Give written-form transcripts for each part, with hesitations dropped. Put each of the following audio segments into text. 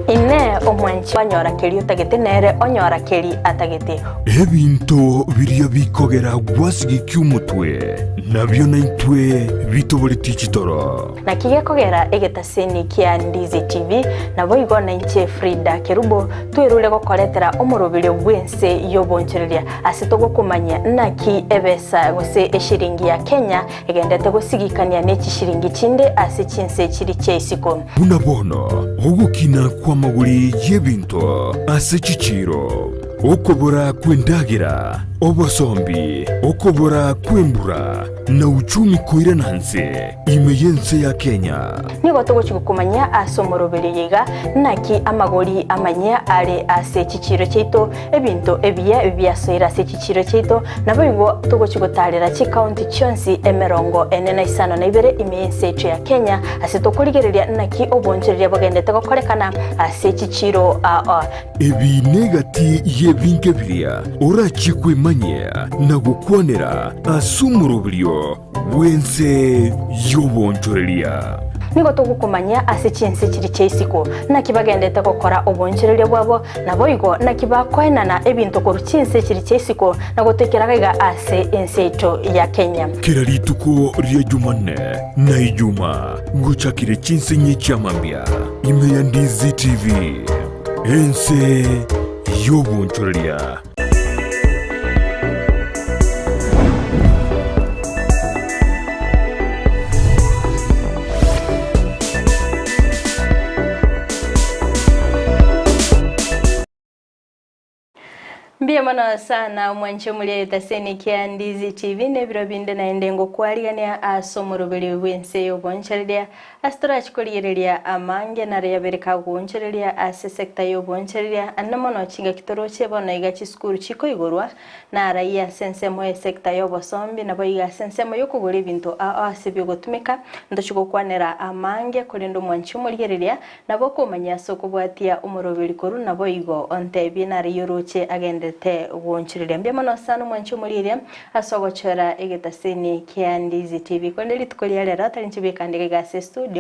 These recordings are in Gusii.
Inee! Omwanchi anyora keria otagete nere onyora keri atagete? Ebinto biria bikogera gwasigikia omotwe, nabio naintwe bitoboretie chitoro. Naki gekogera egetaseni kia Ndizi TV, naboigo nainche Frida Kerubo twerure gokoretera omoroberio bw'ense y'obonchoreria ase togokomanyia naki ebesa gose eshiringi ya Kenya egendete gosigikania ne chishiringi chinde ase chinse chiri chia isiko. Buna bono ogokina kw'amagori y'ebinto ase chichiiro, okobora kw'endagera, obosombi, okobora kw'embura, na uchumi koirana nse ime y'ense ya Kenya. Nigo togochia gokomanyia ase omoroberio oyo iga naki amagori amanyia are ase chichiiro chiaito, ebinto ebiya biasoire ase chichiiro chiaito, naboigo togochia gotaarera chikaunti chionsi emerongo ene na isano na ibere ime y'ense yaito ya Kenya, ase tokorigereria naki oboonchoreria bogendete gokorekana ase chichiiro aa. Ebi negati y'ebinto biria orachie kwemanyia na gokwanera ase omoroberio bw'ense y'oboonchoreria. Nigo togokomanyia ase chinse chiria chia isiko, naki bagendete gokora oboonchoreria bwabo, naboigo naki bakoenana ebinto korwa chinse chiria chia isiko na gotoikera gaiga ase ense yaito ya Kenya. Kera rituko ria Jumanne na Ijumaa ngochakire chinsinyi chia mambia ime ya Ndizi TV, ense y'oboonchoreria. Mbuya mono sana omwanche omoria etaseni kia Ndizi TV na ebiro binde naende ngokwarigania ase omoroberio bw'ense y'obonchoreria Ase torachi korigereria amange naro yabere kagoonchoreria ase sector y'oboonchoreria, ande mono chingaki toroche bono iga chisukuru chikoigorwa, naraiyo ase ensemo ye sector y'obosombi naboigo ase ensemo y'okogora ebinto ao ase biogotumeka, ntochi gokwanera amange korende omwanchi omorigereria nabo okomanya ase okobwatia omoroberi korwa naboigo ontebie naraiyo oroche agenderete goonchoreria. Mbuya mono sana omwanchi omorigereria Ase ogochora egetasini kia Ndizi TV. Korende rituko ria rero tari inche bweka nde iga ase estudio,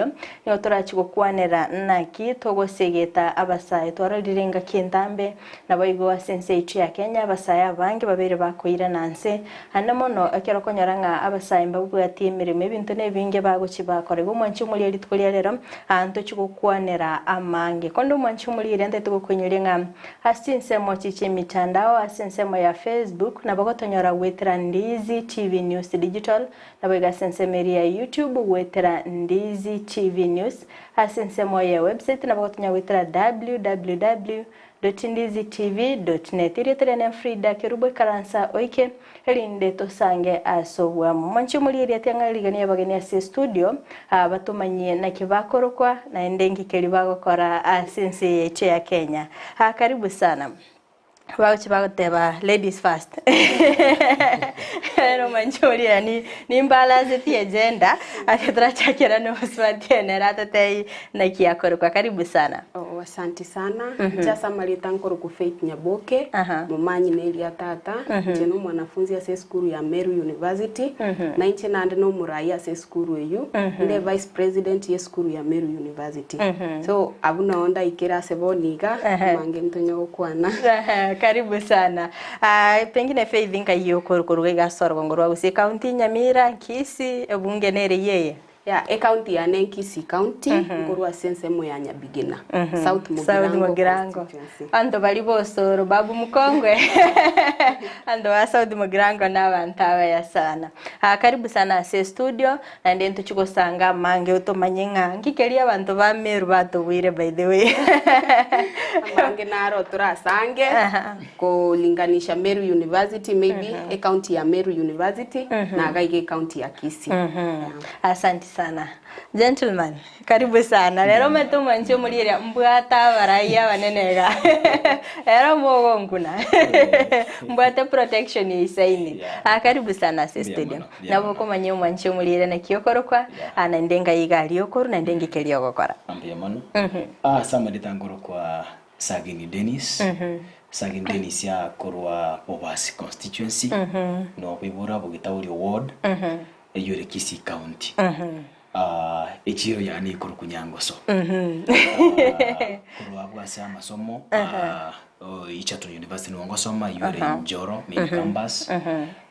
nigo torachi gokwanera naki togosegeta abasae. Twarorire engaki entambe naboigo ase ense yaito ya Kenya abasae abange babeire bakoirana nse. Ande mono ekero okonyora ng'a abasae mbabwati emeremo ebinto nebinge bagochi bakora. Igo omwanchi omoria rituko ria rero aa ntochi gokwanera amange. Korende omwanchi omoria eria ntagete gokoinyoria ng'a Ase chinsemo chi chi'emitandao ase ensemo ya Facebook nabo gotonyora goetera Ndizi TV News Digital, naboigo ase ensemo eria ya YouTube goetera Ndizi TV News, ase ensemo ye website nabo gotonyora goetera www.ndizitv.net. Erieta riane Frida Kerubo ikaransa oike erinde tosange ase obwamo. Mwanche omorie erieta ng'a rigani abageni ase estudio aa batomanyie naki bakorokwa naende nki keri bagokora ase ense eye yaito ya Kenya. Aa karibu sana. Bagochia bagoteba ladies first. Ere omwanche oria yaani nimbalansetie agenda ase torachakera na omosubati oyo nere atotebie naki akorokwa. Karibu sana. Oh, asanti sana. Inche ase amarieta nkorokwa Faith Nyaboke, momanyi na eria tata, inche na omwanafunzi ase esukuru ya Meru University, na inche naende na omorai ase esukuru eywo, inde vice president ye esukuru ya Meru University. So abwo noo ndaikere ase bono iga, amange ntonya gokwana. Karibu sana. Ah, pengine Faith nkai okoruga iga ase orogongo rwa Gusii, County Nyamira, Kisii, ebunge nere eyeye? Ya ecounty yane Kisii county nkorwa ase ensemo ya Nyabigina South South Mugirango Mugirango constituency. Abanto baria bosoro babu mukongwe abanto ba South Mugirango na abanto abaya sana. Ah, karibu sana ase estudio naende ntochie gosanga amange otomanye ng'a nki keria abanto ba Meru batobuire by the way. Amange naro torasange kolinganisha Meru University maybe ecounty ya Meru University na iga iga ecounty ya Kisii. Yeah. Asanti sana. Gentleman, karibu sana. Rero omanyete omwanchi omori eria mbwate abarai abanene iga. Rero mogonkuna. Mbwate protection eisaine. Yeah. Ah, karibu sana ase Mbuya studio. mono, mbuya Nabo mono. okomanya omwanchi omori eria naki okorokwa, Yeah. ah, naende ngai iga aria okorwa, naende ngike eria ogokora. Mbuya mono. Ase amarita nkorokwa Sagini Dennis, Sagini Dennis akorwa Bobasi constituency, nokoibora Bogitaoria ward, eyio ere Kisii county. Echiro yane ekorokwa Nyangoso. Korwa abwo ase amasomo, ah, Egerton University nigo ngosoma, eywo ere Njoro main campus.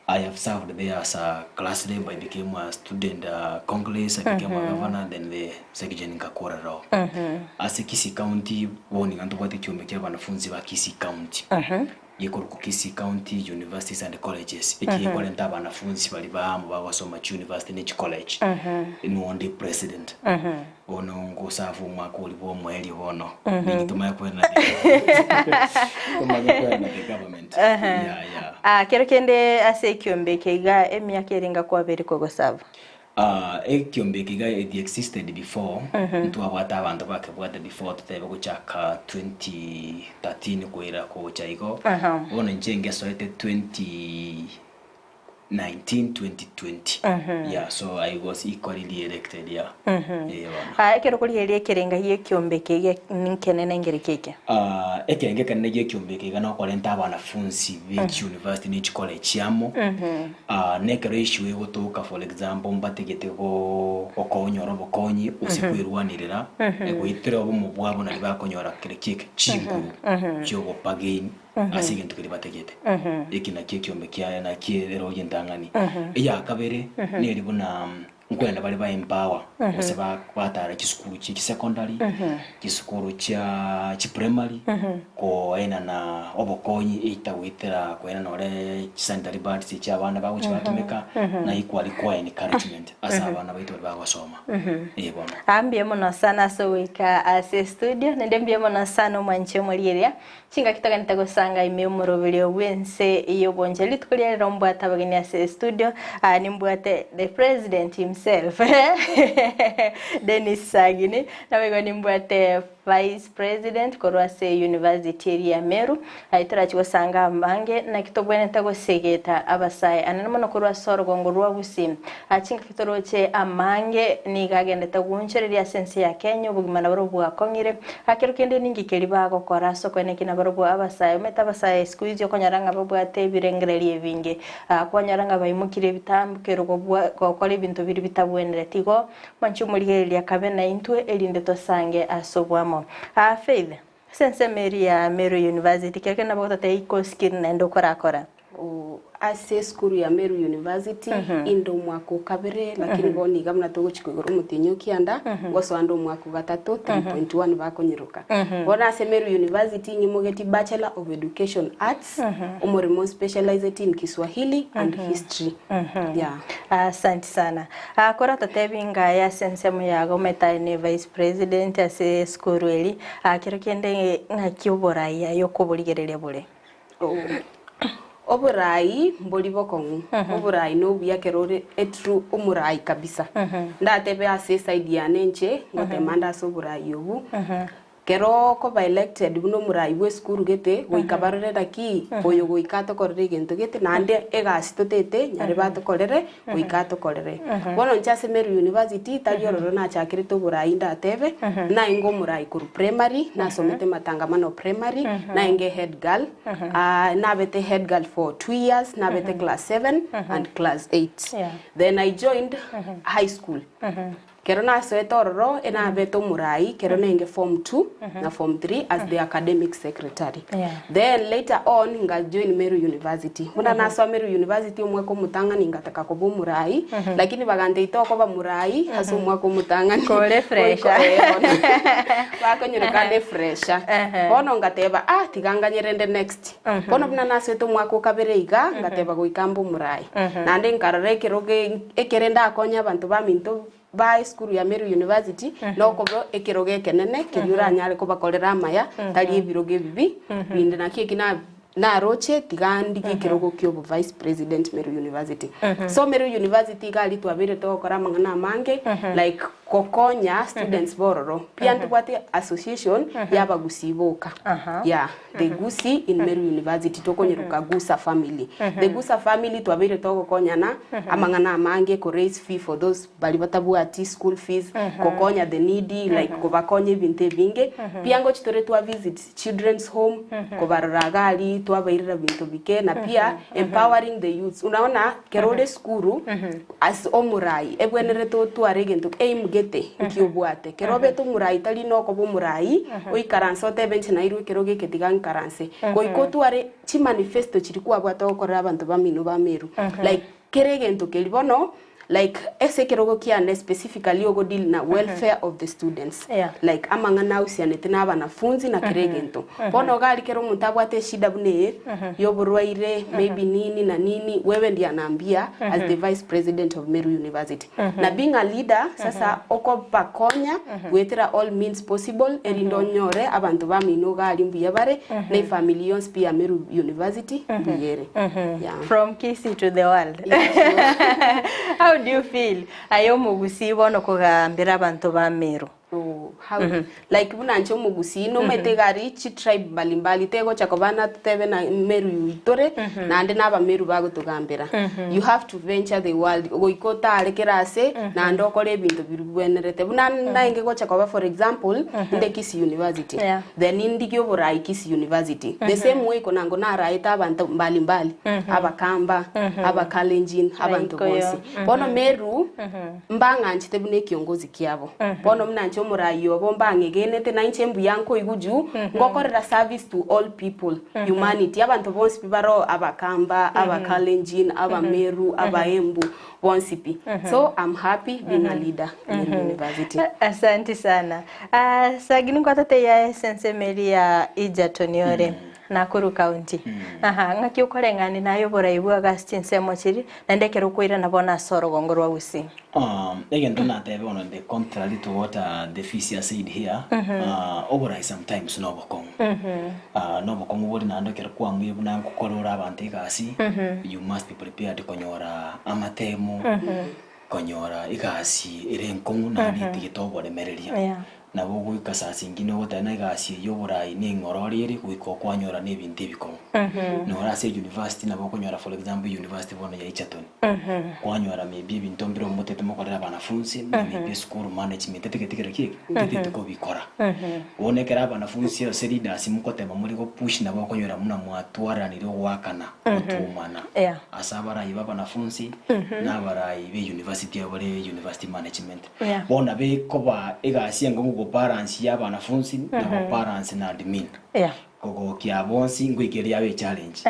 I have served there as a class rep, I became a student congress, I became a governor, then the second nkakorera oo. Ase Kisii County, bono iga ntobwate ekiombe kia abanafunzi ba Kisii County. Gekorokwa Kisii County Universities and Colleges, eki gekorenta abanafunzi baria ba amo bagosoma chiuniversity ne chicollege. Nigo onde president. Bono ngosafu omwaka oria bwa omoerio bono, ninki tomanye kwerana the government. Tomanye kwerana the government. Yeah, yeah. Ah, kero kende ase ekiombe eke iga emiaka ere inga kwabeire kogosaba? Ah, ekiombe eke iga it existed before, ntwabwate abanto bakebwate before totebe gochaka 2013 koira gocha igo, bono inche ngesoete 2019, 2020, yeah, so I was equally elected, yeah, eh bono. Ah, ekero okorigereria ekerenga gi'ekiombe eke iga nkenene nkereki eke? Ah, ekerengo ekenene gi'ekiombe eke iga nokorenta abanafunsi be chiuniversity ne chicollege amo, Ah, nekero issue egotoka for example mbategete go gokonyora obokonyi gose kwerwanerera, goetera obomo bwabo nari bakonyora kere kieke chinguru chi'ogopagain ase egento keria bategete. Eki nakio ekiombe kiaye nakio erori entang'ani. Eya kabere, neri buna nkwenda bare ba empower gose ba batara chisukuru chia chisecondary, chisukuru chia chiprimary, koenana obokonyi either goetera koenana ore chisanitary pads chia abana bagochi batumeka, na equally koa encouragement ase abana baito baria bagosoma. Eh bono. Aa mbuya mono sana ase ogoika ase estudio, naende mbuya mono sana omwanchi omorigereria. Chingaki togenete gosanga ime y'omoroberio bw'ense y'obonchori. Rituko ria rero mbwate abageni ase estudio, ah, nimbwate the president himself Dennis Sagini, naboigo nimbwate vice president korwa ase university eria ya Meru. Aye torachi gosanga amange naki tobwenerete gosegeta abasae anene mono korwa ase orogongo rwa Gusii. Ah, chingaki toroche amange nigo agendete goonchoreria ase ense ya Kenya obogima nabarobwo bwakong'ire. Ekero kende ninki keria bagokora ase okoeneki nabarobwo abasae? Omanyete abasae siku hizi okonyora ng'a babwate ebirengererio ebinge, kwanyora ng'a baimokirie ebitambukero kobua gokora ebinto biria bitabwenereti. Igo mwanche omorigereria kabe naintwe erinde tosange ase oboamo. Faith, ase ensemo eria ya Meru University, kero kende nabo ogototebia ikosi ki naende okorakora? Ase esukuru ya Meru University inde omwaka o kabere lakini bono iga buna togochia koigora omotienyi o kianda ngosoa nde omwaka o gatato 3.1 bakonyeroka. Bono ase Meru University nyimogeti Bachelor of Education Arts omoremo nspecializeti in Kiswahili and History yeah. Asanti sana. Kora totebi ng'aye ase ensemo yago omanyete aye ne vice president ase esukuru eri, kero kende ng'aki oborai aye okoborigereria bore? Oborai mbori bokong'u, oborai nobuya ekero ore etrue omorai kabisa. Ndatebe ase eside yane inche, ngotema nde ase oborai obwo, kero okoba elected buna omorai bwa esukuru gete, goika barore naki oyo goika atokorere egento gete, naende egasi totete nyare batokorere, goika atokorere. Bono inche ase Meru University, tari ororo nachakerete oborai ndatebe, naenge omorai korwa primary, nasomete Matangamano Primary, naenge head girl, nabete head girl for 2 years, nabete class 7 and class 8. Then I joined high school. Kero nasoete ororo, enabete omorai, kero nenge form 2 na form 3 as the academic secretary. Then later on nga join Meru University. Buna nasoa Meru University omwaka omotang'ani ngataka koba omorai, lakini baganteita okoba morai ase omwaka omotang'ani. Kore fresher. Bakonyeroka ande fresher. Bono ngateba ah tiga nganyerende next. Bono buna nasoete omwaka o kabere iga, ngateba goika mbe omorai. Naende nkarora ekero ekere ndakonye abanto baminto ba esukuru ya Meru University, nokoba ekerogo ekenene keria oranyare kobakorera amaya, tari ebirogo ebibi binde. Naki eki na naroche tiga ndigie ekerogo kia obo vice president Meru University. So Meru University iga aria twabeire togokora amang'ana amange like gokonya students bororo. Pia ntobwate association ya abagusii boka. Yeah, the Gusii in Meru University tokonyeroka Gusa family. The Gusa family twabeire togokonyana amang'ana amange ko raise fee for those bari batabwati school fees, gokonya the needy like kobakonya ebinto ebinge. Pia ngochi tore twa visit children's home kobarora iga aria. ntwabairera binto bike na pia empowering the youths. Unaona kero ore esukuru as omorai ebwenerete otware egento aim gete nki obwate. Kero obete omorai tari nokoba omorai oikaranse otebe inche nairwe ekerogo eke tiga nkaranse. Goika otware chimanifesto chiria kwabwate ogokorera abanto bamino ba Meru. Like kera egento keria bono like ase ekerogo kiane specifically ogo deal na welfare of the students. Like amang'ana ahusianete na abanafunzi na kera egento. Bono iga aria kera omonto abwate eshida buna eye, ya oborwaire, maybe nini na nini, wewe ndiye anaambia as the vice president of Meru University. Na being a leader, sasa okobakonya goetera all means possible erinde onyore abanto bamino iga aria mbuya bare, na efamily yonsi pi ya Meru University mbuya ere. Yeah. From Kisii to the world. How do you feel? Aye omogusii bono kogambera abanto ba Meru. Oh, how like buna inche omogusii nomanyete iga aria chitribe mbalimbali tegocha koba natotebe na Meru itore naende na abameru bagotogambera. You have to venture the world goika otare kera ase naende okore ebinto biria bibwenerete. Buna naenge gocha koba for example inde Kisii University then ndigie oborai Kisii University the same way konango naraete abanto mbalimbali abakamba, abakalenjin, abanto bonsi. Bono Meru Mbang'anchete buna ekiongozi kiabo. Bono buna inche omoraai obo mbang'egenete, na inche mbuya nkoigwa juu, ngokorera service to all people, humanity, abanto bonsi pi baroo Abakamba, Abakalenjin, Abameru, Abaembu, bonsi pi. So I'm happy being a leader in Meru University. Asanti sana. Ah, Sagini nkwatotebia ase ensemo eria ya Egerton ore Nakuru County. Aha, ng'aki okoreng'ania naye oborai bwago ase chinsemo chiria, Naende ekero okoirana bono ase orogongo rwa Gusii. Egento natebe bono the contrary to what the fisia said here, oborai sometimes nobokong'u. Nobokong'u bore naende ekero kwamuire buna nkokora ore abanto egasi, you must be prepared konyora amatemo, konyora egasi ere enkong'u naende etigete oboremereria. Nabo ogoika saa zingine ogoteba na egasi eye y'oborai neng'orori ere goika okwanyora na ebinto ebikong'u. Noro ase university nabo okonyora for example university bono ya Egerton, kwanyora maybe ebinto mbire omotete mokorere abanafunzi na maybe eschool management etegete kero ki eke? Tetagete kobikora. Bono ekero abanafunzi ase leaders mokoteba more gopush nabo okonyora buna mwatwaranire ogoakana, gotumana. Ase abarai ba abanafunzi na abarai be university abwo bare university management. Bono nabo ekoba egasi enkong'u gobalance ya abanafunsi na gobalance na admin. Kogokia bonsi ngoika ere yabe echallenge.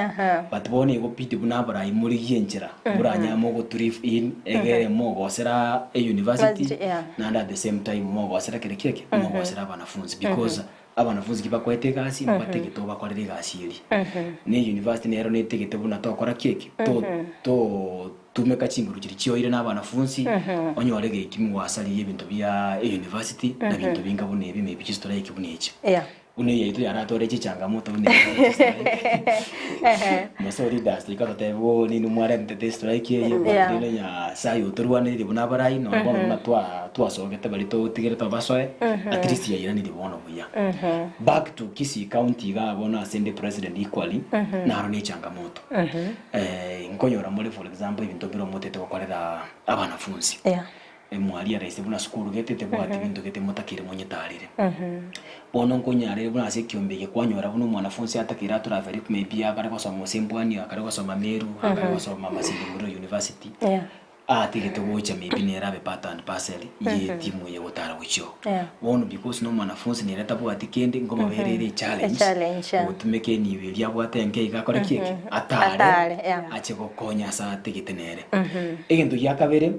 But bono egobidi buna abarai morigie enchera moranyare mogotrieve in egere mogosera euniversity naende at the same time mogosera kere ki eke? Mogosera abanafunsi because abanafunsi ki bakoete egasi mbategete obakorere egasi eria. Na euniversity nero netegete buna tokora ki eke? To to Tumeka chinguru chiria chioire na abanafunsi, onyore geki mogwasaririe ebinto bia euniversity na binto binga buna ebi maybe chistrike buna echi. Buna eye yaito yaratware chichangamoto buna echi chistrike. Mose leaders toika totebe bo nini mwarentete estrike eye but rende Nyasaye otorwanererie buna abarai nonye bono buna twa twasogete baria totigerete obasoe at least yairanire bono buya. Back to Kisii county igaa bono ase inde president equally naro ne echangamoto. Nkonyora more for example ebinto mbire omotete gokorera abanafunsi. Mwarealize buna sukuru gete tebwati binto gete motakeire monyetarere. Bono nkonyarire buna ase ekiombe eke kwanyora buna omwanafunsi atakeire atravel maybe akare gosoma gose Mbwani, akare gosoma Meru, akare gosoma Masinde Muliro University. Atigete gocha maybe nere abe part and parcel ye etimu eye gotara gochia oo. Bono because na omwanafunsi nere tabwati kende nkomobera ere echallenge Echallenge, yeah. ogotumeka enibo eria abwate enke iga akore ki eke? Atare Atare, yeah. ache gokonya ase atigete nere. Egento gia kabere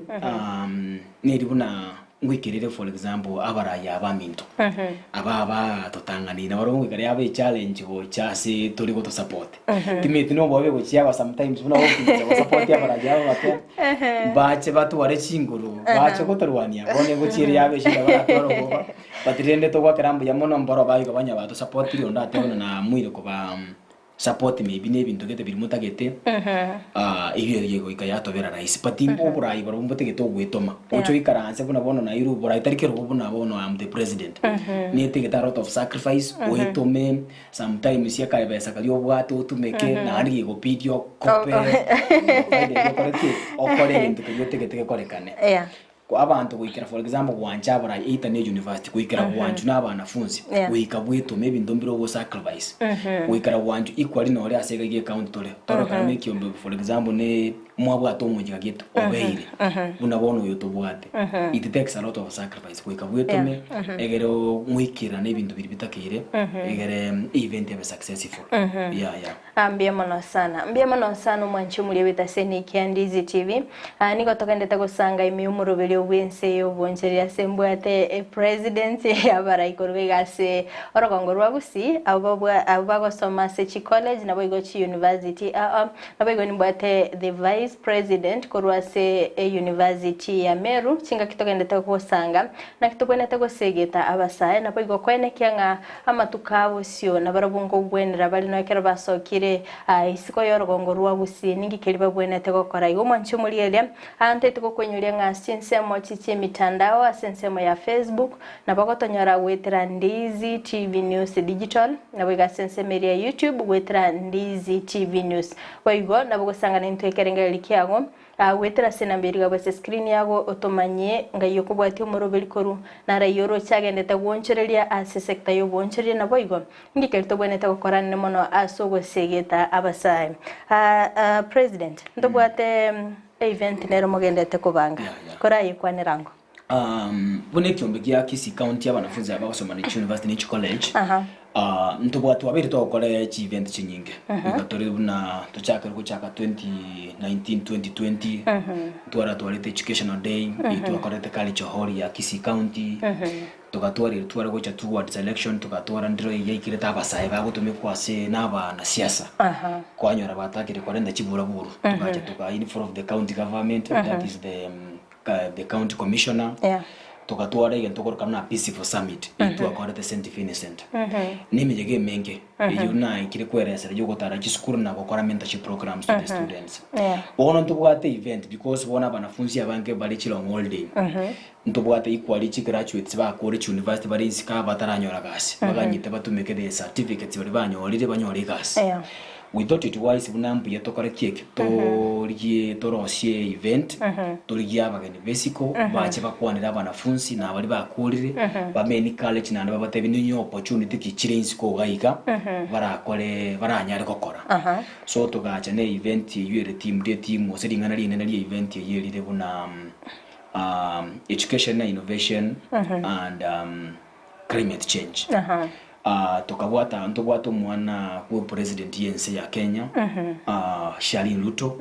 neri buna Ngoikerere for example abarai aba aminto, aba abatotang'aneire nabarobwo ngoika yaba echallenge gocha ase tore gotosupport. Timanyeti na obobe gochia aba sometimes buna gokomincha gosupport abarai aba bake, bache batware chinguru, bache gotorwania, bono egochia ere yaba eshida baratware oboba, but rende togwakera mbuya mono mboro baiga banya batosupportire onde atebe buna naamwire koba Support maybe na ebinto gete biria motagete ebio erio goika yatobera rahisi but oborai barobwo mbotagete ogwetoma oche oikaranse buna bono nairwe oborai tari kerogo buna bono I am the president netegete a lot of sacrifice oetome sometimes akabesa karia obwate otumeke naende gegobidi okope okore ki okore egento keria otagete gekorekane. Abanto goikera for example gwancha abarai either ne university goikera gwanchwa na abanafunzi goika bwetome ebinto mbire ogo sacrifice goikera gwanchwa equally nore ase iga iga ecounty tore torokane na ekiombe for example ne mwabwate omochika gete obeire buna bono oyo tobwate it takes a lot of sacrifice goika bwetome egere moikerane ebinto biria bitakeire egere event ebe successful yeah yeah. Ah, mbuya mono sana. Mbuya mono sana omwanchi omoria bw'etaseni kia Ndizi TV. Ah, nigo togendete gosanga ime y'omoroberio bw'ense y'obonchereri ase mbwate e president y'abarai korwa iga ase orogongo rwa Gusii, abwo babwa abwo bagosoma ase chicollege naboigo chiuniversity ao, naboigo nimbwate the vice president korwa ase euniversity ya Meru, chingaki togendete gosanga, naki tobwenerete gosegeta abasae, naboigo koenekia ng'a Amatuko a bosio nabarabwo nkogwenera bare nonya ekero basokire isiko y'orogongo rwa Gusii. Ninki keria babwenerete gokora? Igo mwanche omorigereria, aa ntaete gokoinyoria ng'a ase chinsemo chi chi'emitandao, ase ensemo ya Facebook, nabo gotonyora goetera Ndizi TV News Digital, naboigo ase ensemo eria ya YouTube goetera Ndizi TV News. Boigo nabo gosangana intwe ekerengererio kiago Goetera ase enamba eria igabwe ase screen yago otomanyie ngai okobwatia omoroberi korwa naraia oroche agendete gwonchoreria ase sector y'obwonchoreria naboigo inki keria tobwenerete gokora nene mono ase ogosegeta abasae. President ntobwate event nero mogendete kobanga korayekwanera ango? Buna ekiombe gia Kisii County abanafunzi aba bagosoma ne chiuniversity ne chicollege ntobwate twabeire togokora chievent chinyinge iga tore buna tochakire gochaka 2019 2020 ntwaratwarete educational day eywo twakorete culture hall ya Kisii County togatwara erio tware gocha towards election togatwara ndiro eywo yaikirete abasae bagotumekwa ase na abanasiasa kwanyora batakire korenta chiburaburu togacha toka involve the county government that is the the county commissioner Yeah. togatwara egento korokana buna peaceful summit eyio twakorete St Vincent na emeyega emenge eyio naikire kweresera yogotara chisukuru na gokora mentorship programs to the students Yeah. bono ntobwate event because bono abanafunzi abange bare chilong holiday ntobwate equally chigraduates bakore chiuniversity bare isiko aba bataranyora gasi baganyete batumeke the certificates baria banyorire banyore egasi Yeah. We thought it wise buna mbuya tokore ki eke, torigie torosie event, torigie abageni b'esiko bache bakwanere abanafunsi na baria bakorire, bame encourage naende babatebie ninye opportunity ki chire isiko iga iga, barakore baranyare gokora. So togacha na event eywo ere themed etheme gose ring'ana rinene ria event eywo erire buna education na innovation and climate change. Tokabwata ntobwate omwana bwe president y'ense ya Kenya Charlene Ruto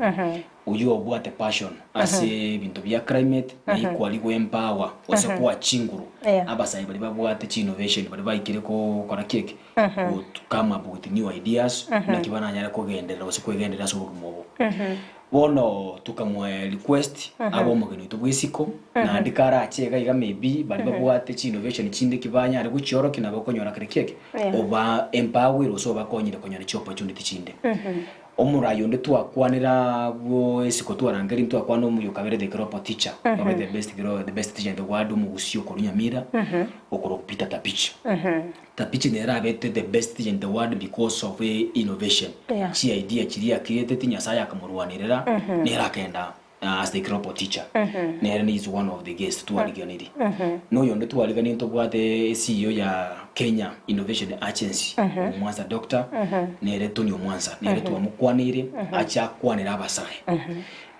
oyio obwate passion ase ebinto bia climate na equally go empower gose koa chinguru abasae baria babwate chi innovation baria baikire gokora ki eke go come up with new ideas naki baranyare kogenderera gose kwegenderera ase obogima obo. Bono tokamoa request abe omogeni oito bw'isiko, naende karache iga iga maybe baria babwate chi innovation chinde ki banyare gochiorokia nabo okonyora kere kieke, oba empower gose obakonyire konyora chi opportunity chinde. Omorai onde twakwanera abwo isiko twarangeria ntwakwana omuya okabere the global teacher, obe the best the best teacher in the world omogusii okorwa Nyamira, okorwa Peter Tabichi. Tabichi nere abete the best teacher in the world because of innovation. Yeah. Chi idea chiria acreateti Nyasaye akamorwanerera, nere akenda as the global teacher. Nere ni is one of the guest twariganiri. Na oyonde twarigani ntobwate CEO ya Kenya Innovation Agency, Omwansa Doctor, nere Tony Omwansa, nere twamokwaneire, ache akwanere abasae.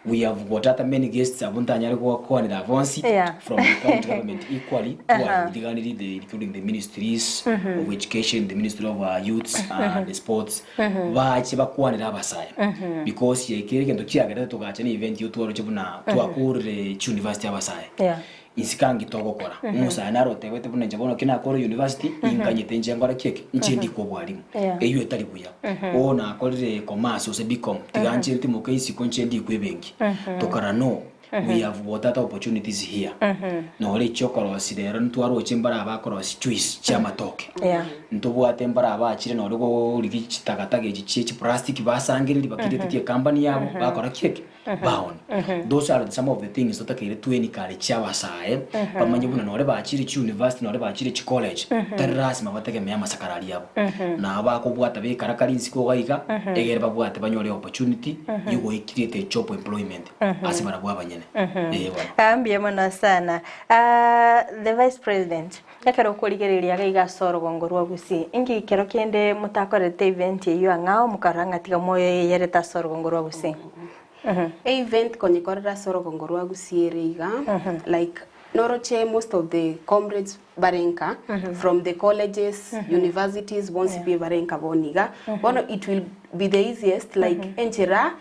We have got other many guests abwo ntanyare gokwanera bonsi Yeah. from the county government equally twariganirie the including the ministries of education, the ministry of youths and sports bache bakwanere abasae because yaikire egento kiagerete togacha na event eywo twaroche buna twakorire chiuniversity abasae Yeah. inse kangi togokora omosae naro otebete buna inche bono ki nakore university inkanyete inche nkore ki eke inche ndikwe obwarimu Yeah. eywo etari buya oo nakorire commerce gose bcom tiga nche ntimoke isiko nche ndikwe ebenki tokara no we have got other opportunities here nore echi okorosia rero ntwaroche mbara abakorosia juice chia amatoke Yeah. ntobwate mbara abachire nore gorigi chitagataka echi chie chiplastic basangereria bakiretetie ecompany yabo bakora ki eke baoni. Those are some of the things totakeire twencourage abasae bamanye buna nore bachire chiuniversity nore bachire chicollege tari lasima bategemee amasakara aria abo. Nabo bakobwata bekarakari isiko iga iga egere babwate banyore opportunity yogoicreate job employment ase barabwo abanyene. omonyene. Ee bono. Ah, mbuya mono sana. Ah, the vice president, ekero okorigereria iga iga ase orogongo rwa Gusii, inki kero kende motakorete event eyio ang'ao mokarora ng'a tiga moyeyerete ase orogongo rwa Gusii? Event konyekorera ase orogongo rwa Gusii ere iga, like noroche most of the comrades bare nka from the colleges, universities bonsi pi bare nka bono iga, bono it will be the easiest like enchera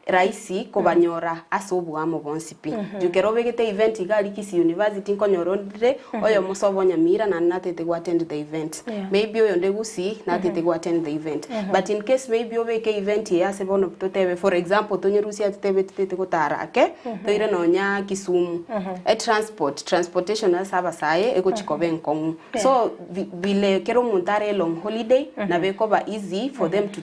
rahisi kobanyora ase oboamo bonsi pi. Juu kero obegete event iga aria Kisii University nkonyora ondire oyomo sobo Nyamira naende natete go attend the event. Maybe oyonde Gusii natete go attend the event. But in case maybe obeke event eye ase bono totebe for example tonyerusie aa totebe totete gotara ake, toire nonya Kisumu. Etransport, transportation ase abasae egochi koba enkong'u. So vile kera omonto are long holiday nabo ekoba easy for them to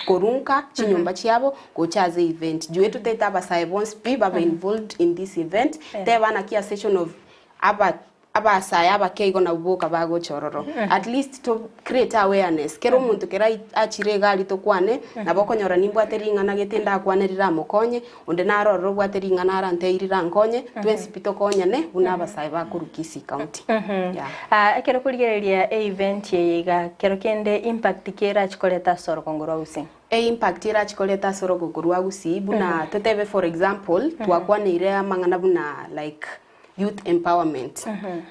korunka chinyomba chiabo gocha ase event. Juu etotete abasae bonsi pi babe involved in this event, teba naki a session of aba abasae abake igo nabwo boka bagocha ororo. At least to create awareness, kera omonto kera achire iga aria tokwane, nabo okonyora nimbwate ring'ana gete ndakwane riramokonye, onde naro ororo obwate ring'ana arantebie rirankonye, twensi pi tokonyane buna abasae bakorwa Kisii County. Yeah. Ah, ekero okorigereria e-event eye iga, kero kende impact ki erachi koreta ase orogongo rwa Gusii? E-impact erachi koreta ase orogongo rwa Gusii buna totebe for example, twakwaneire amang'ana buna like youth empowerment.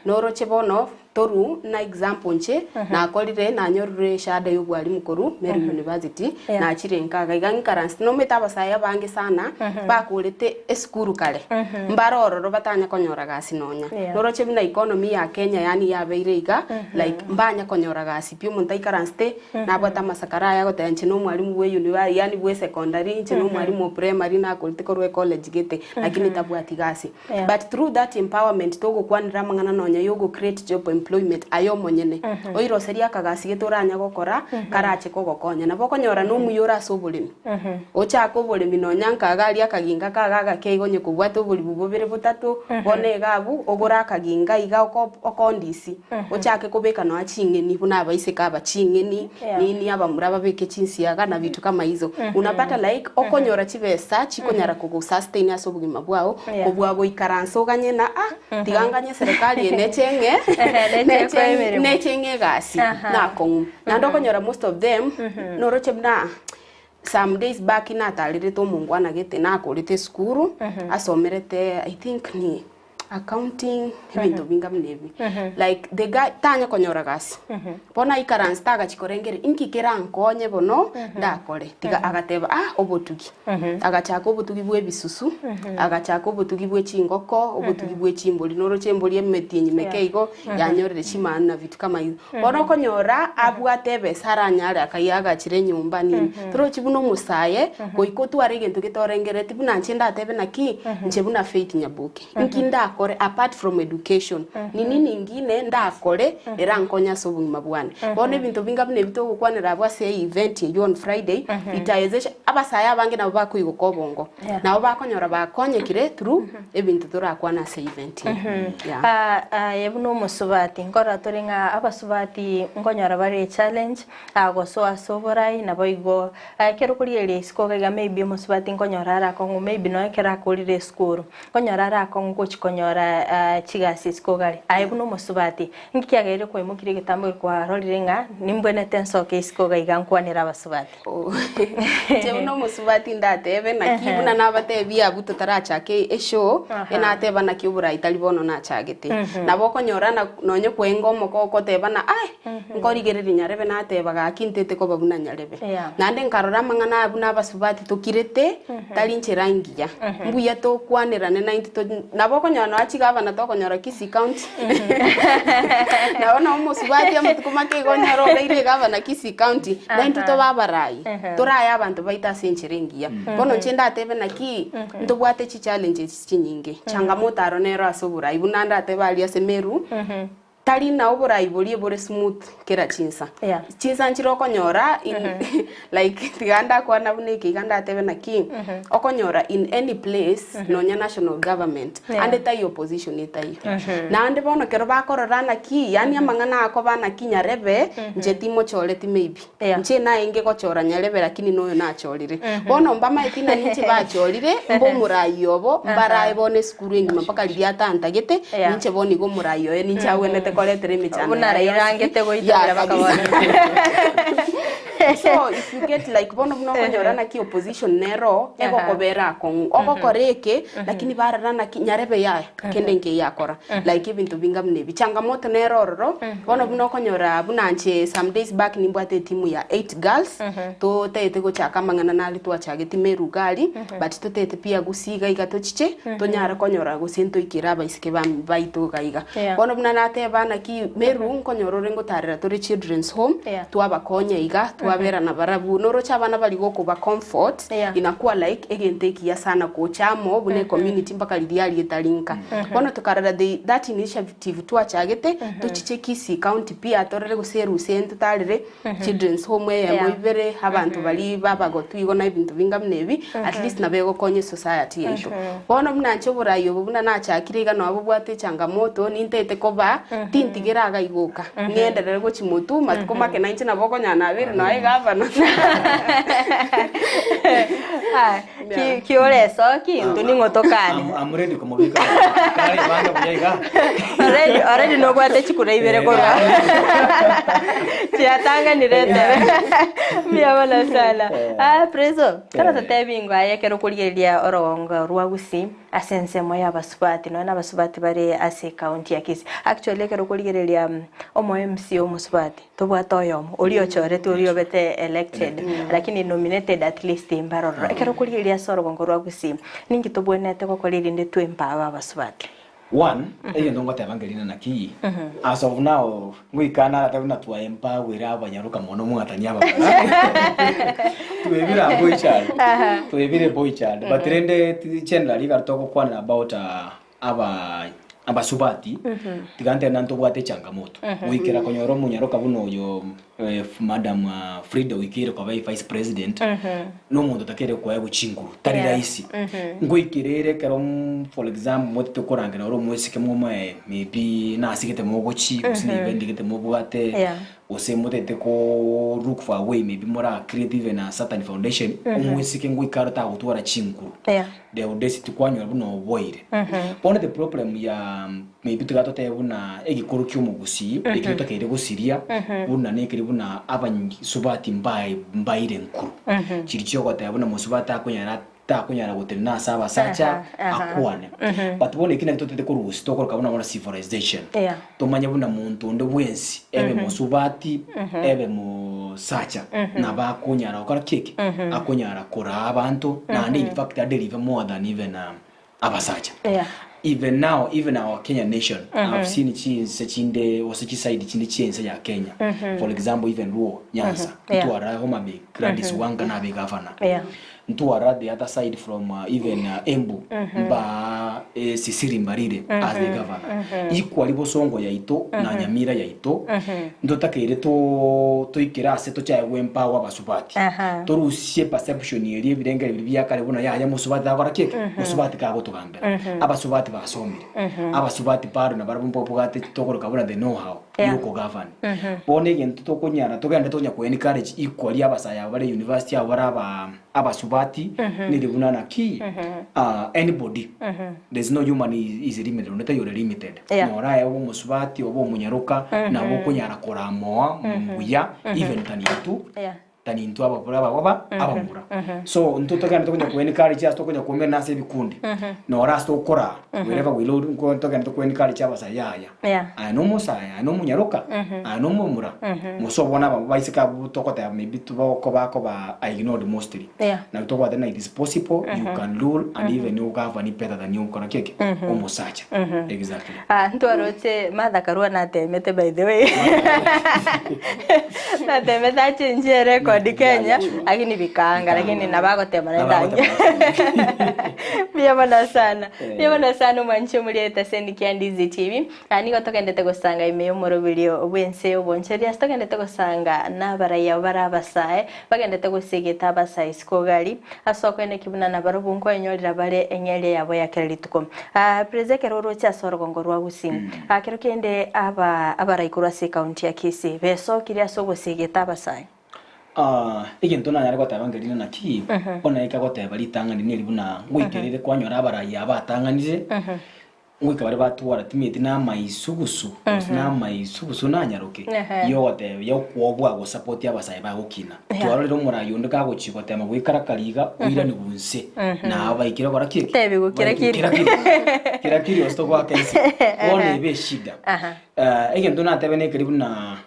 Noroche bono toru na example inche nakorire nanyorire eshahada ya obwalimu korwa Meru University nachire nka iga iga ng'ikaranse nomanyete abasae abange sana bakorete esukuru kare mbare ororo batanya konyora gasi nonya. Noroche buna economy ya Kenya yaani yabeire iga like mbanya konyora gasi pi omonto aikaransete Nabwate amasakara aya agoteba inche nomwalimu bwe univa yaani bwe secondary, inche nomwalimu o primary nakorete korwa ecollege gete, lakini tabwati gasi. But through that empowerment togokwanera amang'ana nonya ya ogo create job employment aye omonyene, oiroserie akagasi gete oranya gokora, karache kogokonya. Nabo okonyora na omuya ore ase oboremi, ochake oboremi nonya nka iga aria akaginga kago agake iga onye kobwate oboribu bobere botato, bono iga abwo, ogore akaginga iga oko okondisi. Ochake kobeka nonya ching'eni buna abaiseke aba ching'eni, nini abamura babeke chinsiaga na vitu kama hizo. Unapata like okonyora chibesa chikonyara kogosustain ase obogima bwao, kobua goikaransa oganye na ah tiga nganye serikali eye neche eng'e neche neche eng'e egasi nakong'u. Naende okonyora most of them noroche buna some days back natarerete omongwana gete nakorete esukuru asomerete I think ni accounting ebinto binga buna ebi like the guy tanya konyora gasi bono aikaransete agachia korengereria inki kerankonye bono ndakore tiga agateba ah obotugi agachaka obotugi bwa ebisusu agachaka obotugi bwa echingoko obotugi bwa echimbori noroche embori emetienyi meke igo yanyorire chimanu na vitu kama hizo bono okonyora abwate ebesa aranyare akaiagachera enyomba nini torochi buna omosae goika otware egento gete orengereti buna inche ndatebe naki inche buna Faith Nyaboke inki ndakore apart from education ni nini ingine ndakore erankonye ase obogima bwane. Bono ebinto binga buna ebi togokwanera abwo ase event eywo on Friday itawezesha abasae abange nabo bakoigoka obongo nabo bakonyora bakonyekire through ebinto torakwane ase event eye. Yeah. Ah, aye buna omosubati, nkorora tore ng'a abasubati nkonyora bare echallenge, gosoa ase oborai, naboigo ekero okorigereria isiko iga iga maybe omosubati nkonyora are akong'u maybe nonya ekero akorire esukuru, nkonyora are akong'u gochi konyora chigasi isiko iga aria. Aye buna omosubati, inki kiagerire kwaimokirie egetambo eke kwarorire ng'a nimbwenerete nsoke isiko iga iga nkwanere abasubati? Inche buna omosubati ndatebe naki buna nabatebia abwo totarachaka eshow, enateba naki oborai tari bono nachagete. Nabo okonyora na nonye kwenga omoko ogoteba na aye, nkorigereria nyarebe nateba gaki ntete koba buna nyarebe. Naende nkarora amang'ana aya buna abasubati tokirete, tari nchera engiya. Mbuya tokwanerane naintwe to nabo okonyora nonya chigavana tokonyora Kisii County, nabo nabo omosubati amatuko make igo onyore obeire egavana Kisii County, naintwe tobe abarai, torae abanto baito ase enchera engiya. Bono inche ndatebe naki, ntobwate chichallenges chinyinge, changamoto aro nero ase oborai, buna ndatebe aria ase Meru. Tari na oborai boria bore smooth kera chinsa. Yeah. Chinsa nchire okonyora in like tiga ndakwana buna eke iga ndatebe naki, okonyora in any place nonya national government, Yeah. ande taiyo opposition etaiyo. Naende bono ekero bakorora naki, yaani amang'ana akoba naki nyarebe, inche timochoreti maybe. Yeah. Inche naenge gochora nyarebe lakini noyo nachorire. Bono mbamaeti ng'a ninche bachorire, mbe omorai obo, mbarae bono esukuru engima mpaka riria atantagete, Yeah. ninche bono igo omorai oye ninche agwenerete koretera emechando Buna yaye Raila yonsi. angete Yeah, goitabera mpaka kabisa. bono. So if you get like bono buna okonyora naki opposition nero, egokobera akong'u, ogokora eke, lakini barora naki nyarebe yaya, kende nkeiyo akora. Like ebinto binga buna ebi. Changamoto nere ororo, bono buna okonyora buna nche some days back nimbwate etimu ya 8 girls, totagete gochaka amang'ana nare twachageti Meru iga aria, but totagete pia Gusii iga iga tochiche, tonyare konyora gose ntoikere abaiseke bam baito iga iga. Yeah. Bono buna nateba naki Meru nkonyora ore ngotarera tore children's home, Yeah. twabakonya iga, twabera nabarabwo, noroche abana baria gokoba comfort, Yeah. inakuwa like egento ekiya sana gocha amo buna ecommunity mpaka riria arieta rinka. Bono tokarora the that initiative twachagete, tochiche Kisii county pi atorere gose erusa eye ntotarere children's home eyemo Yeah. ibere, abanto baria babagotu igo na ebinto binga buna ebi, at least nabo egokonya esociety yaito. Bono buna inche oborai obo buna nachakire iga nabo bobwate echangamoto, nintagete koba, tintigera iga igoka, ng'enderere gochia motwe, matuko make nainche nabo okonyora nabeire nonya egavana. Ah, ki- ki oresoki intwe ning'o tokane I'm, I'm ready komobeka kare banga buya iga already already nobwate chikura ibere korwa chiatanganire etebe mbuya mono sana ah preso tara totebi ingo aye ekero okorigereria orogongo rwa gusii ase ensemo ya abasubati nonya na abasubati bare ase ekaunti ya Kisii actually ekero okorigereria omo MC omosubati Tobwate oyomo, oria ochoretwe, oria obete elected, lakini nominated at least mbarororo. Ekero okorigereria ase orogongo rwa Gusii, ninki tobwenerete gokora erinde twempower abasubati? One, egento ngoteba nkerina naki, as of now, ngoika narate buna twaempawere abanyaroka mono mwatani abamura. Twebire a boy child. Twebire boy child. But rende generally ekero togokwanera about aba abasubati tiga ntebe naende tobwate echangamoto goikera konyora omonyaroka buna oyo eh, madam ah, Frida oikeire koba vice president na omonto otakeire koegwa chinguru tari Yeah. rahisi ngoikera ere ekero mm, for example motete korangera ore omoiseke momoe maybe nasigete mogochi gose na event gete mobwate Yeah. gose motete ko look for a way maybe mora create even a certain foundation omoiseke ngoika aro tagotwara chinguru Yeah. the audacity kwanyora buna oboire. Bono the problem ya maybe tiga totebe buna egekoro kia omogusii ekio totakeire gosiria buna nekeri buna abasubati mbae mbaire nkuru. Chiri chiogoteba buna mosubati takonyara takonyara gotenena ase abasacha akwane. But bono eki nakio totete korusia tokoroka buna bono civilization. Yeah. Tomanye buna monto onde bwensi ebe mosubati ebe mosacha nabo akonyara gokora ki eke? Akonyara koraa abanto naende in fact adeliver more than even abasacha. Yeah. Even now even our Kenya nation I've seen chinse chinde gose chiside chinde chiense ya Kenya for example even Luo Nyanza Yeah. ntwara Homa Bay Gladys Wanga nabe governor Yeah. Ntwara the other side from even Embu mba Sisiri Mbarire as the governor. Equally Bosongo yaito na Nyamira yaito ntotakeire to toikere ase tochae go empower abasubati. Aha. Torusie perception eria ebirengererio biria bia kare buna yaya mosubati tagokora ki eke? Mosubati kagotogambera. Abasubati basomire. Abasubati bado nabarabwo mbabwate tokoroka buna the know how. Yeah. Y'okogovern. Bono egento tokonyara togende tonya ko encourage equally abasae aba bare university abo bare aba abasubati neri buna naki ah, anybody there's no human is, is limited onde taiyo ore limited Yeah. noraye obe omosubati obe omonyaroka nabo okonyara koramoa buya even than intwe Yeah. than intwe ababura ababa abamura so intwe togende tokonya ko encourage ase tokonya koumera ase ebikundi nora ase tokora wherever we load nko togende toko encourage abasae yaya Yeah. aya na omosae aya na omonyaroka aya na omomura mose obwo naba baiseke abwo togoteba maybe tobokoba koba ignored mostly Yeah. nabo togwateba ng'a it is possible you can rule and even you govern better than you okora ki eke omosacha exactly Ah, ntwaroche Martha Karua natemete by the way natemete achenjie record. Ford Kenya Yeah, sure. lakini bikaanga lakini Bikaanga. nabagotema naende Nabagotema ange. Mbuya mono sana. Eh. Mbuya mono sana omwanchi omoriete ase Nikia Ndizi TV. Ah, nigo togendete gosanga ime y'omoroberio bw'ense y'obonchoreria ase togendete gosanga n'abaraiya bare abasae bagendete gosegeta abasae isiko gari ase okoenekia buna nabarobwo nkoenyorera bare eng'eria yabo ya kera rituko. Ah, Preza ekero oroche ase orogongo rwa Gusii, ah, kero kende aba abarai korwa ase ekaunti ya Kisii besokirie ase ogosegeta abasae. Ah, egento nanyare goteba nkerire naki, bono naika goteba ritang'ani neri buna ngoikerire kwanyora abarai aba batang'anire, Ngoika baria batwara timeti namaisugusu, gose namaisugusu nanyaroke, yogoteba yokwobua gosapoti abasae bagokina. Twarorire omorai onde kagochia gotema goikara kare iga, oiranigwe inse, na aba baikire gokora ki? Tebigu kera kiri. Kera kiri. Kera kiri gose togoaka inse. Bono ebe eshida. Egento natebe nekeri buna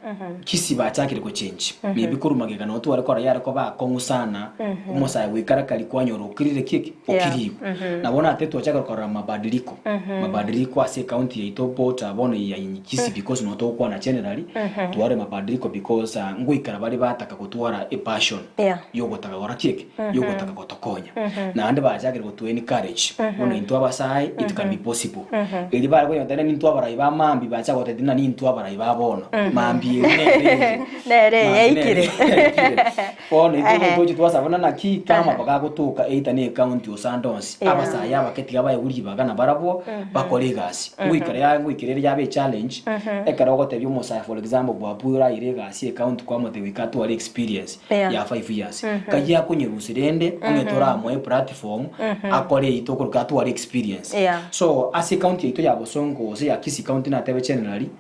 Kisii bachakire gochenji maybe korwa magega nabo tware korora yare koba akong'u sana omosae goikara kari kwanyora okirire ki eke Yeah. okirigwe. Nabo natebe twachakire korora mabadiliko mabadiliko ase ecounty yaito both bono ya Kisii because nabo togokwana generally twarore mabadiliko because ngoikara bare bataka gotwara epassion Yeah. yogotaka gokora ki eke yogotaka gotokonya. Naende bachakire gotu encourage buna intwe abasae it can be possible. Erio bare konyora tari nintwe abarai ba mambia bacha goteba ng'a nintwe abarai ba bono. Mambia eria nere eye. Nere Mambia yaikire. nere yaikire. Bono intwe Ehe. tochi twasaba buna naki kama bagagotoka either ne ecounty gose ande onsi, Yeah. abasae abake tiga baegwe ribaga nabarabwo bakore egasi. Ngoikera ya ngoikera ere yabe echallenge, ekero ogotebia omosae for example bwabwo oraire egasi ecounty kwamotebia goika atware experience. Yeah. ya 5 years kayia akonyerusia rende onye toramoe platform akore eyio tokoroka atware experience Yeah. so ase ecounty yaito ya Bosongo gose ya Kisii county natebe generally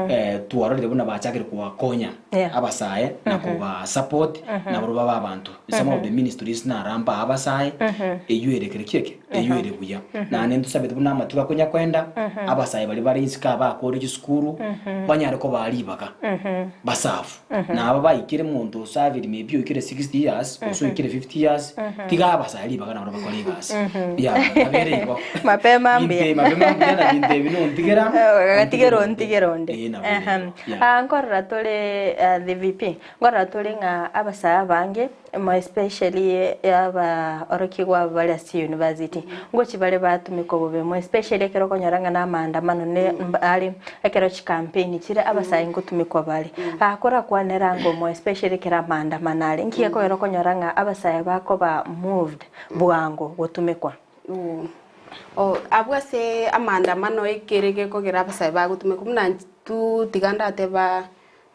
eh, twarorire buna bachakire kobakonya Yeah. abasae na koba support nabo babe abanto some of the ministries naramba abasae eyio ere kere kieke eyio ere buya naende ntosabete buna amatuko akonya koenda abasae baria bare isiko abakore chisukuru banyare kobaa ribaga basafu Na aba baikire monto osaviri maybe oikire 60 years gose oikire 50 years tiga abasae ribaga nabo bakore egasi ya nabere igo Mapema mbuya. Inte- mapema mbuya na binto ebi nontigera Agatigera ontigera onde. Eh, nabo ere Ehem. igo. Yeah. Ah, nkorora tore ah, the VP nkorora tore ng'a abasae abange More especially aba orokigwa aba bare ase university ngochi bare batumeka obobe more especially ekero okonyora ng'a na amaandamano ne are ekero chicampaign chire abasae ngotumekwa bare. Ah korakwanera ango more especially ekero amaandamano are nki gekogera okonyora ng'a abasae bakoba moved bwango gotumekwa? Oh, abwo ase amaandamano ekere gekogera abasae bagotumekwa buna intwe tiga ndateba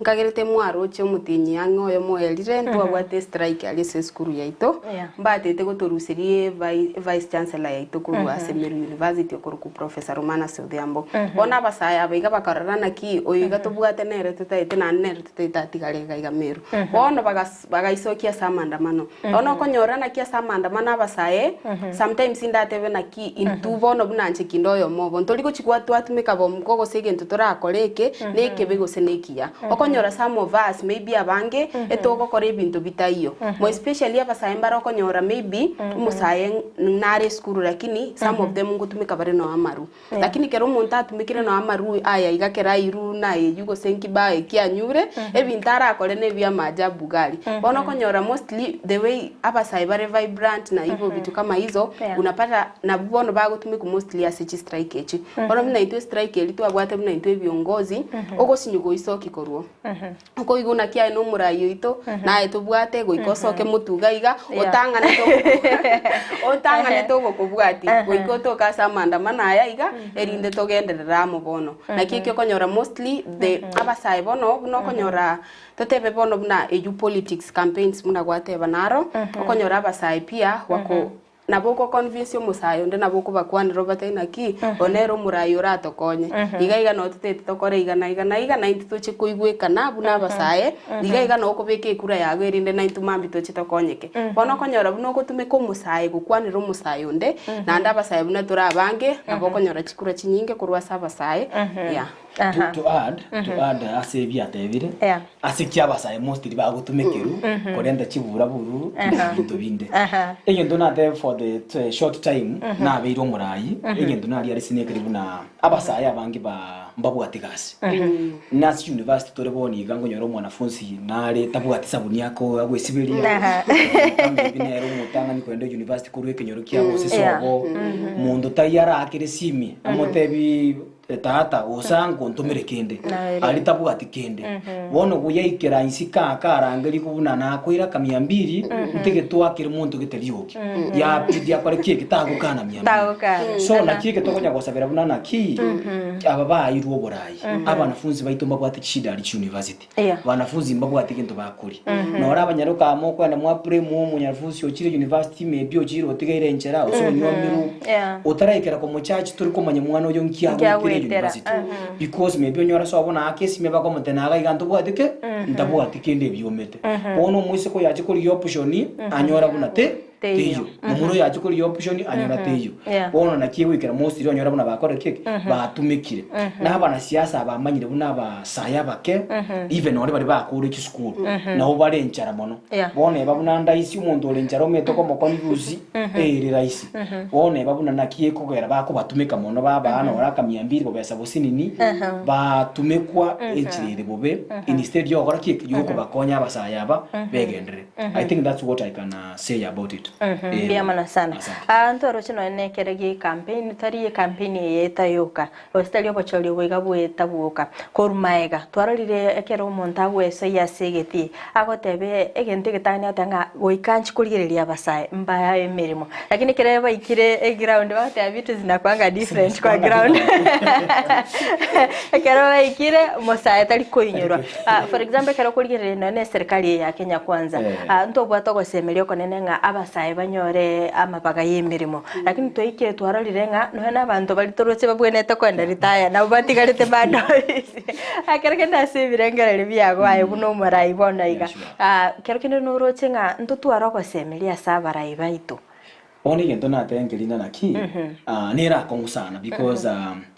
Nkagerete mwaroche omotienyi ang'e oyomo oerire, ntwabwate estrike aria ase esukuru yaito, Yeah. mbatete gotoruseria evi evice chancellor yaito korwa ase Meru University okorokwa Professor Romanus Odhiambo. Bono abasae aba iga bakarora naki oyo iga tobwate nere totaete naende nere totaete atigare iga iga Meru. Bono bagas bagaisokia ase amaandamano. Bono okonyora naki ase amaandamano abasae, sometimes ndatebe naki intwe bono buna inche kinde oyomo obo, ntori gochi gwa twatumeka bomko gose egento torakore eke, na ekebe gose na ekiya. Okonyora some of us maybe abange, etogokora ebinto bitaiyo. More especially abasae mbare okonyora maybe, omosae nare esukuru lakini some of them ngotumeka bare nonya amaru. Lakini kera omonto atumekire nonya amaru aya iga kera airwe na eyio gose nki ba eki anyure, ebinto arakore na ebia maajabu iga aria. Bono okonyora mostly the way abasae bare vibrant na hivyo vitu kama hizo, Yeah. unapata nabwo bono bagotumekwa mostly ase chistrike echi. Bono buna intwe estrike eria twabwate buna intwe ebiongozi, ogosinywa goisoki korwa oo. Okoigwa naki aye nomorai oito, naye tobwate goika osoke motwe iga iga, Yeah. otang'anete otang'anete ogokobwatia, goika otoke ase amaandamano aya iga, erinde togenderere amo bono. Naki ekio okonyora mostly the abasae bono, buna okonyora totebe bono buna eywo politics campaigns buna gwateba naro, okonyora abasae pia bako Nabo ogoconvince omosae onde nabo okobakwanera obatebie naki, oyo nere omorai oratokonye. Iga iga noo totaete tokore iga na iga na iga, naintwe toche koigwekana buna abasae, iga iga noo okobeka ekura yago erinde naintwe mambia toche tokonyeke. Bono okonyora buna ogotumeka omosae gokwanera omosae onde, naende abasae buna tore abange, nabo okonyora chikura chinyinge korwa ase abasae, yeah. Aha. To, to add, to add ase ebiatebire Yeah. ase ki abasae mostly bagotumekerwa korenta chibura bururu na binto binde. Aha. Egento natebe for the t- short time nabeire omorai egento naria are sinekeri buna abasae abange ba mbabwati gasi. Nase university tore bono iga nkonyora omwanafunzi nare tabwati sabuni ako agwesiberia Aha. maybe nere omotang'ani kogenda university korwa ekenyoro kiabo gose Yeah. sobo monto taiyo arakere esimi amotebi Tata, gose angontomere kende, Naere. aria tabwati kende. Bono goyaikera inse kaka arangerigwe buna nakoira kamia mbiri, ntige twakere monto gete riogi. Yabidi akore ki eke tagokana mia mbiri. Tagokana. So naki eke tokonya gosabera buna naki, aba bairwe oborai, abanafunzi baito mbabwate chishida aria chiuniversity. Yeah. Wanafunzi mbabwate gento bakoria. Nora abanyaroka amo okoenda mwa pray mwa omonyafunsi ochire university maybe ochire otigaire enchera ase onywomirwe Yeah. otaraikera komochachi tori komanya mwana oyo nki agwetire Nkiagwetera, university because maybe onyore sobo naake esime bakomotebia naga iga ntobwati ki ntabwati kende ebiomete. Bono omoiseke oyo ache korigia option anyora buna te Teiyo. teiyo. Momura oyo ache korigia option anyora teiyo. Yeah. Bono naki egoikera mostly onyora buna bakorire ki? Batumekire. Na abanasiasa bamanyire buna abasae abake, even nonye baria bakure chisukuru, nabo bare enchara mono. Yeah. Bono eba buna ndaisi omonto ore enchara omanyete okomoconfuse, ere rahisi. Bono eba buna naki ekogera bakobatumeka mono babaa nore akamia mbiri kobesa bosinini, batumekwa enchera ere bobe, instead yogokora ki? Yokobakonya abasae aba begenderere. I think that's what I can say about it. Eh, Mbuya mono sana. asante. Ah, ntoroche nonya na ekere gie campaign tari ecampaign eye etayoka gose tari obochori obo iga bweta bwoka korwa maega twarorire ekero omonto agwesoyia ase egetii agoteba egento egetang'ani agoteba ng'a goika nchi korigereria abasae mbae emeremo lakini ekere baikire eground bagoteba vitu zinakuanga different kwa ground ekero baikire omosae tari koinyorwa. Ah, for example ekero okorigereria nonya na eserikali eye ya Kenya Kwanza, Eh. ah, ntobwate ogosemeria okonene ng'a abasae banyore amabaga y'emeremo. Lakini twaikire twarorire ng'a nonya na abanto baria toroche babwenerete kogenda retire nabo batigarete bado ofisi. Ekero kende ase ebirengererio biago aye buna omorai bono iga, Yeah, sure. ah, kero kende noroche ng'a ntotware ogosemeria ase abarai baito. Bono egento natebe nkerina naki, nere akong'u sana because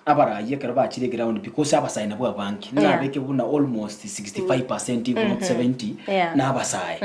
abarai ekero bachire eground because abasae nabwo abange, Yeah. nabeke buna almost 65% if not 70 Yeah. na abasae.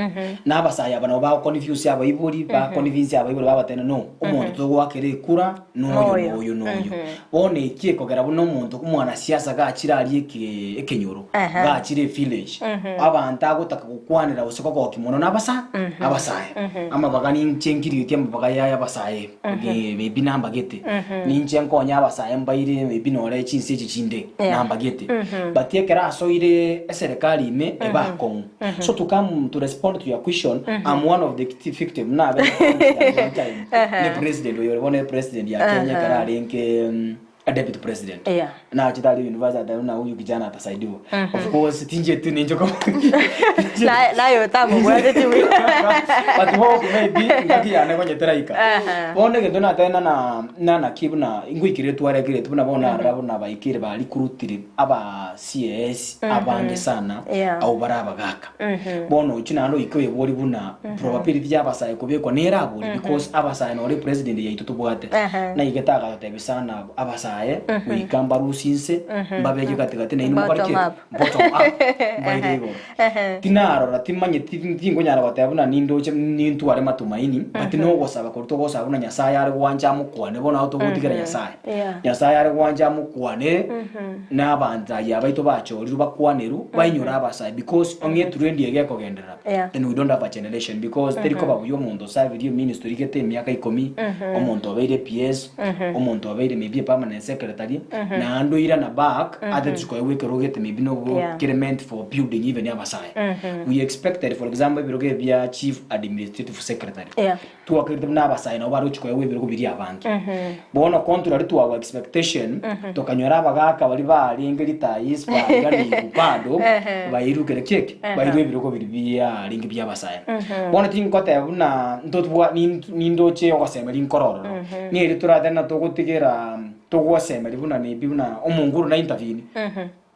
Na abasae aba nabo bagoconfuse abaibori, baconvince abaibori babatebia no, omonto togoakera ekura noyo Noyo. noyo noyo. Bono eki ekogera buna omonto omwanasiasa gachire aria eke ekenyoro, Aha. gachire evillage, abanto agotaka gokwanera gose kogokia mono nabasa abasae. Amabaga ninche nkirigetie amabaga ya abasae maybe nambagete, ninche nkonye abasae mbaire maybe nore chinse echi chinde Yeah. nambagete. But ekero asoire eserekari ime ebe akong'u. So to come to respond to your question, I'm one of the victim nabe one time. Ne president oyo bono president ya Kenya ekero arenge a deputy president. Yeah. Nachete aria university ateba buna huyu kijana atasaidiwa. Of course tincheti ninche Naye otamobwateti buya. But hope maybe ngaki yane konya teraika. Aha. Bono egento nateba na na naki buna ngoikire twarekerete buna bono narora buna baikire barikurutire aba CAS abange sana Yeah. abwo bare abagaka. Bono ochio naende oike oyebori buna probability ya abasae kobekwa nere abori because abasae nore president yaito tobwate. Aha. Naigete agatotebia sana abasae goika mbarusie inse mbabeke gatigati nainwe mokore ki? Bottom up. Bottom up. Mbaire igoro. Tinarora timanyeti tingonyara goteba buna nindoche nintware matumaini but nogosaba koria togosaba buna Nyasaye are gwancha amokwane bono nabo togotigera Nyasaye. Yeah. Nyasaye are gwancha amokwane na abanto aye abaito bachorirwe bakwanerwe bainyore abasae because onye etrend eye gekogenderera Yeah. then we don't have a generation because teri koba buya omonto osabirie ministry gete emiaka ikomi omonto obeire PS omonto obeire maybe a permanent secretary naende oirana back ate tochikoegwa ekerogo gete maybe nobo Yeah. kere meant for building even abasae we expected for example ebirogo ebia chief administrative secretary Yeah. Twakerete buna abasae nabo bare gochia koegwa ebirogo biria abange. Bono contrary to our expectation, tokanyora abagaka baria barenge retirees bairanigwe bado, bairwe kere ki eke? Bairwe ebirogo biria biarenge bia abasae. Bono tingoteba buna ntotbwa nindoche ogosemeria nkore ororo. Neri toratebe na togotigera togosemeria buna maybe buna omonguru na intervene.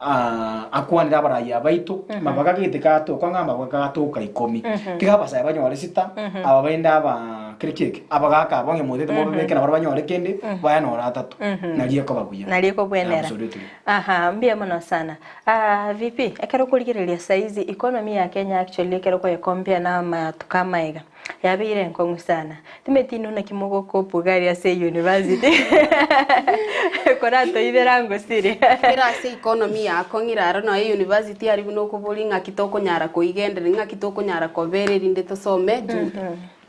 Akwanire abarayia baito, amabaga gete gatoka ng'a amabaga gatoka ikomi. Tiga abasae banyore sita, aba baende aba kere kieke, abagaka abo onye motaete mobabeke nabo banyore kende, bayanore atato. Nario ekoba buya. Nario ekobwenera. Absolutely. Aha, mbuya mono sana. Ah, VP, ekero okorigereria saizi economy ya Kenya actually ekero okoyecompare na amatuko amaega, Yabeire enkong'u sana. Timeti inwe naki mogokopa iga aria ase university koratoibera ngosire. Kera ase economy yakong'ire aro noe university aria buna okoboria ng'aki tokonyara koigendereria ng'aki tokonyara kobera erinde tosome juu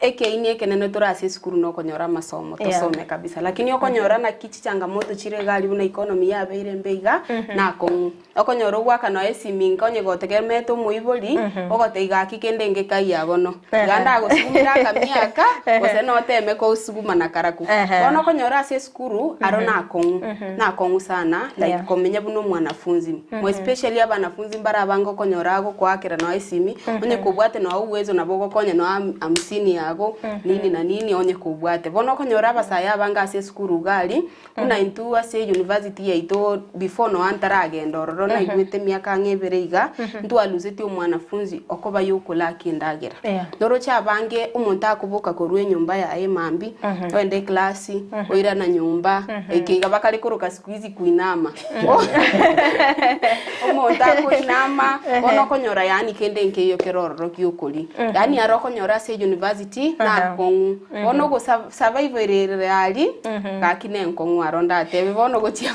ekeini ekenene tore ase esukuru nokonyora amasomo tosome kabisa lakini okonyora naki chichangamoto chire iga aria buna economy yabeire embe iga nakong'u. Okonyora ogwaka nonya esimi inka onye gotegermete omoibori, ogotebia gaki kende ngekaiya bono. Iga ndagosugumera akamiaka, gose noteme kosuguma na karaku. Bono okonyora ase esukuru, aro nakong'u, nakong'u sana, like komenya buna omwanafunzi. More especially abanafunzi mbare abange okonyora agokoakera nonya esimi, onye kobwate nonya uwezo nabo ogokonya nonya hamsini yago, nini na nini onye kobwate. Bono okonyora abasae abange ase esukuru iga aria, Buna intwe ase university yaito before nonya ntaragenda ororo naigwete emiaka ang'e ebere iga, ntwalusetie omwanafunzi okoba yokolaka endagera. Yeah. Noroche abange omonto akoboka korwa enyomba yaye mambia, oende eclass, oirana nyomba, eke iga bakare koroka siku hizi kuinama. Omonto akoinama, bono okonyora yaani kende nkeiyo kere ororo giokoria. Yaani aro okonyora ase university, nakong'u. Bono ogosa survival ere aria, gaki nenkong'u aro ndatebe bono gochia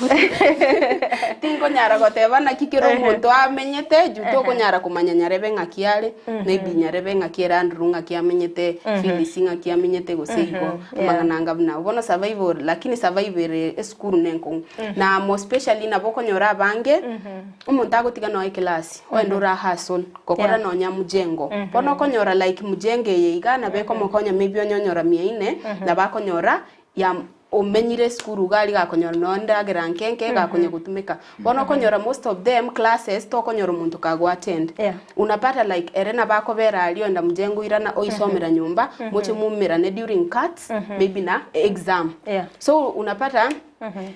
tinkonyara goteba naki kera omonto amenyete, juu tokonyara komanya nyarebe ng'aki are, maybe nyarebe ng'aki ere Andrew ng'aki amenyete, Phyllis ng'aki amenyete gose igo, amang'ana anga buna abwo. Bono survival lakini survival ere esukuru nenkong'u. Na more especially nabo okonyora abange, omonto agotiga nonya eclass, oende ore hustle. Gokora nonya mjengo. Bono okonyora like mjengo eye iga nabo ekomokonya maybe onye onyora mia ine, nabo akonyora ya omenyire esukuru iga aria gakonyora nonya endagera nke nke gakonya gotumeka. Bono okonyora most of them classes tokonyora omonto kago attend. Yeah. Unapata like ere nabo akobera aria oenda mjengo oirana oisomera nyomba, moche moumerane during cuts maybe na exam. Yeah. So unapata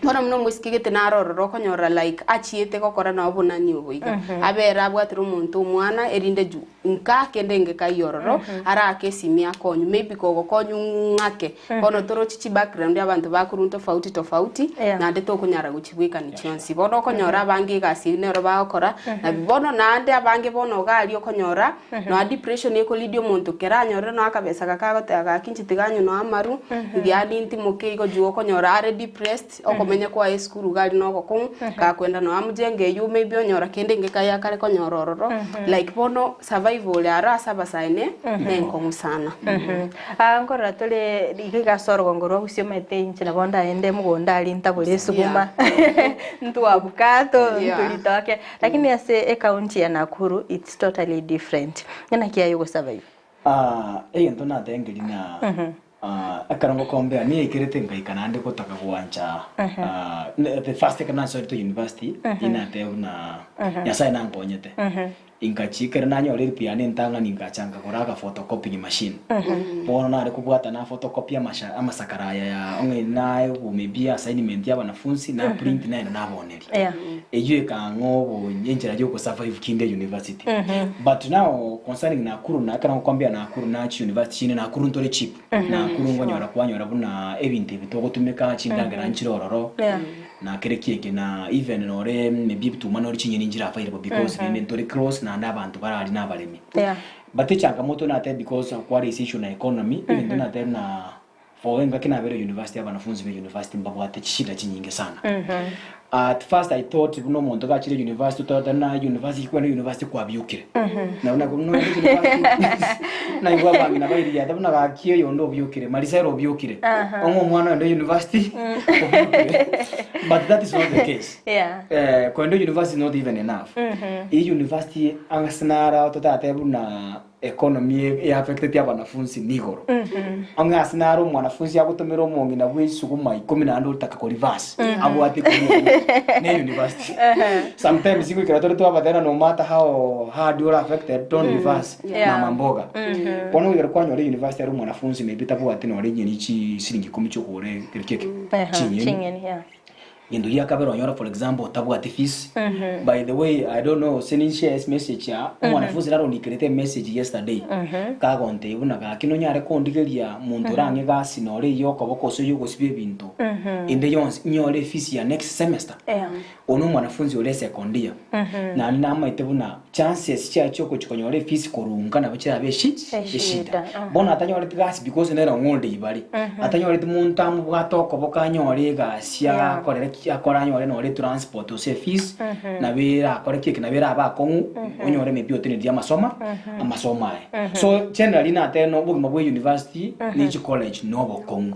Bono buna omoiseke gete naro ororo okonyora like achiete gokora nao obonani obo iga. Abere abwatire omonto omwana erinde juu nka kende ngekai ororo arake esimi akonywe maybe kogokonywa ng'ake. Bono torochi chi background abanto bakorwa tofauti tofauti Yeah. naende tokonyara gochibwekani chionsi. Bono okonyora abange egasi eywo nero bagokora nabi bono naende abange bono iga aria okonyora nonya depression ekolead omonto kera anyorire nonya akabesa gake agoteba gaki inche tiga anywe nonya amaru, yaani ntimoke igo juu okonyora are depressed, okomenya kwaye esukuru iga aria na ogokong'u, gakwenda nonya mjengo eywo maybe onyora kende ngekaye akare konyora ororo, like bono survival aro ase abasae ne nenkong'u sana. Ah, nkorora tore iga iga ase orogongo rwa gusii omanyete inche nabo ndaende mogondo aria ntabore esuguma, ntwe abukato, ntwe ritoke, lakini ase ecounty ya Nakuru it's totally different. Ng'a naki aye ogosurvive? Ah, egento natengeri ng'a ah, ekero ngokombea niaikerete ngaika naende gotaka gwancha ah, ne- the first ekero nasoete university, ninateba buna Nyasaye nankonyete. Ingachia ekero nanyora help yane entang'ani ngacha nkagora aga photocopying machine. Bono nare kobwata na photocopy amasha amasakara aya ya ong'e naegwa maybe assignment ya abanafunsi na print naenda naboneria. Yeah. Eyio ekang'a obo enchera ya ogosurvive kinde university. But now concerning Nakuru na ekero ngokombea Nakuru nachia university chinde Nakuru ntore cheap. Nakuru nkonyora kwanyora buna ebinto ebi togotumeka chindagera nchire ororo. Yeah. Na kere kieke na even nore maybe ebituma nore chinyeni nchire available because rende ntore close naende abanto bare aria na abaremi. Yeah. But echangamoto natebe because kware issue na economy egento natebe na For engaki nabere university abanafunzi be university mbabwate chishida chinyinge sana. At first I thought buna omonto gachire university otote na university kwenda university kwabiokire. Nabo nako buna oende university naigwa abang'ina bairiata buna gaki oyonde obiokire Marisa ere obiokire. Ong'e omwana oende university obiokire. But that is not the case. Yeah. Eh, kwenda university is not even enough. Eye university ase naro totatebe buna Economy eaffecteti abanafunsi nigoro. Ong'e ase naro omwanafunsi agotomera omong'ina bwe esuguma ikomi naende otaka ko reverse abwate ikomi obuya ne university. Sometimes goikera tore twabatera no matter how hard ore affected don't reverse Yeah. mama mboga. Bono goikera kwanyora university are omwanafunsi maybe tabwati nore enyeni chi siringi ikomi chiokogora ekero kieke Ehe, chinyeni. chinyeni, yeah. Gento gia kabere onyore for example otabwati fees, by the way I don't know gose ninshare message aa, omwanafunzi narondikerete emessage yesterday, kagontebia buna gaki nonyare kondigeria monto orang'e egasi nore eyio okoboko gose oyio ogosibia ebinto, ende yonsi nyore efees ya next semester. Oyo na omwanafunzi ore second year, naende namaete buna chances chiaye chiogochia konyora efees korwa nka nabo chirabe eshi eshida. Bono atanyoreti gasi because nere ong'onde ibare, atanyoreti monto amobwate okoboko anyore egasi akorere ki akore anyore nore etransport gose efees, nabo erakore ki eke nabo erabe akong'u, onyore maybe oteneniri amasoma amasomo aye. So generally natebe na obogima bwa university ne chicollege na obokong'u,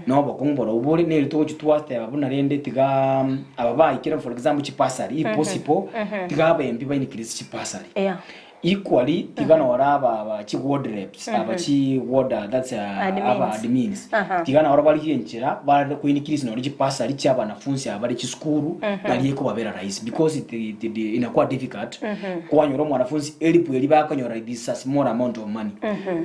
na obokong'u borobwo bore neri togochia twateba buna rende tiga aba baikire for example chibasari if possible tiga abembi ba increase chibasari. Yeah. Equally tiga noro aba aba chi ward reps aba chi ward that's aba Admins. admins Aha. tiga noro barigie enchera bare ko increase noro chibasari chia abanafunsi aba bare chisukuru nari ekobabera rahisi because it, it, it, inakuwa difficult kwanyora omwanafunsi elipu eri bakonyora it is a small amount of money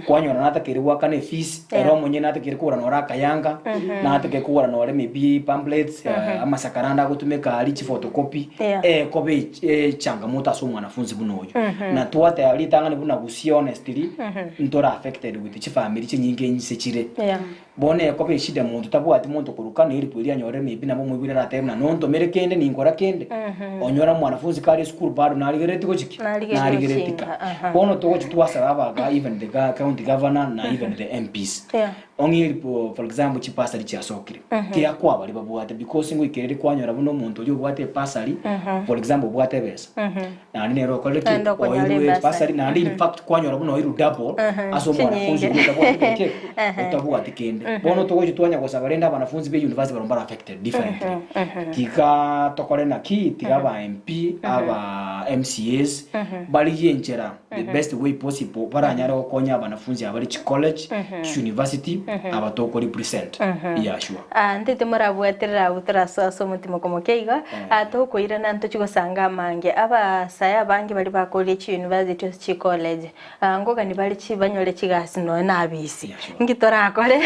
kwanyora natakeire goakana efees ere Yeah. omonyene natakeire kogora nore akayanga natakeire kogora nore maybe pamphlets amasakara ande agotumeka aria chiphotocopy Yeah. ekoba echangamoto ase omwanafunsi buna oyo. Na twateba ritang'ani buna gusii honestly ntore affected with chifamiri chinyinge inse chire. Yeah. Bono ekoba eshida monto tabwati monto koruka na eripu eria anyorire maybe nabo omoibori aratebe buna nontomere kende ninkora kende. Onyore omwanafunsi kare esukuru bado narigerereti gochi ki? Narigereti Narigereti ka. gochinga, aha. Bono togochi twasaba abaga even the county governor na even the MPs. Yeah. Ong'e eripu for example chibasari chiasokire, tiga kwabari babwate because ngoikereri kwanyora buna omonto oria obwate ebasari, for example obwate ebesa, naende nere okorire ki? Naende okonyora Oirwe ebasari. ebasari naende in fact kwanyora buna oirwe double ase omwanafunzi Chinyinge. oria otabwati ki? Otabwati kende. Bono togochi twanya gosaba rende abanafunzi be university barabwo mbare affected differently. Tiga tokore naki? Tiga aba MP, aba MCAs, barigie enchera the best way possible baranyare gokonya abanafunzi aba bare chicollege, chiuniversity, aba toko represent. Yeah, sure. Ah, ntete morabwaterere abwo torasoa ase omotima okomokia iga, ah, tokoirana ntochi gosanga amange. Abasae abange baria bakorire chiuniversity ase chicollege, ah, nkogani bare chi banyore chigasi nonya na abisi. Yeah, sure. Nki torakore?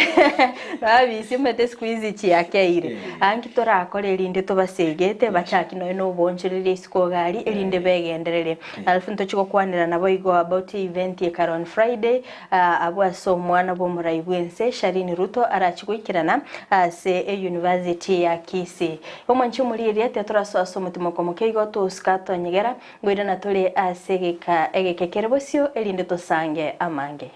Nonya abisi omanyete siku hizi chiakeire. Eh. Ah, nki torakore erinde tobasegete, bachaki nonya na oboonchoreria isiko iga aria, erinde begendererie. Alafu ntochi gokwanera naboigo about event ekare on Friday, abwo ase omwana bw'omorai bw'ense Shalini Ruto arachi goikerana ase euniversity ya Kisii. Omwanchi omorieria tiga torasoa ase omotimoko omoke igo tosika atonyegera, ngoirana tore ase egeka egeke kere bosio erinde tosange amange.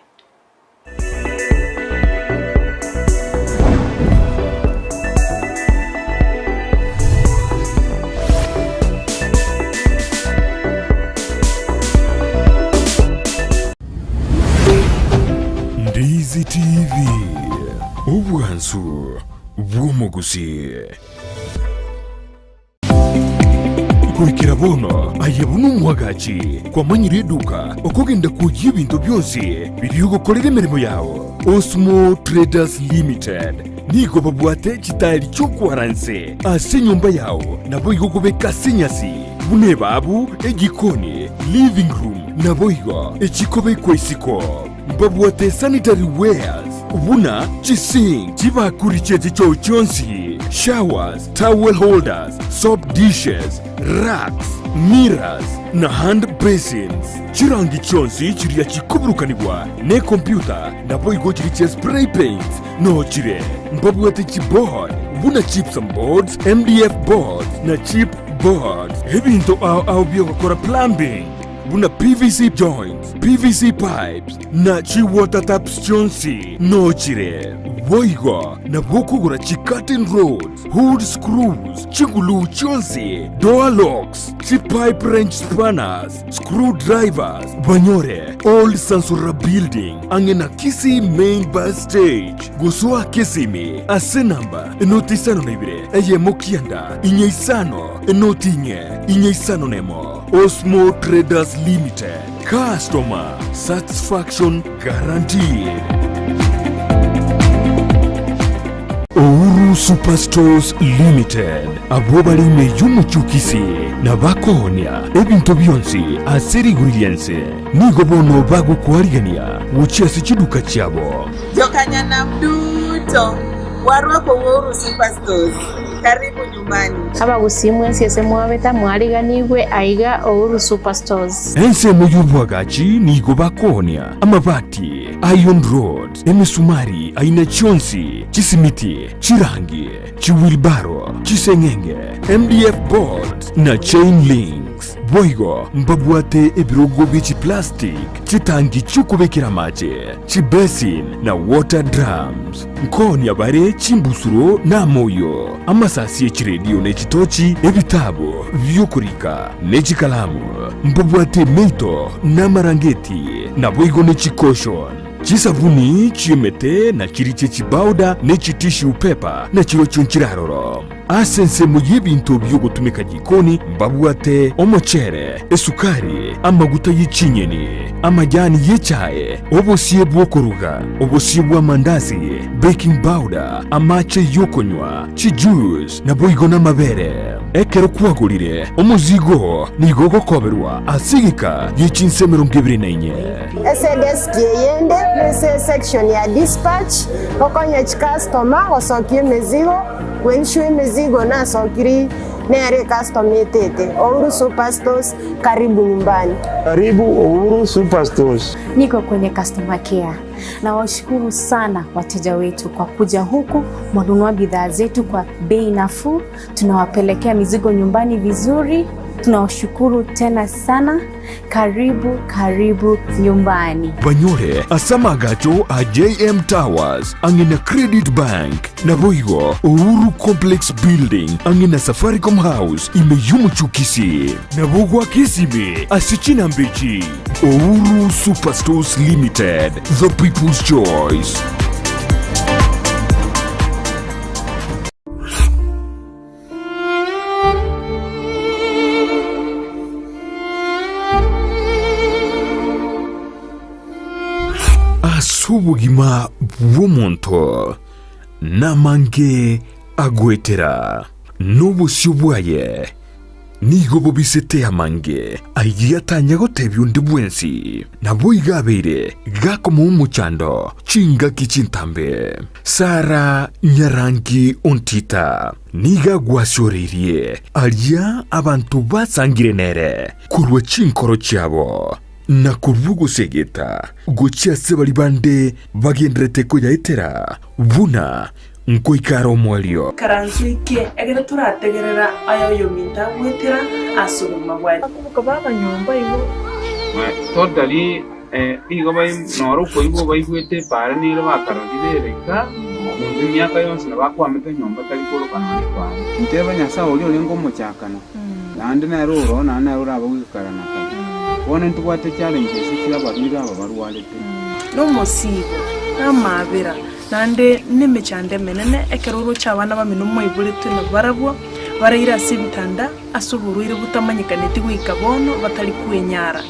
Ndizi TV, obwansu bw'omogusii. Goikera bono aye buna omwagachi kwamanyire eduka okogenda kwoyia ebinto bionsi biria ogokorera emeremo yao. Osmo Traders Limited nigo babwate chitaeri chi'okwara nse ase enyomba yao naboigo gobeka ase enyasi buna ebabu, ejikoni, living room naboigo echikobekwa isiko. Mbabwate sanitary wares buna chisink, chibakuri chie chichoo chionsi, showers, towel holders, soap dishes, racks, mirrors, na hand basins. Chirangi chionsi chiria chikoburukanigwa nekompyuta naboigo chiria chia spray paints noo chire. Mbabwate chiboard buna gypsum boards, MDF boards na chip boards. Ebinto ao ao biogokora plumbing buna PVC joints, PVC pipes, na chi-water taps chionsi nochire. Boigo nabo okogora chi-curtain rods, hood screws, chiguluu chionsi, door locks, chi-pipe wrench spanners, screw drivers, banyore Old Sansura Building ang'e na Kisii Main Bus Stage. Gosoa Kisimi ase namba enoti 52 eyemo kianda inye isano enoti inye inye isano nemo. Osmo Traders Limited, Customer Satisfaction Guaranteed. Ouru Superstores Limited, abwo bare ime y'omochie o Kisii na bakoonia ebinto bionsi ase rigori ri'ense, nigo bono bagokwarigania gochia ase chiduka chiabo. Jokanyanam duto. Warua kwa Uhuru Superstores. Karibu nyumbani. Abagusii mwensi ase mwabete mwariganigwe aiga Uhuru Superstores. Ensemo y'oboagachi nigo bakoonia amabati, iron rods, emesumari aina chionsi, chisimiti, chirangi, chiwheelbarrow, chiseng'enge, MDF boards, na chain links. Boigo mbabwate ebirogo bie chiplastic, chitangi chi'okobekera amache, chibasin, na water drums. Nkoonia bare chimbusuro na amoyio, amasasi e chiredio ne chitochi, ebitabu bi'okorika, ne chikalamu. Mbabwate emeito na amarangeti, naboigo ne chikoshon, chisabuni chi'emete na chiriche chibauda ne chitissue paper, na chirochio nchiraroro. Ase ensemo y'ebinto bi'ogotumeka jikoni mbabwate omochere, esukari, amaguta ye chinyeni, amajani y'echae, obosie bw'okoruga, obosie bw'amandasi, baking powder, amache y'okonywa, chijuice, naboigo namabere. Ekero kwagorire omozigo oo nigo ogokoberwa ase egeka gie chinsa 24. Ase edesk eyende nese section ya dispatch, gokonya chicustomer gosokia emezigo. Gwenchwa emizigo nasokiri nere ecustom etete. Uhuru Superstores, karibu nyumbani. Karibu Uhuru Superstores. Niko kwenye customer care. Nawashukuru sana wateja wetu kwa kuja huku, mwanunua bidhaa zetu kwa bei nafuu, tunawapelekea mizigo nyumbani vizuri. Tunawashukuru tena sana. Karibu, karibu nyumbani. Banyore ase amagacho a JM Towers ang'e na Credit Bank, naboigo Uhuru Complex Building ang'e na Safaricom House ime y'omochie o Kisii. Nabo goaka esimi ase chinamba echi, Uhuru Superstores Limited, the people's choice. Ase obogima bw'omonto namange agoetera, na obosio bwaye nigo bobisete amange ayio atanya gotebia onde bwensi. Naboigo abeire gakomoa omochando chingaki chintambe. Sara Nyarangi Ontita nigo agwasioreirie aria abanto basangire nere korwa chinkoro chiabo, na korwa ogosegeta gochia ase baria bande bagendererete koyaetera buna nkoika are omoerio. Ikaranso eke, ekero torategerera aya oyominto agwetera ase obogima bwaye. Bakoboka baba nyomba igo. Totally Nigo noro okoigwa baigwete epaara nere bakarorire ere iga, omonto emiaka yonsi nabo akwamete nyomba tari koroka nonya epaara. Nteba Nyasae oria orenge omochakano, naende nere oroo, naende nere orabe goika kare na kare. Bono ntobwate challenges chi'abarwaire aba barwarete. Nomosiibo, na amaabera, naende nemechando emenene, ekero oroche abana bamino moiboretwe nabarabwo, baraire ase ebitanda ase oborwaire botamanyekaneti goika bono, batari kwenyara.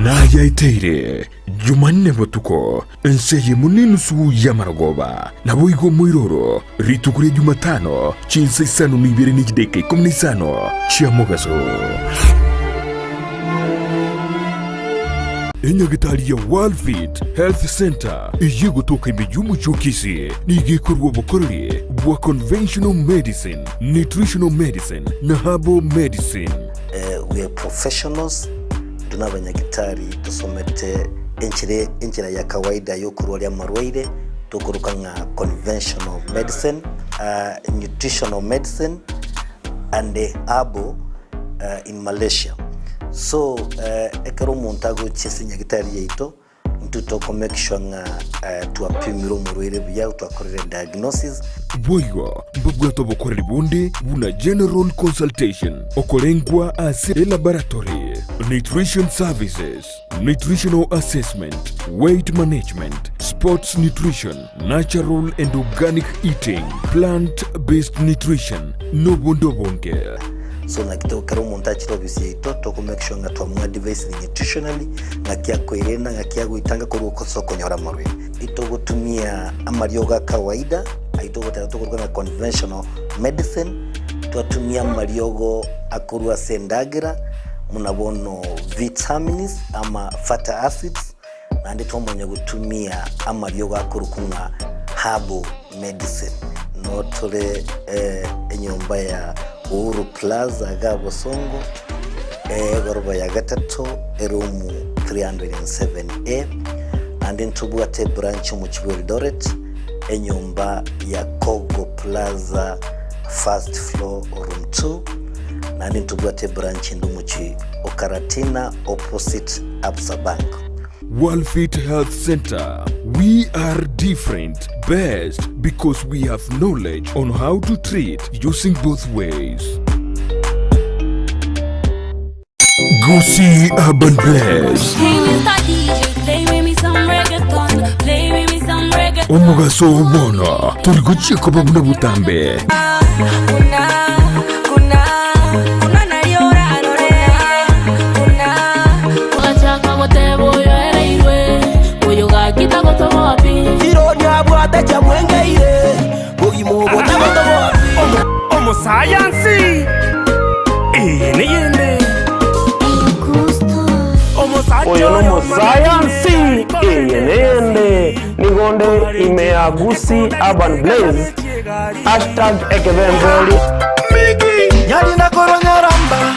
Nayaeteire Jumanne botuko, ense eyemo nenusu y'amarogoba, naboigo omoiroro rituko ria Jumatano chinsa isano na ibere ne chidakika ikomi na isano chia mogaso. Enyagitari ya Worldfit Health Centre eyio egotoka ime y'omochie o Kisii nigo ekorua obokoreri bwa conventional medicine, nutritional medicine na herbal medicine. We are professionals, intwe nabanyagitari tosomete enchera enchera ya kawaida yokorwaria amarwaire tokoroka ng'a conventional medicine, nutritional medicine and herbal in Malaysia. So ekero omonto agochia ase enyagitari yaito, Intwe toko make sure ng'a twapimire omorwaire buya, twakorire diagnosis. Boigo mbabwate obokoreri bonde buna general consultation, okorengwa ase elaboratory, nutrition services, nutritional assessment, weight management, sports nutrition, natural and organic eating, plant based nutrition, nobonde obonge. So naki to kera omonto achire ofisi yaito toko make sure ng'a twamoadvisire nutritionally ng'aki akoirenda ng'aki agoitanga korwa ase okonyora amarwaire. Itogotumia amariogo a kawaida ayio togoteba tokoruga ng'a conventional medicine, twatumia amariogo akorwa ase endagera buna bono vitamins ama fatty acids, naende twamanya gotumia amariogo akorokwa ng'a. Herbal Medicine. Noo tore enyomba ya Uhuru Plaza iga Bosongo, egoroba ya gatato, eroom 307A. Naende ntobwate ebranch omochie bwa Eldoret, enyomba ya Kogo Plaza first floor room 2. Naende ntobwate ebranch ende omochie o Karatina opposite Absa Bank. Worldfit Health Center, We are different, best because we have knowledge on how to treat using both ways. Gusii Urban Blaze. Hey, Mr. DJ, play with me some reggaeton. Play with me some reggaeton. Omogaso oo bono tori gochia koba buna botambe. Omosayansi eye neyende Oyo nomosayansi eye neyende nigo nde ime ya Gusii Urban Blaze hashtag ekebemberi. Nyarina koronyaramba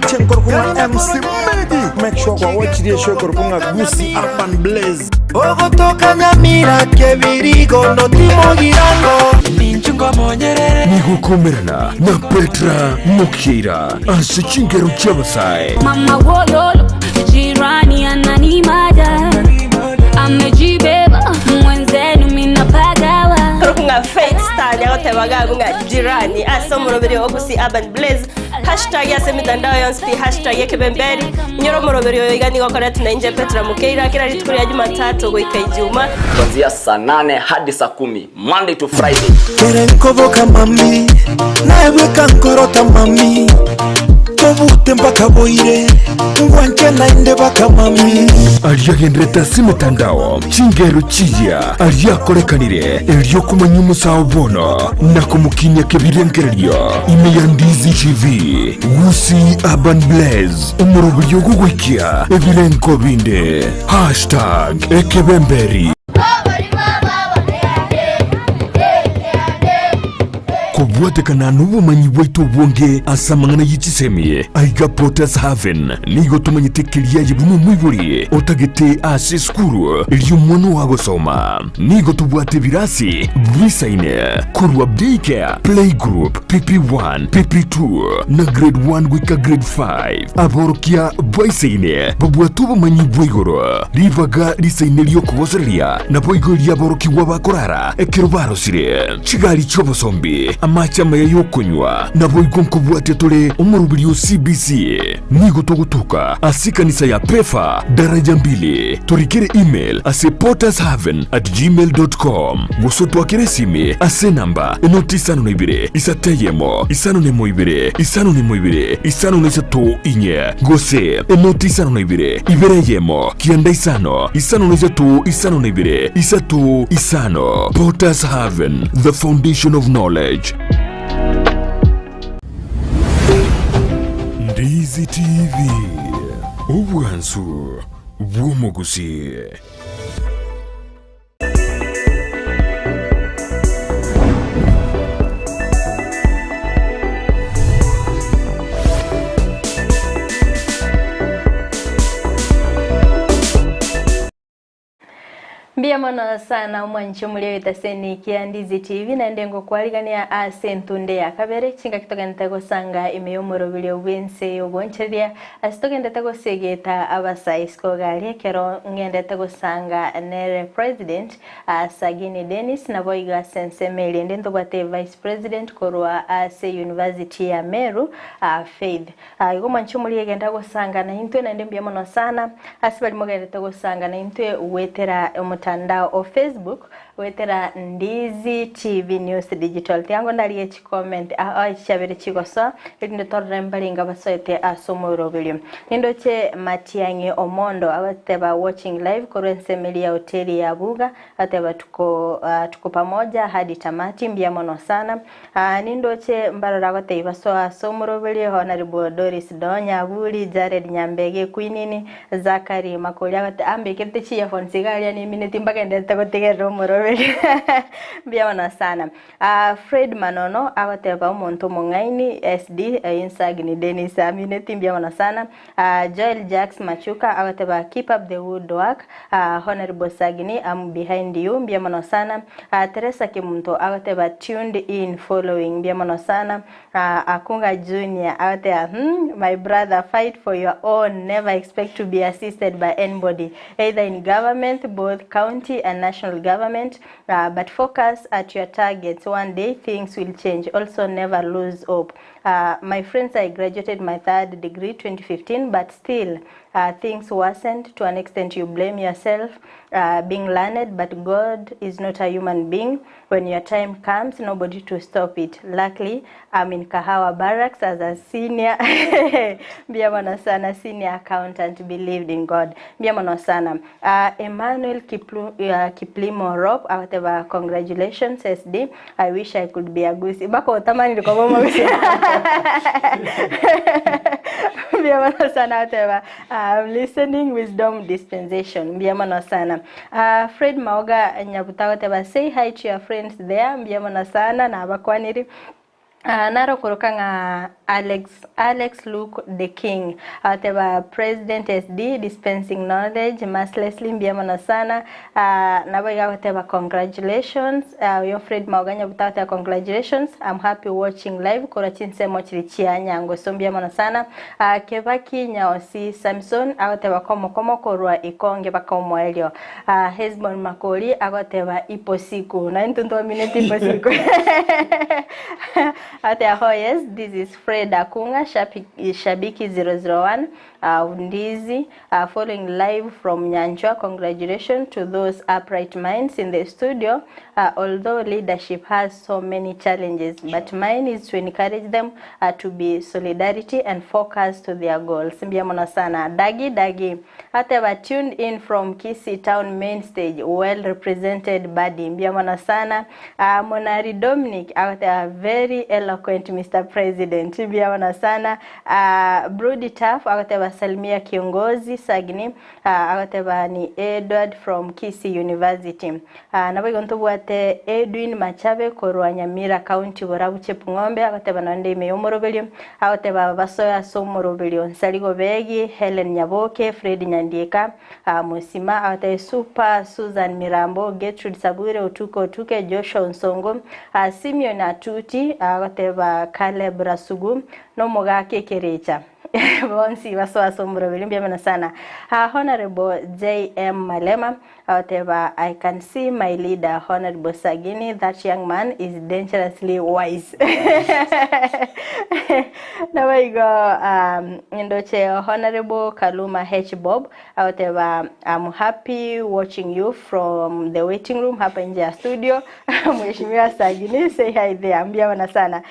chenkorokung'a MC Medi make sure kwa watch the show korokung'a Gusii Urban Blaze Ogotoka Nyamira kebirigo notimogirango Nigo okomerana na Petra Mokeira ase chingero chi'abasae. Mama wololo, jirani ananimada. Amejibeba, mwenzenu minapagawa. Ng'a Faith Star agoteba gabu ng'a jirani ase omoroberi o Gusii Urban Blaze hashtag ase emitandao yonsi pi hashtag ekebemberi inyore omoroberi oyo iga nigo okoretwa na inche Petra Mokeira kera rituko ria Jumatatu goika Ijuma. Kuanzia saa nane hadi saa kumi Monday to Friday. Kere nkoboka mami naebweka nkorota mami tobute mpaka boire ngwanche nainde baka mami Aria agenderete ase emetandao, chingero chiya aria akorekanire erio komanya omosao bono na komokinia kebirengererio ime ya Ndizi TV, Gusii Urban Blaze, omoroberio ogogoikia ebirengo binde. Hashtag Ekebemberi. Kobwatekana nobomanyi bwaito obonge ase amang'ana ye chisemi, aiga Potter's Haven nigo tomanyete keria aye buna omoibori otagete ase esukuru eria omwana oo agosoma. Nigo tobwate ebirasi bisaine korwa Daycare, Playgroup, PP1, PP2 na Grade 1 goika Grade 5. Aborokia baisaine babwate obomanyi bwa igoro, ribaga risaine ri'okogosereria, naboigo ri'aborokigwa bakorara ekero barosire chigari chi'obosombi, amache amaya y'okonywa, naboigo nkobwatia tore omoroberi o CBC. Nigo togotoka ase ekanisa ya Pefa, daraja mbili. Torikere email ase pottershaven@gmail.com gose otwakere esimi ase enamba enoti isano na ibere isato eyemo isano na emo ibere isano na emo ibere isano na isato inye gose enoti isano na ibere ibere eyemo kianda isano isano na isato isano na ibere isato isano. Potters Haven, the foundation of knowledge. Ndizi TV, obwansu bw'omogusii. Mbuya mono sana omwanchi omoria oetaseni kia Ndizi TV naende ngokwarigania ase entunde ya kabere chingaki togenderete gosanga ime y'omoroberio bw'ense y'obonchereria ase togenderete gosegeta abasae isiko gari ekero ng'endete gosanga nere president Sagini Dennis naboigo ase ensemo eria ende ntobwate vice president korwa ase university ya Meru Faith Igo omwanchi omoria egenda gosanga naintwe naende mbuya mono sana ase baria mogenderete gosanga naintwe goetera omotandao o Facebook goetera Ndizi TV News Digital. Tiga ndarigie chicomment aa echi chiabere chigosoa erinde torore mbarenga basoete ase omoroberio. Nindoche Matiang'i Omondo agoteba watching live korwa ensemo eria ya hoteli ya Buga agoteba tuko tuko pamoja hadi tamati mbuya mono sana. Aa nindoche mbarore agotebia basoe ase omoroberio, Honorable Doris Donya, Aburi, Jared Nyambege, Quinini, Zachary Makori agote ambekerete chi earphones iga aria nimineti. Amineti mbagenderete gotegerera omoroberi. Mbuya mono sana. Ah, Fred Manono agoteba omonto omong'aini SD Insagni Dennis Amineti mbuya mono sana. Ah, Joel Jacks Machuka agoteba keep up the good work. Ah, Honorable Sagini I'm behind you mbuya mono sana. Ah, Teresa Kemunto agoteba tuned in following mbuya mono sana. Ah, Akunga Junior agoteba hmm, my brother fight for your own never expect to be assisted by anybody either in government both county and national government uh, but focus at your targets one day things will change also never lose hope uh, my friends I graduated my third degree 2015 but still uh, things worsened to an extent you blame yourself uh, being learned but God is not a human being when your time comes nobody to stop it luckily I'm in Kahawa Barracks as a senior mbuya mono sana senior accountant believed in God mbuya mono sana uh, Emmanuel Kiplu, Kiplimo Rob agoteba congratulations SD I wish I could be a goose bako otamanire koba omogusi mbuya mono sana agoteba I'm listening wisdom dispensation mbuya mono sana uh, Fred Maoga Nyabuta agoteba say hi to your friends there mbuya mono sana nabakwaniri Uh, narokoroka ng'a Alex Alex Luke the King agoteba President SD dispensing knowledge mercilessly mbuya mono sana uh, nabo iga agoteba congratulations uh, oyo Fred Maoga Nyabuta agoteba congratulations I'm happy watching live korwa chinsemo chiri chia Nyangoso mbuya mono sana uh, Kebaki Nyaosi Samson agoteba komo komo korwa Ikonge baka omoerio uh, Hesbon Makori agoteba ipo siku na intwe ntwamineti ipo siku Ate oh yes, this is Fred Akunga, Shabiki, Shabiki 001, Ndizi, following live from Nyanchwa. Congratulations to those upright minds in the studio. Although leadership has so many challenges, but mine is to encourage them to be solidarity and focus to their goals. Mbuya mono sana. Dagi Dagi. Ateba tuned in from Kisii Town main stage, well represented body. Mbuya mono sana. Monari Dominic, a very eloquent Mr. President. Mbuya mono sana. Brody Taff, agoteba salimia kiongozi Sagini, agoteba ni Edward from Kisii University. Nabo igo ntobwate Edwin Machabe korwa Nyamira County borabu Chepng'ombe agoteba nonde ime yomoroberio agoteba basoya ase omoroberio Nsarigo Begi Helen Nyaboke Fred Nyandieka Musima agoteba Super Susan Mirambo Gertrude Sabure Otuko Otuke Joshua Nsongo Simeon Atuti agoteba Caleb Rasugu nomogake Kerecha bonsi basoa ase omoroberi mbuya mono sana Honorable JM Malema agoteba I can see my leader Honorable Sagini that young man is dangerously wise nabaigo ndoche Honorable Kaluma H Bob agoteba I'm happy watching you from the waiting room hapa nje ya studio Mheshimiwa Sagini say hi there mbuya mono sana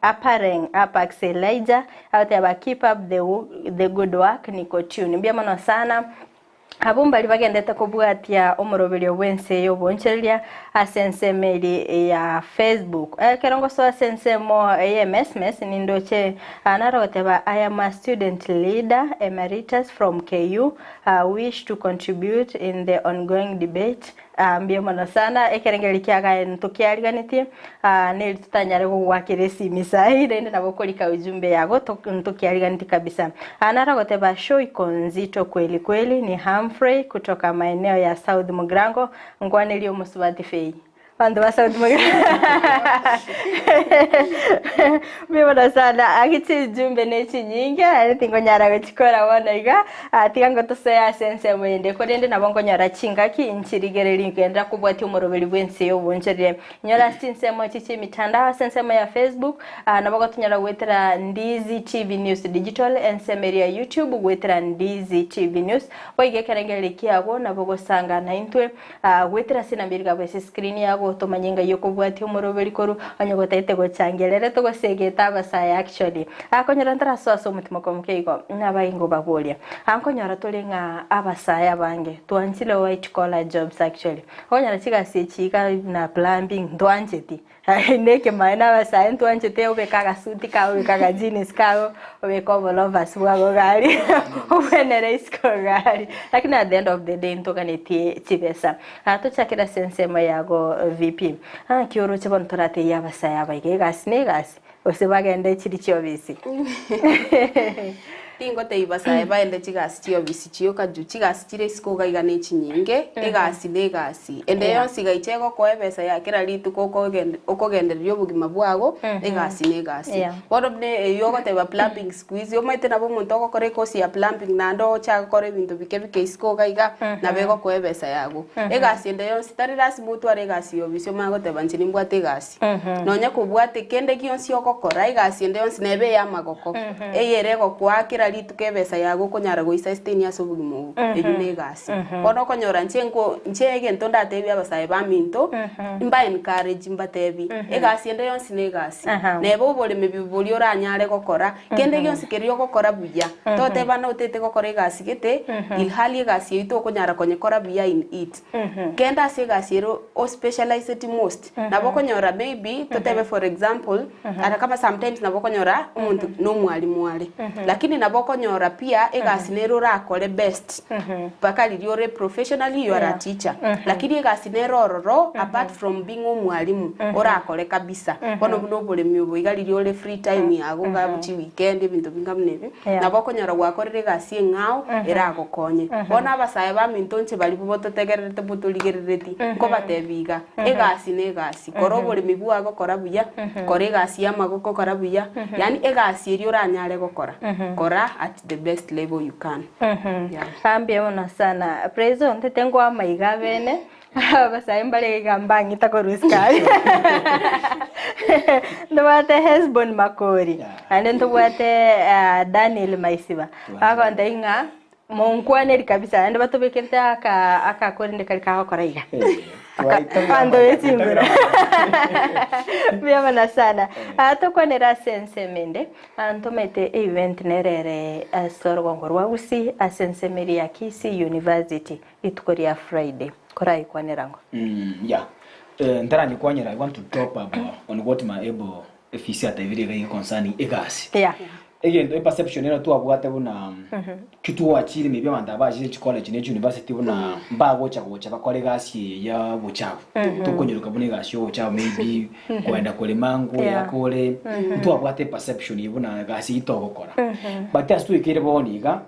Apareng Apax Elijah agoteba keep up the good work niko tune mbuya mono sana abo mbari bagendete kobwatia omoroberio bwense yobonchereria ase ensemo eri ya Facebook ekero ngosoa ase ensemo ya SMS nindoche narogoteba I am a student leader emeritus from KU wish to contribute in the ongoing debate mbuya mono sana ekerengeri kiagae ntukiariganitie neri tutanyare gugwakira esimi sahi rende nabo korika ujumbe yago ntukiariganitie kabisa naragoteba show iko nzito kweli kweli ni Humphrey kutoka maeneo ya South Mugrango ngwanelio musubati fei bantu ba South Mugrango mbuya mono sana agiti jumbe nechinyinge ari tingonyara gochikora bono iga tiga ngo tosoe ase ensemo ende korende nabo nkonyora chingaki nchirigereri nkenda kobwatia omoroberi bwense yoboncherere nyora chinsemo echi chia emitandao ase ensemo ya Facebook nabo gotonyora gwetera Ndizi TV News Digital ensemo eria ya YouTube gwetera Ndizi TV News boiga ekerengereri kiago nabo gosanga na intwe gwetera ase enamba eri gabo ase screen yago. yago tomanye ngai okobwatia omoroberi korwa onye gotagete gochangia rere togosegeta abasae actually. Akonyora ntarasoa ase omotima komokia igo nabae ngobaboria. Ankonyora tore ng'a abasae abange twanchire white collar jobs actually. Okonyora chigasi echi iga buna plumbing ntwancheti. Nekemaene na abasae ntwanchete obeke agasuti kago obeke agajeans kago obeke obolovers bwago iga aria obwenere isiko iga aria lakini at the end of the day ntoganetie chibesa. Tochakere ase ensemo yago VP, naki oroche bono toratebie abasae aba iga egasi na egasi gose bagende chiri chiobisi? Tingotebia basae baende chigasi chiobisi chioka juu chigasi chire isiko iga iga nechinyinge, egasi na egasi. Ende yonsi gaicha egokoa ebesa ya kera rituko okogende okogendereria obogima bwago, egasi na egasi. Bono buna eywo ogoteba plumbing siku hizi, omanyete nabo omonto ogokora ekosi ya plumbing naende ocha gokora ebinto bike bike isiko iga iga, nabo egokoa ebesa yago. Egasi ende yonsi, tari lasima otware egasi ya obisi omanye goteba inche nimbwate egasi. Nonya kobwate kende gionsi ogokora, egasi ende yonsi nebe ey'amagoko, eyere egokoa kera rituko ebesa yago okonyara goisustain ase obogima obo, eyio negasi. Bono okonyora inche nko inche egento ndatebie abasae baminto, mba encourage mbatebi, egasi ende yonsi negasi. Nebe oboremi boria oranyare gokora, kende gionsi keria ogokora buya, toteba notete gokora egasi gete, ilhali egasi eyio tokonyara konyekora buya in it. Kende ase egasi ere o specialiseti most, nabo okonyora maybe totebe for example, ata kama sometimes nabo okonyora omonto na omwalimu are, lakini nabo okonyora pia egasi nere orakore best mpaka riria ore professionally you are a teacher, lakini egasi nere ororo apart from being omwalimu orakore kabisa. Bono buna oboremi obo iga riria ore free time yago iga chiweekend ebinto binga buna ebi. Nabo okonyora gwakorire egasi eng'ao eragokonye. Bono abasae baminto inche baria bototegererete botorigerereti, nkobatebia iga, egasi negasi, kora oboremi bwago kora buya, kora egasi y'amagoko kora buya, yaani egasi eria oranyare gokora, kora at the best level you can. Yeah. Mbuya mono sana. Praise ontete nkoa amaiga abene. Abasae mbare iga mbang'ita korwa esukari. Ntobwate Hesbon Makori, naende ntobwate ah, Daniel Maisiba. Bagontebia ng'a monkwaneri kabisa, naende batobekerete aka akakorende karia kagokora iga. Abanto be chinguru. Mbuya mono sana. Ah, tokwanere ase ensemo ende, ah, ntomanyete event nere ere ase orogongo rwa Gusii ase ensemo eria ya Kisii University. Rituko ria Friday koraikwanera ng'o? Mm, yeah. Eh, ntaranyikwanyera, I want to top up on what my able efisi atebire iga iga concerning egasi. Yeah. Egento eperception ero twabwate buna kitwachire maybe abanto aba bachire chicollege ne chiuniversity buna mbagocha gocha bakore egasi eye ya obochafu. Tokonyeroka buna egasi ya obochafu maybe koenda korema ngoya Yeah. kore. Ntwabwate eperception eye buna egasi eye togokora. But ase twaikeire bono iga,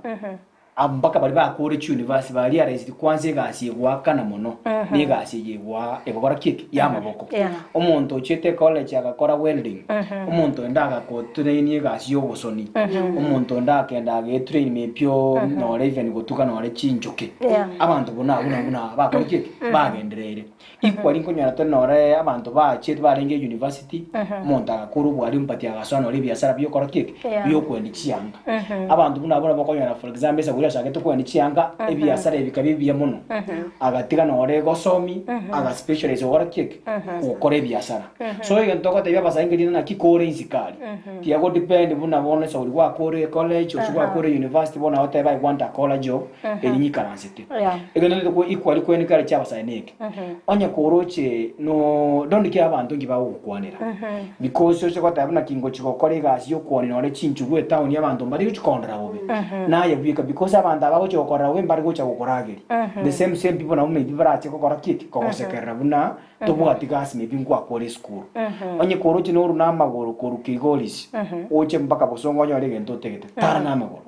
Abwo mpaka baria bakoore chiuniversity ba realized kwanza egasi egoakana mono na egasi eye egoa egokora ki eke? Y'amaboko. Yeah. Omonto ochiete ecollege agakora welding, omonto onde agakotrain egasi y'obosoni, omonto onde akenda agetrain maybe oo nore even gotuga nore chinchoke. Yeah. Abanto buna abwo nabwo buna bakore ki eke? Bagendereire. Equally nkonyora tore nore abanto bachiete barenge university, omonto agakora obwarimu but agasoa nore ebiasara biokora ki eke? Yeah. Biokoendia chianga. Abanto buna abwo nabo okonyora for example esaburi achagete koendia chianga, ebiasara ebi bikaba ebiya mono, agatiga nore gosomi, aga specialize gokora ki eke? Gokora ebiasara. So egento ogotebia abasae nkerina naki kore isiko aria, tiga go depend buna bono esaburi gwakore ecollege gose gwakore university bono otebe I want a collar job, eri nyikaransete. Yeah. Egento gento equally koencourage abasae neke, Onye koroche no don't care abanto nki bagogokwanera because oche goteba buna ki ngochi gokora egasi yokooni nore chinchugu etown abanto mbari gochi kondora bobe naye bweka because abanto aba bagochi gokorora bobe mbari gocha gokorageria the same same people nabo maybe barache gokora ki eki kogosekerera buna tobwati gasi maybe ngwakore esukuru onye koroche noru na amagoro korwa Kilgoris oche mpaka Bosongo onyore egento otagete tara na amagoro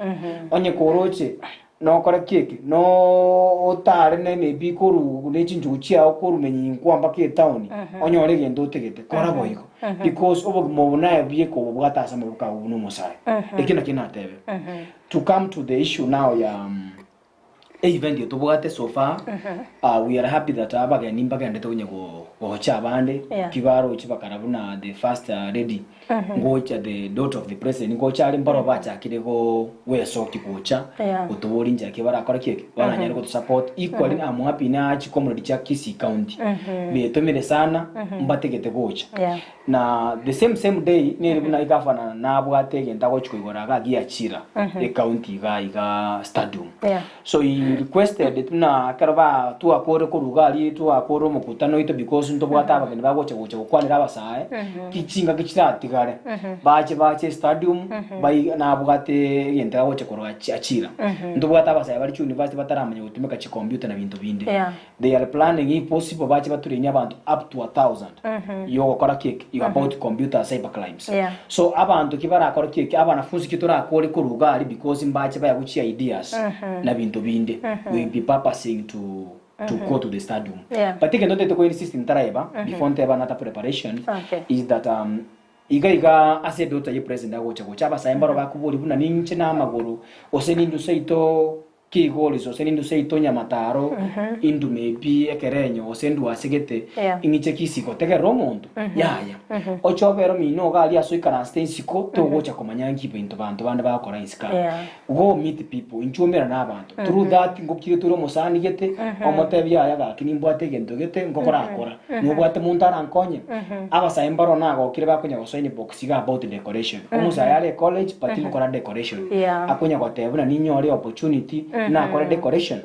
onye koroche Nokore ki eke? Notare nemebi korwa ne chinchugu chiao korwa menyinkwa mpaka etaoni, onyore egento otegete. Kora boigo. Because obogima obo naye bweka obobwate ase amaboko ao buna omosae. Ekio nakio natebe. To come to the issue now ya. Event eye tobwate so far, we are happy that abageni mbagendete konya gocha abande, ki baroche bakara buna the first lady ngocha the daughter of the president ngocha are mbaro bachakire go gwesoki gocha gotoboria inchera ki barakore ki eke baranyare goto support equally I'm happy na chicomrade chia Kisii county betomire sana mbategete gocha Na the same same day nere buna igavana nabwate egento agochi koigora iga giachira ecounty iga iga stadium. So he requested buna ekero ba twakore korwa iga aria twakore omokutano oito because ntobwate abageni bagocha gocha gokwanera abasae ki chingaki chiratigare bache bache estadium bai nabwate egento agocha korwa achira. Ntobwate abasae bare chiuniversity bataramanya gotumeka chicomputer na binto binde. They are planning if possible bache baturenie abanto up to a thousand yogokora ki eke about computer cyber crimes. So abanto ki barakore ki eke abanafunzi ki torakore korwa iga aria because mbache baegwe chi ideas na binto binde we will be purposing to to go to the stadium. But egento ntagete ko insist ntareba before ntebe another preparation is that Iga iga ase edota ye president agocha gocha abasae mbaro bakoboria buna ninche namagoro gose nindwe seito Kigori gose nindwe seito Nyamataro indume pi ekerenyo gose ndwe ase gete ing'iche Kisii gotegerera omonto yaya oche obere omino iga aria ase oikaransete isiko togocha komanya nki binto banto bande bagokora isiko aa go meet people inchuo omera na abanto through that ngokire tore omosani gete omotebi yaya gaki nimbwate egento gete ngokorakora Nobwate monto arankonye? Abasae mbaro nagokire bakonya gosoa inbox iga about decoration. Omosae are ecollege but ngokora decoration. Akonya goteba buna ninyore opportunity nakore decoration.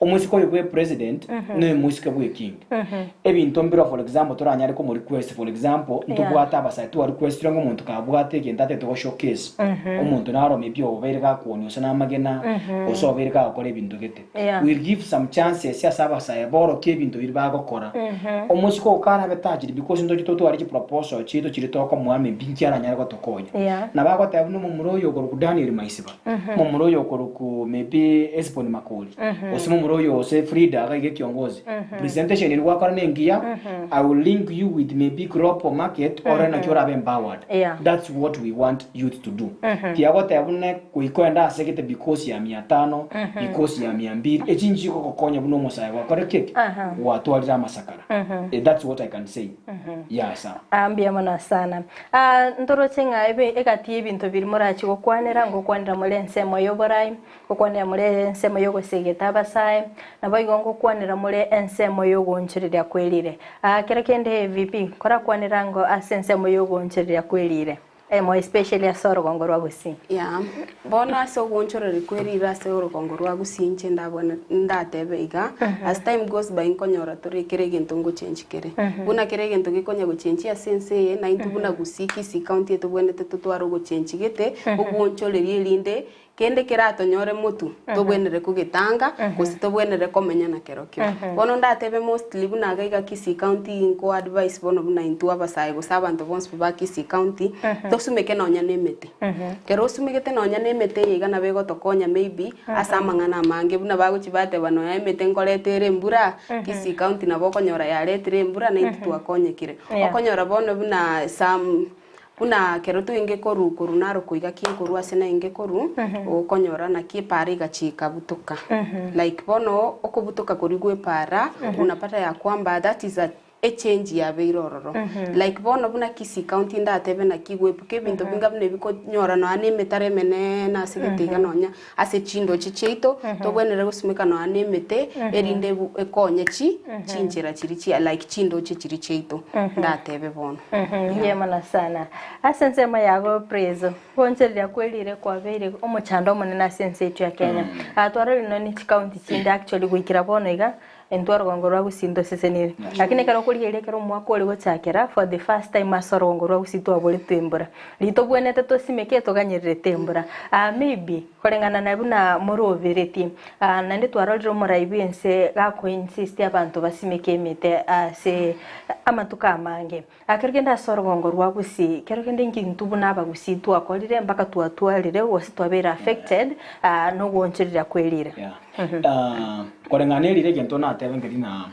Omoiseke oyo bwe president noyo omoiseke bwe king. Ebinto mbireo for example toranyare komo request for example ntobwate abasae twa requestire ng'a omonto kabwate egento atagete go showcase omonto naro maybe obeire gakuonia gose namagena gose obeire gagokora ebinto gete. We'll give some chances ase abasae borokie ebinto biria bagokora. Omosike ogo karabe tajiri because ntoche totware chiproposal chiaito chiria tokomoa maybe nki aranyare gotokonya. Nabo agoteba buna omomura oyo okorokwa Daniel Maisiba, omomura oyo okorokwa maybe Esbon Makori, gose momura oyo gose Frida iga iga ekiongozi. Presentation eria gwakora nengiya, I will link you with maybe global market orore naki orabe empowered. That's what we want youth to do. Tiagoteba buna Goika oende ase egete because ya mia tano, because ya mia mbili, echi nchio chigogokonya buna omosae gwakora ki eke? Gwatwarire amasakara. Eh, that's what I can say. Yeah, sir. Ah, mbuya mono sana. Ah, ntoroche ng'a ebe egati y'ebinto biria morachi gokwanera, ngokwanera more ensemo y'oborai, ngokwanera more ensemo y'ogosegeta abasae, naboigo ngokwanera more ensemo y'ogoonchoreria kwerire. Ah, kero kende AVP, korakwanera ango ase ensemo y'ogoonchoreria kwerire. More especially ase orogongo rwa Gusii. Yeah. Bono ase ogoonchoreria kwe riire ase orogongo rwa Gusii inche ndabwane ndatebe iga, as time goes by nkonyora tore kera egento ngochenji kere. Buna kera egento gekonya gochenji ase ense eye, naintwe buna Gusii, Kisii County etobwenerete totware ogochenji gete, ogoonchoreria erinde Kende keratonyore motu, tobwenere kogetanga, gose tobwenere komenya nakerokio. Bono ndatebe mostly buna iga iga Kisii County nko advise bono buna intwe abasae gose abanto bonsi pi ba Kisii County, tosumeke nonya na emete. Ekero osumegete nonya na emete eye iga nabo egotokonya maybe ase amang'ana amange buna bagochi bateba nonya emete nkoreta ere embura, Kisii County nabo okonyora yaretire embura na intwe twakonyekire. Okonyora bono buna some. Buna kero twenge koru koru naro koiga ki nkoru ase naenge koru, okonyora naki epaara egachia ekabutoka. Like bono okobutoka koria gwa epaara, unapata ya kwamba that is a echange yabeire ororo. Like bono buna Kisii county ndatebe naki goepuka ebinto binga buna ebi konyora nonya na emetaro emeneene ase gete iga nonya ase chindoche chiaito, tobwenerete gosimeka nonya na emete, erinde ekonye chi chinchera chiria chia like chindoche chiria chiaito, ndatebe bono. Mbuya mono sana. Ase ensemo yago Praise, gonchereria kwerire kwabeire omochando omonene ase ense yaito ya Kenya. Ah, twarorire nonya ne chicounty chinde actually goikera bono iga, intwe orogongo rwa Gusii ntosesenire. Lakini ekero okorigereria ekero omwaka ore gochakera, for the first time ase orogongo rwa Gusii twaboretwe embura. Riria tobwenerete tosimeke toganyererete embura. Ah, maybe koreng'ana na buna moroberetie, ah, naende twarorire omorai bw'ense gako insist abanto basimeke emete ase amatuko amange. Ah, kero kende ase orogongo rwa Gusii, kero kende inki intwe buna abagusii twakorire mpaka twatwarire gose twabeire affected ah, nogoonchoreria kwerire. Yeah. Ah, koreng'ana erire egento natebe nkeri na.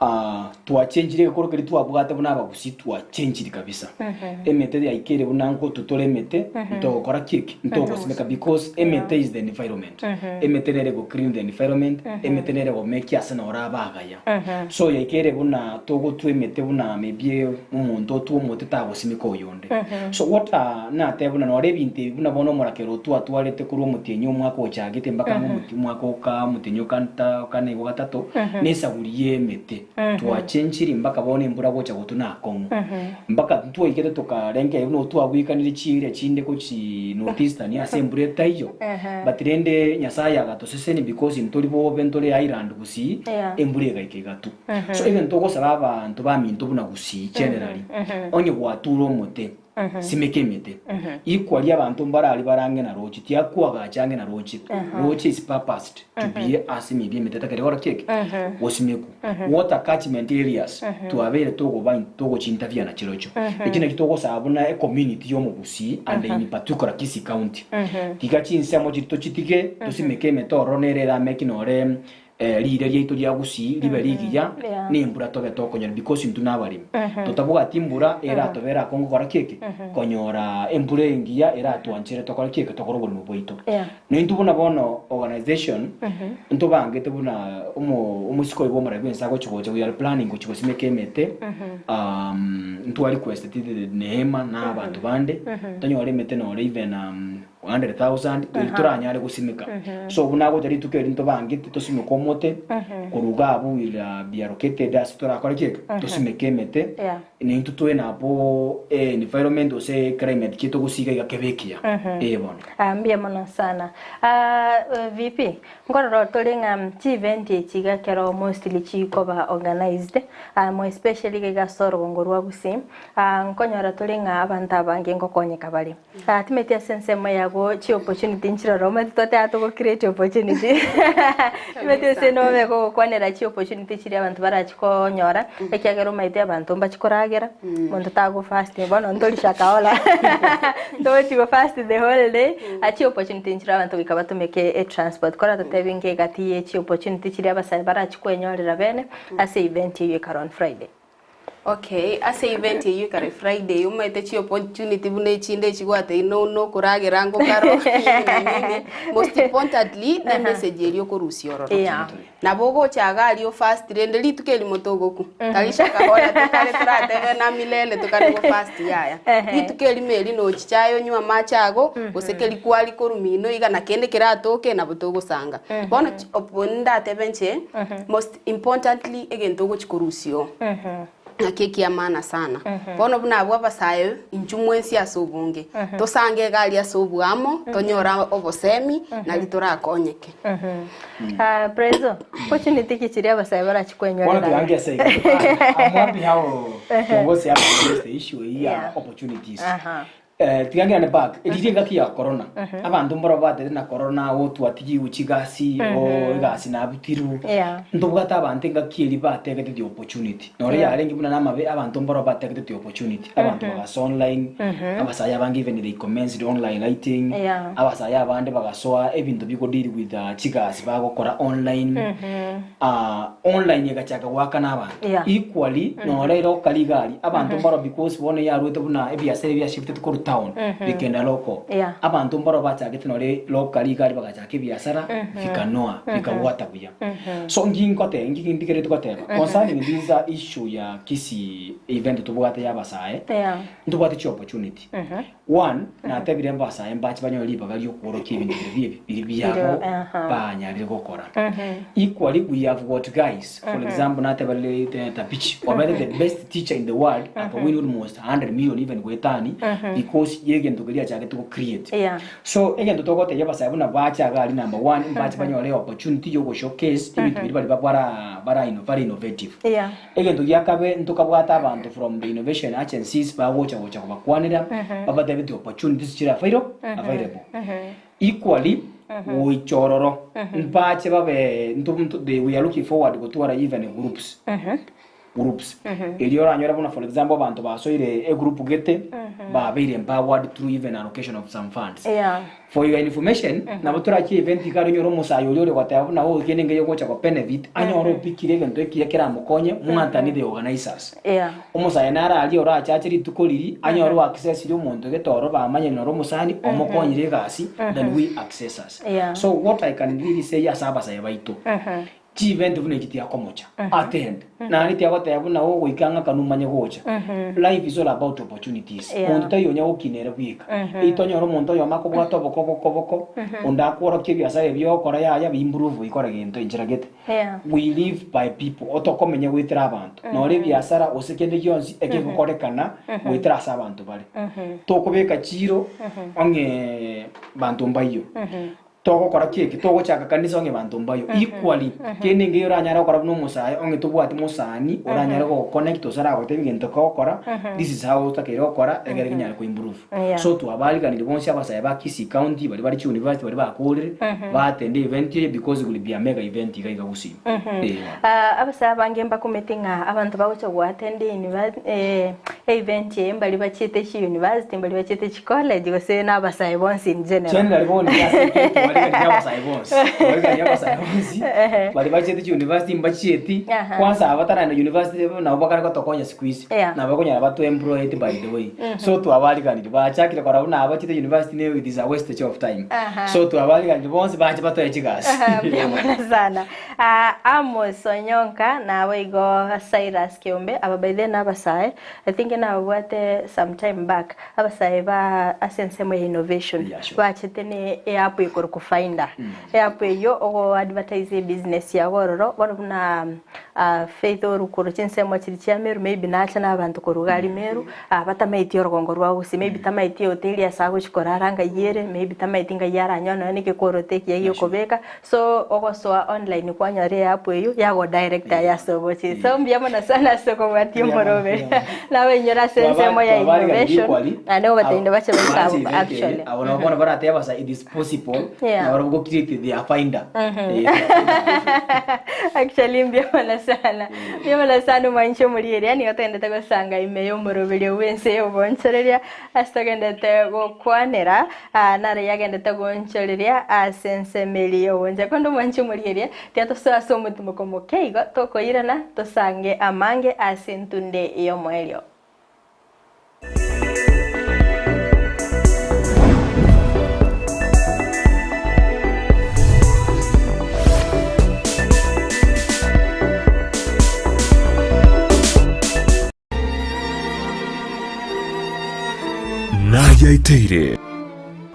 Ah, twachenchire egekoro keria twabwate buna abagusii twachenchiri kabisa. Emete yaikire buna nkotutore emete, ntogokora ki eki? Ntogosimeka because emete is the environment. Emete nere ego clean the environment, emete nere egomekia ase noro abagaya. So yaikire buna togotwa emete buna maybe omonto otwa omote tagosimeka oyonde. So what ah, nateba buna nore ebinto ebi buna bono omorakera otwatwarete korwa omotienyi omwaka ochagete mpaka ang'e omoti omwaka oka omotienyi okanta okane igo gatato, nesaguri y'emete. Twachenchiri mpaka bono embura gocha gotwa nakong'u. Mpaka ntwaigete tokarengereria buna otwagwekanire chi'area chinde gochi North Eastern ase embura etaiyo. But rende Nyasaye agatoseseni because ntori bobe ntore island gusii, embura egaika egatwa. So egento togosaba abanto baminto buna gusii generally, onye gwature omote, simeka emete. Equally abanto mbare aria bare ang'e na roche, tiakoagacha ang'e na roche. Roche is purposed to be ase maybe emete etakeri gokora ki eke? Gosimekwa. Water catchment areas twabeire togoba togochintafia na chirochio. Eki nakio togosaba buna ecommunity ya omogusii and in particular Kisii County. Tiga chinsemo chiria tochitige, tosimeke emete ororo nere erameki nore Riire riaito ria gusii ribe rigiya, na embura tobe tokonyora, because intwe nabaremi. Totabwati mbura eratobere akong'u gokora ki eke? Konyora embura engiya eratwanchere tokore ki eke? Tokore oboremo bwaito. Na intwe buna bono organization, ntobangete buna omo omosike oyo bwa omorai bwense agochi gocha, we are planning gochi gosimeka emete, ntwa requesteti Neema na abanto bande, tonyore emete nore even 100,000 eri toranyare gosimeka. So buna agocha rituko eri ntobangete tosimeke omote, korwa iga abwo will be allocated ase torakore ki eke? Tosimeke emete, Yeah. na intwe toe nabwo environment gose climate chiaito gose iga iga kebe ekiya. Eh bono. Ah, mbuya mono sana. Ah, eh, VP, nkorora tore ng'a chi-event echi iga ekero mostly chikoba organized, ah, more especially iga iga ase orogongo rwa Gusii, ah, nkonyora tore ng'a abanto abange ngokonyeka bare. Timeti ase ensemo yago chi opportunity nchiroro omanyete twateba togo create opportunity timeti ase nobe gogokwanera chi opportunity chiria abanto barachi konyora ekiagera omanyete abanto mbachi koragera monto tago fast bono ntori shakahola ntogochi go fast the whole day chi opportunity nchire abanto goika batumeke etransport kora totebi nge egati ye chi opportunity chiria abasae barachi kwenyorera bene ase event eywo ekare on Friday. Okay, ase event eyio ekare Friday omanyete chi opportunity buna echinde echi gwatebire no nokoragera ngokaro nini na nini, most importantly ne emessage eria okorusia ororo. Yeah. Nabo ogocha iga aria ofast rende rituko erimo togokwa, tari shakahola tokare toratebe na milele tokare go fast yaya. Rituko erimo eri nochiche aye onywe amache ago, gose keri kwari korwa mino iga na kende keratoke nabo togosanga. Bono chi opo ndatebe inche, most Importantly egento ogochi korusia oo naki ekia maana sana. Bono buna abwo abasae inchu mwensi ase obonge tosange iga aria ase oboamo tonyore obosemi nari torakonyeke. Ah, Prezo, opportunity ki chiria abasae barachi Bono kwenyorera tiga iga? ngese iga. I'm happy how kiongozi hapa raised the issue hii ya Yeah. opportunities. Aha. Tiga ng'irane back, riria engaki ya corona, abanto mbaro batete na corona oo twatigiwe chigasi, oo egasi nabutirwe, Yeah. ntobwate abanto engaki eria bategete the opportunity. Nore Yeah. yarenge buna namabe, abanto mbaro bategete the opportunity, abanto bagasoa online, abasae abange even they commenced online writing, Yeah. abasae abande bagasoa ebinto bigo deal with chigasi bagokora online, Online egachaka goakana abanto. Yeah. Equally, nore ere okari iga aria, abanto mbaro because bono yarwete buna ebiasara ebi biashiftete korwa town, bikenda local. Yeah. Abanto mbaro bachagete nore locally iga aria bagachaka ebiasara, bikanoa, bikabwata buya. So nki ngote nki ndigereti goteba, concerning this issue ya Kisii event tobwate ya abasae, Yeah. ntobwate chi opportunity. One, natebire mbasae mbache banyore ribaga ri'okworokia ebinto biria biebi biria biabo Aha. banyarire gokora. Equally, we have got guys, for example, nateba rire Tabichi, obete the best teacher in the world, akawin almost 100 million even goetani, because y'egento keria achagete go create. Yeah. So, egento togotebia abasae buna bache iga aria number one, mbache banyore opportunity yogo showcase ebinto biria baria bara bara bare innovative. Yeah. Egento gia kabe ntokabwate abanto from the innovation agencies bagocha gocha kobakwanera babatebie the opportunities chire availo available. Equally goicha ororo mbache babe nto nto they we are looking forward gotwara even groups. groups. Erio oranyore buna for example abanto basoire egroup gete, babeire empowered through even allocation of some funds. For your information, nabo torachie event iga aria onyore omosae oria ore goteba buna oh eke nenge yogocha go benefit, anyore opikire egento ekiya keramokonye more than the organizers. Omosae nare aria orachache rituko riria, anyore o accessire omonto gete oro bamanyire noro omosani, omokonyire egasi than we accessors. So what I can really say ase abasae baito, Chievent buna echi tiakomocha attend naende tiagoteba buna ogoika ng'a kanu omanye gocha. Life is all about opportunities. Monto taiyo onya gokina ere bweka. Eyio tonyore omonto oyomo akobwata oboko boko boko, onde akworokia ebiasara ebi ogokora yaya bi improve ikore gento enchera gete. We live by people, otokomenya goetera abanto. Nore ebiasara gose kende gionsi ekegokorekana goetera ase abanto bare. Tokobeka chiro ong'e banto mbaiyo. Togokora ki eki? Togochaka kanisa ong'e banto mbayo. Equally, kende engiya oranyare gokora buna omosae, ong'e tobwati mosani oranyare gogoconnect gose aragotebi egento kegokora, this is how otakeire gokora egere kenyare ko improve. So twabariganirie bonsi abasae ba Kisii County, baria bare chiuniversity baria bakorire, ba attend event eye because it will be a mega event iga iga Gusii. Eeh. Abasae abange mbakumeti ng'a abanto bagocha go attend event eye mbari bachiete chiuniversity, mbari bachiete College gose nabasae bonsi in general. Generally bono nigo ase ekio twarigania abasae bonsi. Twarigania abasae bonsi baria bachiete chiuniversity mbachieti, kwanza aba bataragenda university nabo bakare gotokonya siku hizi. Nabo bakonyora bato employed by the way. So twabariganirie bachakire korora buna aba bachiete university ne it is a wastage of time. So twabariganirie bonsi bache batoe chigasi. Mbuya mono sana. Amos Onyonka naboigo Cyrus Kiombe aba by then nabasae I think nababwate some time back. Abasae ba ase ensemo ya innovation bachete ne eapp ekorokwa Finder. Eapp eyio ogo advertise ebusiness yago ororo, bono buna Faith orwe korwa chinsemo chiria chia Meru maybe nache na abanto korwa iga aria Meru, batamaeti orogongo rwa gusii, maybe tamaeti ehoteli ase agochi korara ngai ere, maybe tamaeti ngai aranyore nonya na egekoroto ekiya giokobeka, So ogosoa online kwanyora eapp eyio yago direct aye ase ogochia. So mbuya mono sana ase okobwatia omoroberi. Nabainyora ase ensemo ya innovation naende ngobatebia bache baike abwo actually. Abo nabo bono barateba sa it is possible Yeah. nabo barabwo go create their finder. Eh, their finder. Actually mbuya mono sana. Mbuya mono sana omwanchi omorieria nigo togendete gosanga ime y'omoroberio bw'ense y'obonchoreria ase togendete gokwanera Naro yagendete goonchoreria ase ensemo eria y'ogooncha. Korende omwanche omorigereria, tiga tosoe ase omotimoko moke igo, tokoirana tosange amange ase entunde y'omoerio. Nayaeteire.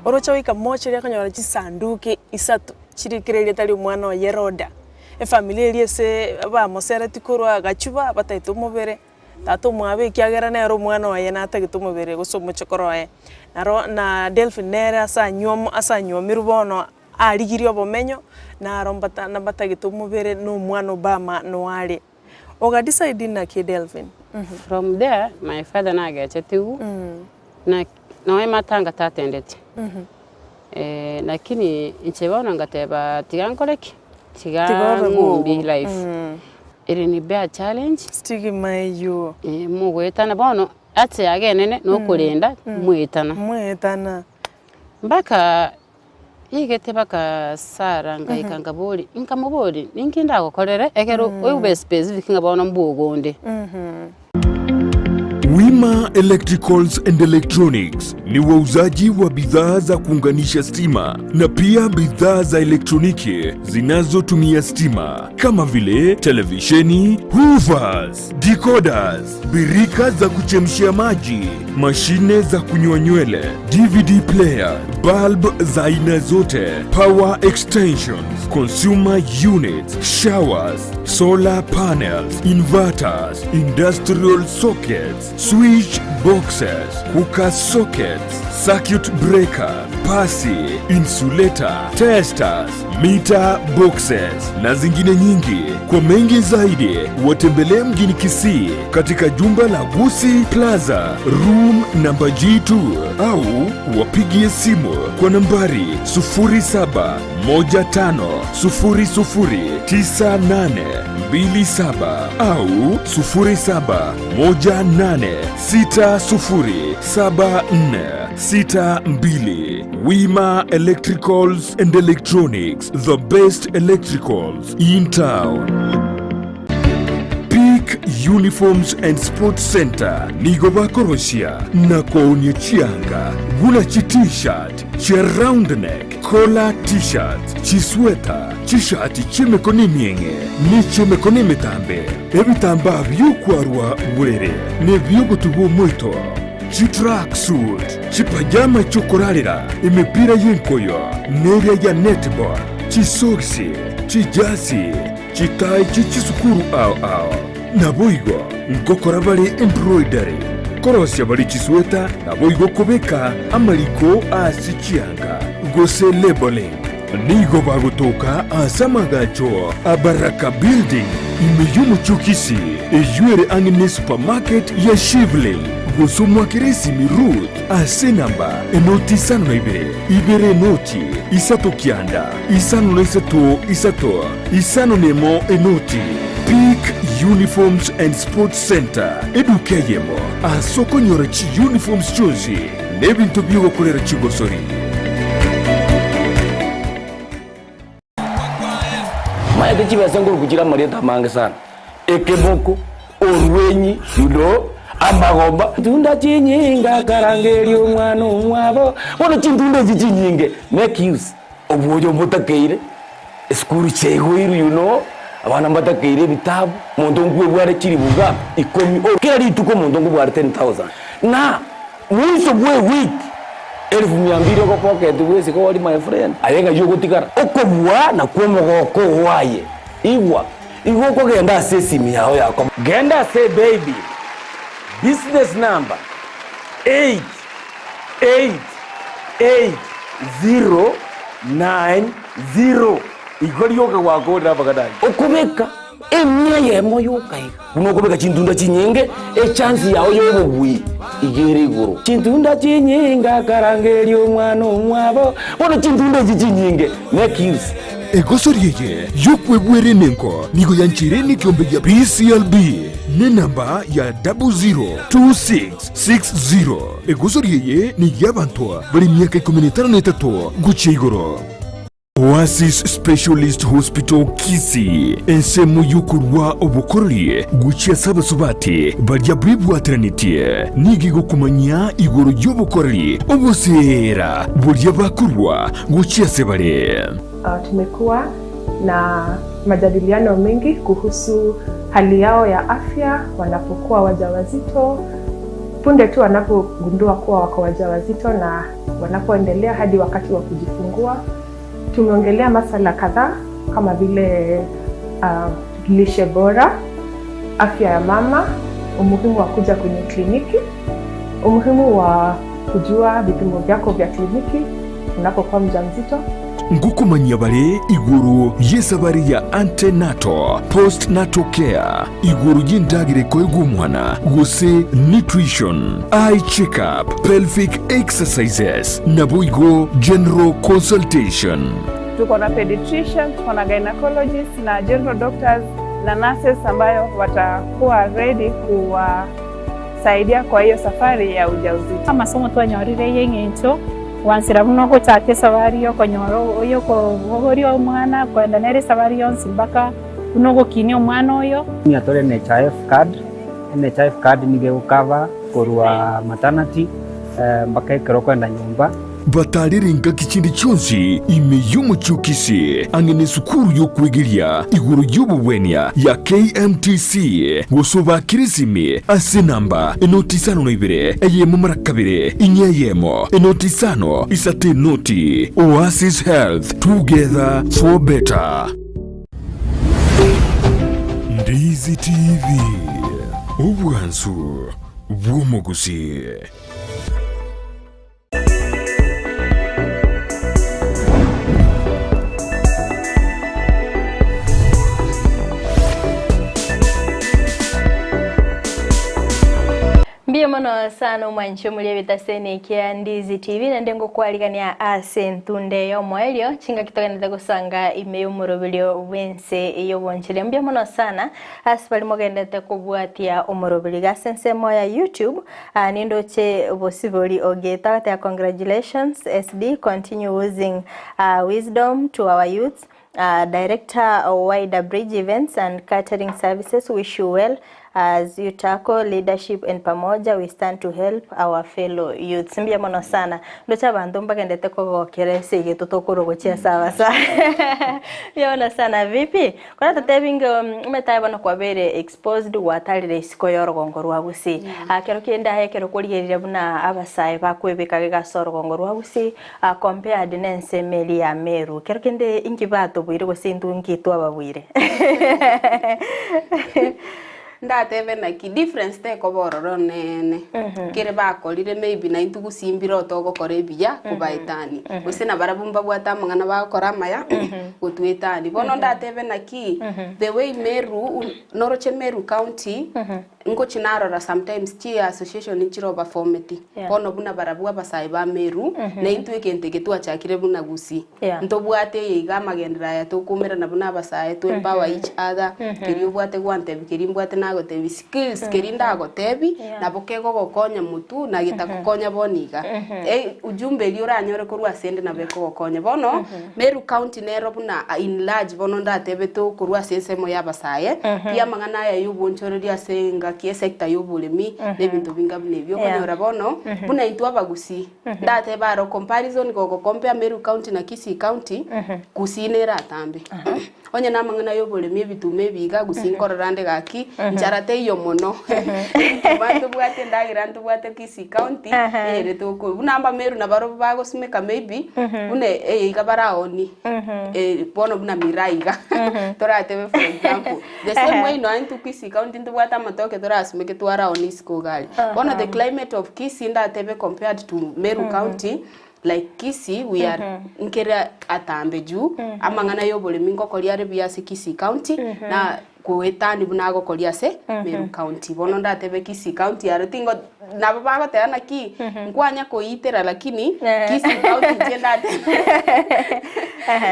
Oroche goika mocheri akanyora chisanduki isato chirikire erieta ri'omwana oye Roda. Efamiri eria ase bamosereti korwa agachuba batagete omobere, tata omwabo ekiagera nere omwana oye natagete omobere gose omochokoro oye. Naro na Delphin nere ase anywomo ase anywomirwe bono arigirie obomenyo, naro mbata mbatagete omobere na omwana Obama noare. Oga decide naki Delvin? From there my father nagechetigwe na nonya matanga tatendeti lakini inche bono ngateba tiga nkore ki? Tiga Tiga obe ng'umbi bogo. life ere ni be a challenge Stigma eywo. mogoetana bono ase age enene nokorenda moetana. Moetana. Mpaka Rigete bagasara ngaika nkaboria, nkamoboria, ninki ndagokorere ekero obe specific ng'a bono mbuogo onde. Wima Electricals and Electronics ni wauzaji wa bidhaa za kuunganisha stima na pia bidhaa za elektroniki zinazotumia stima kama vile televisheni, hoovers, decoders, birika za kuchemshia maji, mashine za kunyoa nywele, DVD player, bulb za aina zote, power extensions, consumer units, showers, solar panels, inverters, industrial sockets, switch boxes, cooker sockets, circuit breaker, pasi, insulator, testers, meter boxes na zingine nyingi. Kwa mengi zaidi, watembelee mjini Kisii katika jumba la Gusii Plaza, Room Room namba G2 au wapigie simu kwa nambari 0715009827 au 0718607462. Wima Electricals and Electronics, the best electricals in town. Peak Uniforms and Sports Center nigo bakorosia na koonia chianga buna chi t-shirt, chia round neck, collar t-shirts, chisweta, chishati chi'emekono emieng'e ne chi'emekono emetambe, ebitambaa bi'okwarwa borere na ebi'ogotugwa omoito, chitracksuit, chipajama chi'okorarera, emepira y'enkoyo, neria ya netball, chisogisi, chijasi, Chitai chie chisukuru ao ao. Naboigo ngokora bare embroidery, korosia bare chisweta, naboigo kobeka amariko ase chianga, gose labeling. Nigo bagotoka ase amagacho a Baraka Building ime y'omochie o Kisii, eyio ere ang'e ne supermarket ya Shivling, gose omwakere esimi Ruth ase enamba enoti isano na ibere, ibere enoti, isato kianda, isano na isato isato. Isano nemo enoti. Peak Uniforms and Sports Centre, eduka eyemo ase okonyora chiuniforms chionsi na ebinto bi'ogokorera chigosori. Maete chibesa nkoruku chire amarieta amange sana, ekeboko, orwenyi, you know, amagomba. Tunda chinyinga karangeria omwana omwabo, bono chintunda echi chinyinge, make use. Oboyo mbotakeire. Esukuru chiaigoirwe you know, abana mbatakeire ebitabu, omonto nkwebware chilifu ngapi? Ikomi, o kera rituko omonto nkobware 10,000. Na mwiso bwa ewiki, elfu mia mbili ogopocket bwesike ori my friend, aye ng'ai ogotigara? Okobua nakwo omogoko oo aye. Igwa, igo okogenda ase esimi yao yako. Genda ase ebaby, business number, 8 8 8 0 9 0 Igo rioka gwakorire amang'ana ayio. Okobeka emia eyemo yoka iga, buna okobeka chintunda chinyinge, echansi yao y'obobui iga ere igoro. Chintunda chinyinge akarangeria omwana omwabo, bono chintunda echi chinyinge, make use. Egosori eye y'okwebwera enengo nigo yancheire nekeombe gia BCLB nenamba ya 002660. Egosori eye ney'abanto bare emiaka ikomi na etano na etato gochia igoro. Oasis Specialist Hospital Kisii, ensemo y'okorua obokoreri gochia ase abasubati baria bebwateranetie, nigo egokomanyia igoro y'obokoreri oboseera boria bakorua gochia ase bare. Tumekuwa na majadiliano mengi kuhusu hali yao ya afya wanapokuwa wajawazito, punde tu wanapogundua kuwa wako wajawazito na wanapoendelea hadi wakati wa kujifungua. Tumeongelea masala kadhaa kama vile lishe bora, afya ya mama, umuhimu wa kuja kwenye kliniki, umuhimu wa kujua vipimo vyako vya kliniki unapokuwa mjamzito. Ngokomanyia bare igoro y'esabari ya antenatal, postnatal care, igoro y'endagera ekoegwa omwana, gose nutrition, eye check up, pelvic exercises, naboigo general consultation. Tuko na pediatrician, tuko na gynecologist na general doctors na nurses ambayo watakuwa ready kuwasaidia kwa hiyo safari ya ujauzito. Amasomo twanyorire y'eng'encho gwansera buna ogochaka esabari y'okonyora y'okobogoria omwana kogenda nere esabari yonsi mpaka buna ogokinia omwana oyo. Nigo tore NHIF card, NHIF card nigo egocover korwa maternity mpaka ekero okoenda nyomba. Batarire engaki chinde chionsi ime y'omochie o Kisii ang'e nesukuru y'okwegeria igoro y'obogwenia ya KMTC gose obakire esimi ase enamba enoti isano na ibere eyemo mara kabere inye eyemo enoti isano isato enoti. Oasis Health, together for better. Ndizi TV, obwansu bw'omogusii. Mbuya Mbia mono sana omwanchi omori ebitaseni kia Ndizi TV naende ngokwarigania ase entunde y'omoerio chingaki togenderete gosanga ime y'omoroberio bw'ense y'obonchire. Mbia mono sana ase bari mogenderete kobwatia omoroberi ase ensemo ya YouTube nindoche bosibori ogeta agotebi congratulations SD continue using wisdom to our youths. Director of Wider Bridge Events and Catering Services wish you well as you tackle leadership and pamoja we stand to help our fellow youths. Mbuya mono sana. Ndoche abanto mbagendete kogokera ase egeto tokorwa gochia sawa sawa. Mbuya mono sana vipi? Kora totebi nge omanyete aye bono kwabeire exposed gwatarire isiko ya orogongo rwa Gusii. Kero kende aye ekero kwarigereria buna abasae bakwebeka iga ase orogongo rwa Gusii Compared nensemo eria ya Meru, kero kende inki batobuire gose intwe inki twababuire? Ndatebe naki, difference tekoba ororo neene, kere bakorire maybe naintwe gusii mbire togokora ebiya kobaetania, gose nabarabwo mbabwate amang'ana bagokora amaya gotwetania. Bono ndatebe naki, the way Meru, noroche Meru county, Ngochia narora sometimes chi association nchire obaformeti, Yeah. bono buna barabwo abasae ba Meru, na intwe egento eke twachakire buna Gusii. Yeah. Ntobwate eye iga amagenderero aya tokoumerana buna abasae to empower each other, keria obwate gwantebi keria mbwate nagotebi, skills keria ndagotebi, Yeah. nabo kegogokonya motwe na getagokonya bono iga. Ujumbe eria oranyore korwa asende nabo ekogokonya. Bono, Meru County nero buna in large bono ndatebe tokorwa ase ensemo y'abasae, pi amang'ana aya y'obonchoreria ase engaki esector y'oboremi na ebinto binga buna ebio. Okonyora bono buna intwe abagusii, ndatebe aro comparison gogo compare Meru County na Kisii County, Gusii nere atambe. Onye namang'ana y'oboremi ebituma ebi iga Gusii nkorora nde gaki, nchara teiyo mono. Ebituma ntobwate endagera ntobwate Kisii County, eyere toko buna Abameru nabarobwo bagosimeka maybe, buna eye iga baraonie, bono buna miraa iga, toratebe for example. The same way nonya intwe Kisii County ntobwate amatoke torasimeke twaraonie isiko iga aria. Bono the climate of Kisii ndatebe compared to Meru County, Like Kisii we are nkere atambe juu amang'ana y'oboremi ngokoria are buya ase Kisii County na goetani buna agokoria ase Meru County. Bono ndatebe Kisii County aro tingo nabo bagoteba naki nkwanya koitera lakini Kisii County inche ndatebe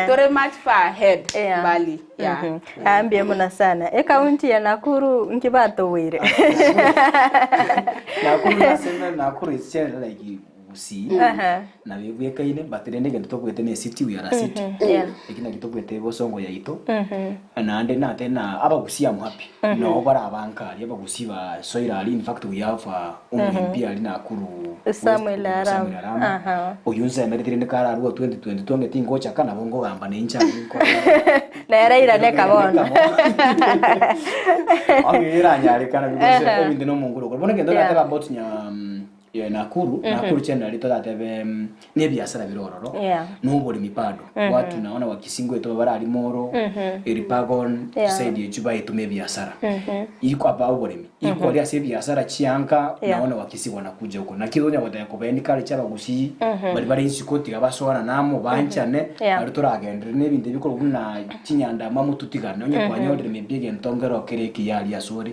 tore much far ahead mbali yeah. Ah, mbuya mono sana. Ekaunti ya Nakuru nki batoboire? Nakuru naseme Nakuru is generally like Gusii Aha. nabo ebwekaine but rende egento tobwete ne city we are a city Mhm, yeah. eki naki tobwete bosongo yaito Mhm. naende nate na abagusii am happy Mhm. nabo bare abange aria abagusii basoire aria in fact we have uh, omoimbi aria Nakuru West, Samuel Arama. Samuel Arama Aha. oyio nsemeretie rende kararua 2022 onge tingochaka nabo nkogamba na inche aria nkore Nere airane kabono. onge eranyarekana because Aha. ebinto na omonguru okore bono egento Yeah. nateba about nya Eh, Nakuru, Nakuru generally toratebe ne ebiasara bire ororo Yeah. na oboremi bado watu naona wakisingo eto barari moro Eripagon side echu baetuma ebiasara iko aba oboremi iko ria ase ebiasara chianka naona wakisi wanakuja huko naki onya goteba koba encourage abagusii bari bare isiko tiga basoana namo banchane Yeah. nari toragenderere na ebinto ebikorwa buna chinyandama motutigane onye kwanyorire maybe egento nkero kere ekiya aria asore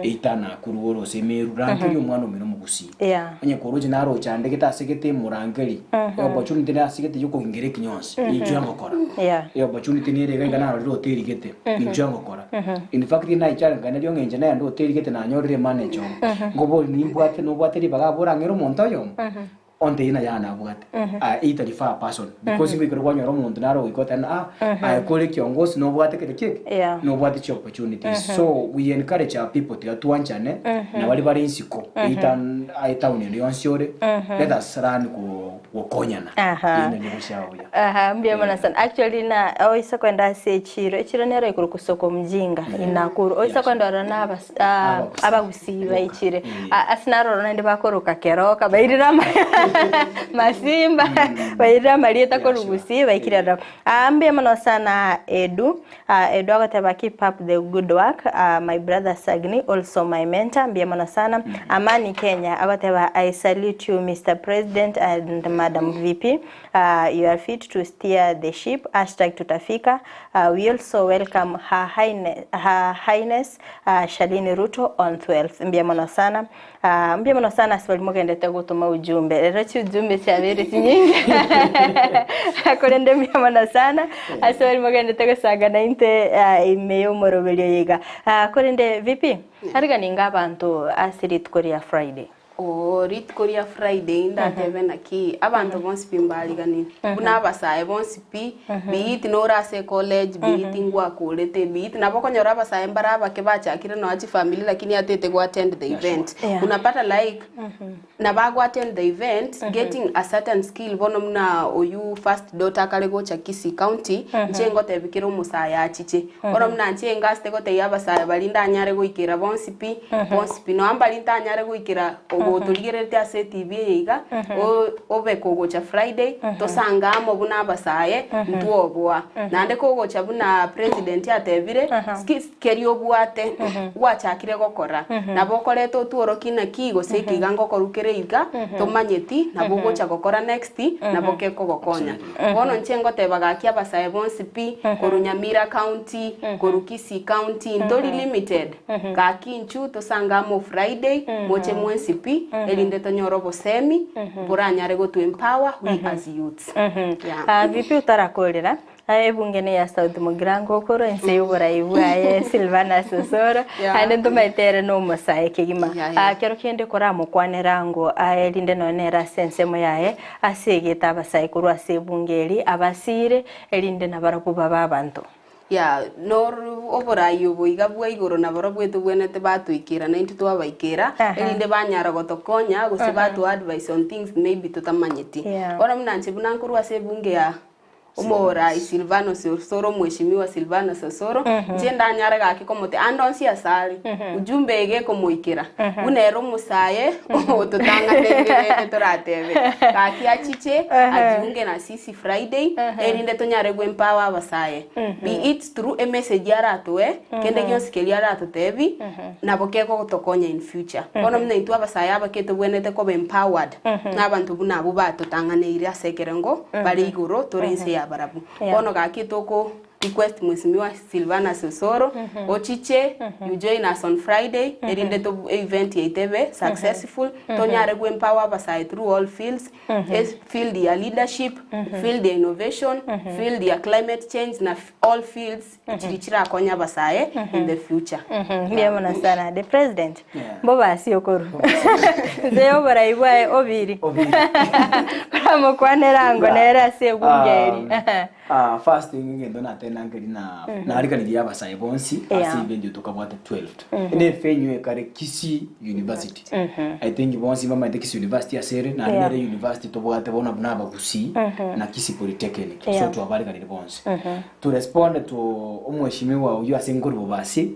Either Nakuru ore ase Meru, rangeria omwana omino omogusii. Yeah. Onye koroche naro ochandegete ase gete morangeri. Opportunity nere ase gete yokogingera ekinyonsi. Inchuo ngokora. Yeah. Opportunity nere iga iga narorire hoteli gete. Inchuo ngokora. In fact naichare nkaneria ong'enche nagenda hoteli gete nanyorire manager omo. Nkobori nimbwate nobwate ribaga abwo orang'ere omonto oyomo. Onde ng'a yaya nabwate. Ah, either refer a person. Because ngoikera kwanyora omonto naro ogoika oteba ng'a ah, aye kore kiongosi nobwate kere ki? Yeah. Nobwate chi opportunities. So we encourage our people tiga twanchane, na baria bare isiko, either aye town ende yonsi ore, let us learn go gokonyana. Aha. Eyio nario gochia buya. Aha, mbuya mono sana. Actually na oise kwenda ase echiro, echiro nero igoro kusoko mjinga in Nakuru. Oise kwenda ororo na abas- ah, abagusii baichire. Ah, ase naroro naende bakoroka keroka bairire amaya. Masimba bairire amarieta korwa Gusii baikire ororo. Ah, mbuya mono sana Edu. Ah, Edu agoteba keep up the good work. Ah, my brother Sagni also my mentor. Mbuya mono sana. Amani Kenya agoteba I salute you Mr. President and Madam VP. Ah, you are fit to steer the ship. Hashtag tutafika. Ah, we also welcome Her Highness, Her Highness ah, Shalini Ruto on 12th. Mbuya mono sana. Ah, mbuya mono sana ase baria mogendete gotoma ujumbe. Rero chiujumbe chiabeire chinyinge. Korende mbuya mono sana ase baria mogendete gosanga naintwe ah, ime y'omoroberio oyo iga. Ah, korende VP, arigani ninga abanto ase rituko ria Friday. Oo, rituko ria Friday ndatebe naki abanto bonsi pi mbariganire, buna abasae bonsi pi, be it nore ase ecollege, be it ngwakorete, be it nabo okonyora abasae mbare abake bachakire nonya chifamiri lakini atete go attend the event. Unapata like nabo ago attend the event getting a certain skill bono buna oywo first daughter akare gocha Kisii county, inche ngotebi kera omosae achiche. Bono buna inche engasete gotebia abasae baria ndanyare goikera bonsi pi, bonsi pi. Nonya mbaria ntanyare goikera ogotorigereretie ase etv eye iga, obe kogocha Friday, tosange amo buna abasae, ntwoboa. Naende kogocha buna president atebire, keria obwate, gwachakire gokora, nabo okoreta otworokie naki gose eke iga ngokorwa kere iga, tomanyeti, nabo ogocha gokora next, nabo kekogokonya. Bono inche ngoteba gaki abasae bonsi pi, korwa Nyamira County, korwa Kisii County, ntori limited, gaki inchu tosange amo Friday, moche mwensi pi, erinde tonyore obosemi, boranyare gotu empower we as youths. Yeah. Ah, VP otarakorera, ah, ebunge ne ya South Mugirango okorwa ense y'oborai bwaye Silvanus Osoro, Yeah. aende ntomaete ere na omosae kegima. Yeah, yeah. Ah, kero kende koramokwanera ango aye erinde nonye nere ase ensemo yaye, Ase egete abasae korwa ase ebunga eria abasiire, erinde nabarabwo babe abanto. Ya, nor oborai obo iga bwa igoro nabarobwo etobwenerete batoikera naintwe twabaikera, erinde banyara gotokonya gose batoa advice on things maybe totamanyeti. Bono buna inche buna nkorwa ase ebunge ya omorai Silvanus Osoro, omweshimiwa Silvanus Osoro, inche ndanyare gaki komote ande onsi asare, ujumbe eye gekomoikera, buna ere omosae ototang'anerire rende toratebe, gaki achiche ajiunge na sisi Friday, erinde tonyare go empower abasae, be it through emessage aratoe, kende gionsi keria aratotebi, nabo kegotokonya in future. Bono buna intwe abasae abake tobwenerete koba empowered na abanto buna abwo batotang'aneire ase ekerengo bare igoro tore inse ya barabwo. Bono gaki toko request Mheshimiwa Silvanus Osoro ochiche you join us on Friday erinde to event yaito ebe successful tonyare go empower abasae through all fields field ya leadership, field ya innovation, field ya climate change na all fields Chiri chirakonye abasae in the future. Mbuya mono sana the president mbobasi okoru nse yoborai bwaye obiri koramokwanera ango nere ase ebunge eri Ah, first ngento natenda nkeri na narikanirie abasae bonsi ase event eye tokabwate 12 ene efenyu ekare Kisii University I think bonsi mbamaete Kisii University ase ere naende nere university tobwate bono buna abagusii na Kisii Polytechnic so twabarikanirie bonsi To respond to omweshimiwa oyio ase nkori Bobasi,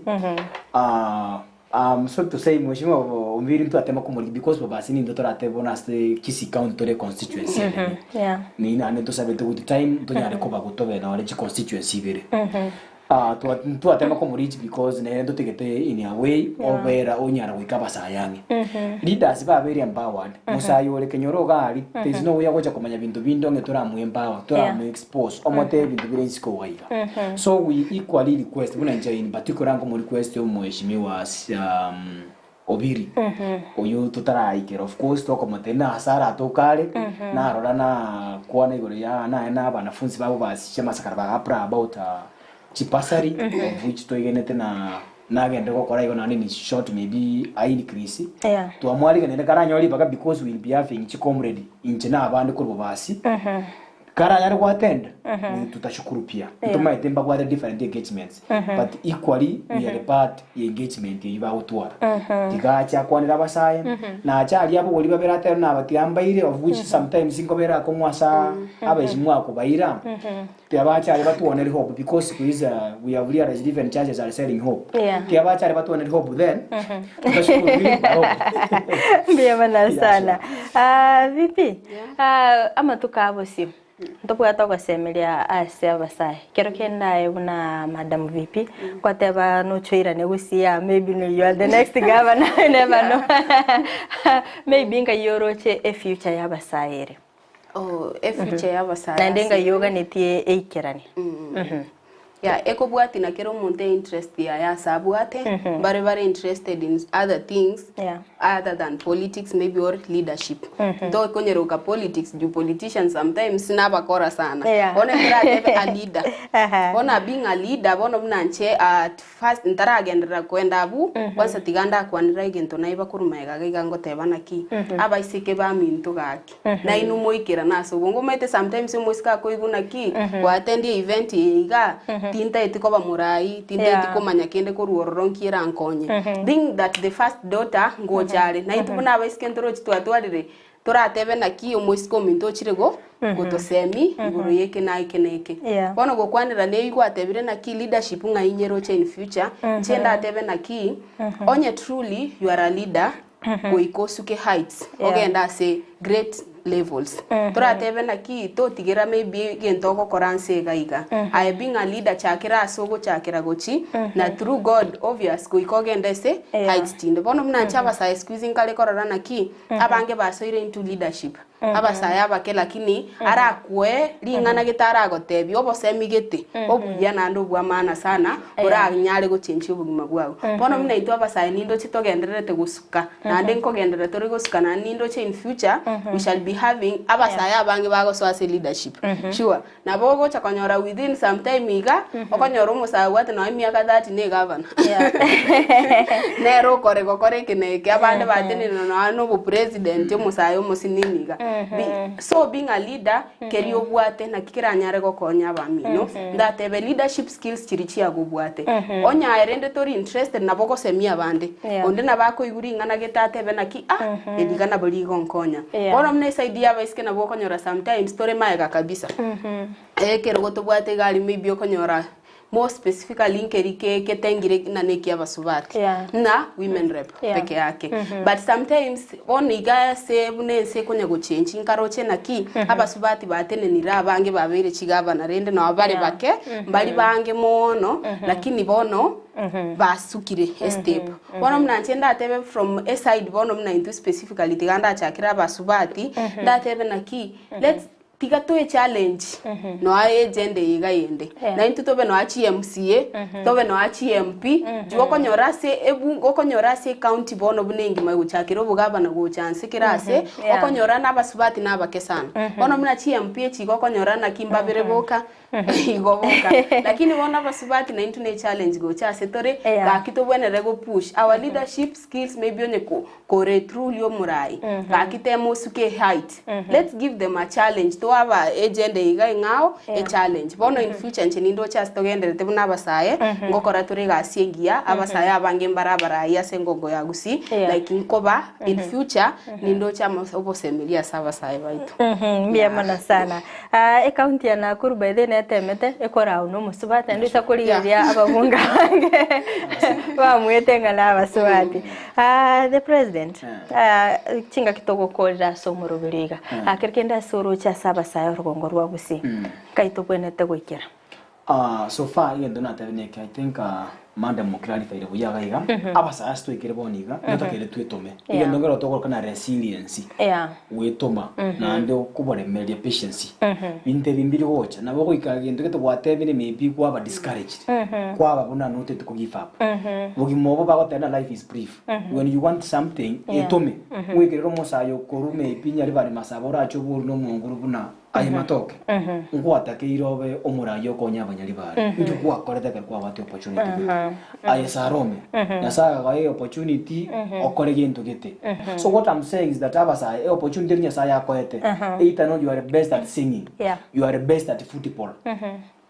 I'm sorry to say mweshimiwa Ombiri ntwatema komorigia because Bobasi nintwe toratebe bono ase Kisii county tore constituency enene. Ni naende ntosabete with time ntonyare koba gotobe nore chi constituency ibere. Ntwatema komoreach because nere ntotegete in a way obera onyara goika abasae ang'e. Leaders babeire empowered, mosae ore kenyoro iga aria there is no way agocha komanya binto binde onye toramoe empower, toramoe expose, omotebie ebinto bire isiko iga iga. So we equally request buna inche in particular nkomo request omweshimiwa Obiri, oyio totaraikera of course tokomotebia nase aratoke are, narora nakwana igoro ya naye na abanafunzi babo ba chiamasakara baga apply about chibasari of which toigenete na nagende gokora igo naende in short maybe a increase twamwarigereria karanyore ribaga because we will be having chicomrade inche na abande korwa bobasi. Karanyare goattend, Mhm. tutashukuru pia. Yeah. Ntomaete mbabwate different engagements, Mhm. but equally we are part ya engagement eyio bagotwara. Mhm. Tiga ache akwanere abasae, Mhm. na ache aria abogori babere atere nabatiga mbaire of which sometimes nkobera akong'u asa abaesimwa akobaira. Mhm. Tiga bache aria batuonere hope because siku hizi we have realized even churches are selling hope. Yeah. Tiga bache aria batuonere hope then Mhm. tutashukuru really na hope. Mbuya mono Yeah, sana. Ah, vipi? Ah, amatuko abosio ntobwate ogosemeria ase abasae kero kende aye buna madam VP gwateba nochoirane gosiaa maybe no you are the next governor you never know maybe ngai oroche efuture ya abasae ere. Oh, efuture ya abasae Naende ase- ngai oganetie eikerane. Mhm. Yeah, ekobwati na kera omonto einterest yaye ase abwate, Mhm. mbare bare interested in other things Yeah. other than politics maybe or leadership. Mhm. Tokonyeroka politics juu politicians sometimes nabakora sana. Yeah. Bono ekeratebe a leader. Aha. Bono being a leader bono buna inche at first ntaragenderera kwenda abwo, Mhm. kwanza tiga ndakwanera egento naiba korwa magega iga ngoteba naki, Mhm. abaiseke baminto gaki. Mhm. Nainwe moikerane ase obongo. Omanyete sometimes omoiseke akoigwa naki, Mhm. gwatendia event eye iga, Mhm. tintaeti koba morai, tintaeti Yeah. komanya kende korwa ororo nki erankonye. Mhm. Being that the first daughter ngocha are, naintwe Mhm. buna abaiseke ntorochi twatwarire, toratebe naki omoiseke ominto ochire go Mhm. gotosemi Mhm. igoro ya eke na eke na eke. Yeah. Bono gokwanera neywo gwatebire naki leadership ng'ai nyeroche in future, Mhm. inche ndatebe naki, Mhm. onye truly you are a leader, Mhm. goika osuke heights Yeah. ogende ase great levels Mhm. toratebe naki totigera maybe egento ogokora nse iga iga Mhm. aye being a leader chakera ase ogochakera gochi Mhm. na through God obvious goika ogende ase Yeah. heights chinde bono buna inche abasae siku hizi nkare korora naki Mhm. abange basoire into leadership Mhm. Abasae abake lakini Mhm. arakwoe ring'ana gete aragotebie obosemi gete Mhm. obuya naende obwa maana sana Yeah. oranyare gochenchia obogima bwao. Mhm. Bono buna intwe abasae nindoche togendererete gosuka naende Mhm. nkogenderera tore gosuka naende nindoche in future Mhm. we shall be having abasae Yeah. abange bagosoa ase leadership. Mhm. Sure nabo ogocha konyora within some time iga Mhm. okonyora omosae obwate nonye emiaka 30 na egavana. Yeah. Nere okore gokora eke na eke abande Mhm. batenenire nonya na obopresident omosae omosinini iga. Mhm. Be so being a leader keria obwate naki keranyare gokonya abamino Mhm. ndatebe leadership skills chiria chiago obwate. Mhm. Onye aye rende tori interested nabo ogosemia abande Yeah. onde nabo akoigwa ring'ana gete atebe naki ah Mhm. eri iga nabo rigonkonya. Yeah. Bono buna eside ya abaiseke nabo okonyora sometimes tore maega kabisa. Mhm. Ekerogo tobwate iga aria maybe okonyora more specifically nkeri ke ketengire ng'a nekia abasubati Yeah. ng'a women rep Yeah. peke yake Mhm. but sometimes bono iga ase buna ense ekonya gochengi nkaroche naki Mhm. abasubati batenenire abange babeire chigavana rende nabo bare Yeah. bake Mhm. mbari bange mono Mhm. lakini bono Mhm. basukire estep Mhm. bono buna inche ndatebe from eside bono buna intwe specifically tiga ndachakere abasubati Mhm. ndatebe naki let's Tiga toe challenge noa agenda eye iga yende. Yeah. Naintwe tobe noa chi MCA, tobe noa chi MP, juu okonyora ase ebunge okonyora ase ecounty bono buna engima gochakera obogavana gocha nse kera ase, Yeah. okonyora na abasubati na abake sana. Bono buna chi MP echi igo okonyora naki mbabere boka, igo boka. Lakini bono abasubati naintwe ne echallenge gocha ase tore, Yeah. gaki tobwenerete go push our leadership skills maybe onye ko kore truly omorai gaki tema osuke height let's give them a challenge toaba agenda iga eng'ao Yeah. e challenge bono in future inche nindoche ase togenderete buna abasae ngokora tore egasi engiya abasae abange mbare abarai ase engongo ya Gusii Yeah. like nkoba in future nindoche amo obosemeria ase abasae baito. Mbuya mono sana. Ah, ecounty ya Nakuru by the way netemete ekorau na omosubati naende oisa korigereria ababunge abange bamwete ng'a na abasubati. Ah, the president, ah, chingaki togokorera ase omoroberi iga. Ah, kero kende ase oroche ase abasae orogongo rwa Gusii, nkai tobwenerete goikera? Ah, so far egento natebe neke I think ah, madam oclarified buya iga iga abasae ase twaikire bono iga ntotakeire twetome Yeah. egento nkero togokora na resilience Yeah. gwetoma naende okoboremereria patience Mhm. binto ebi mbiri gocha nabo goika gento gete gwatebire maybe kwaba discouraged Mhm. kwaba buna notete ko give up Mhm. bogima obo bagoteba na life is brief Mhm. when you want something Yeah. etome Mhm. mwekerere omosae okorwa maybe nyaribari masaba orache oboru na omonguru buna. Aye matoke, ngwatakeire obe omoraia okonye abanyari bare. Inki gwakorete ekero kwabwate opportunity gete? Aye Salome, Nyasaye agakoa eopportunity okore gento gete. So what I'm saying is that abasae, eopportunity eri Nyasaye akoete, either no you are best at singing, you are best at football,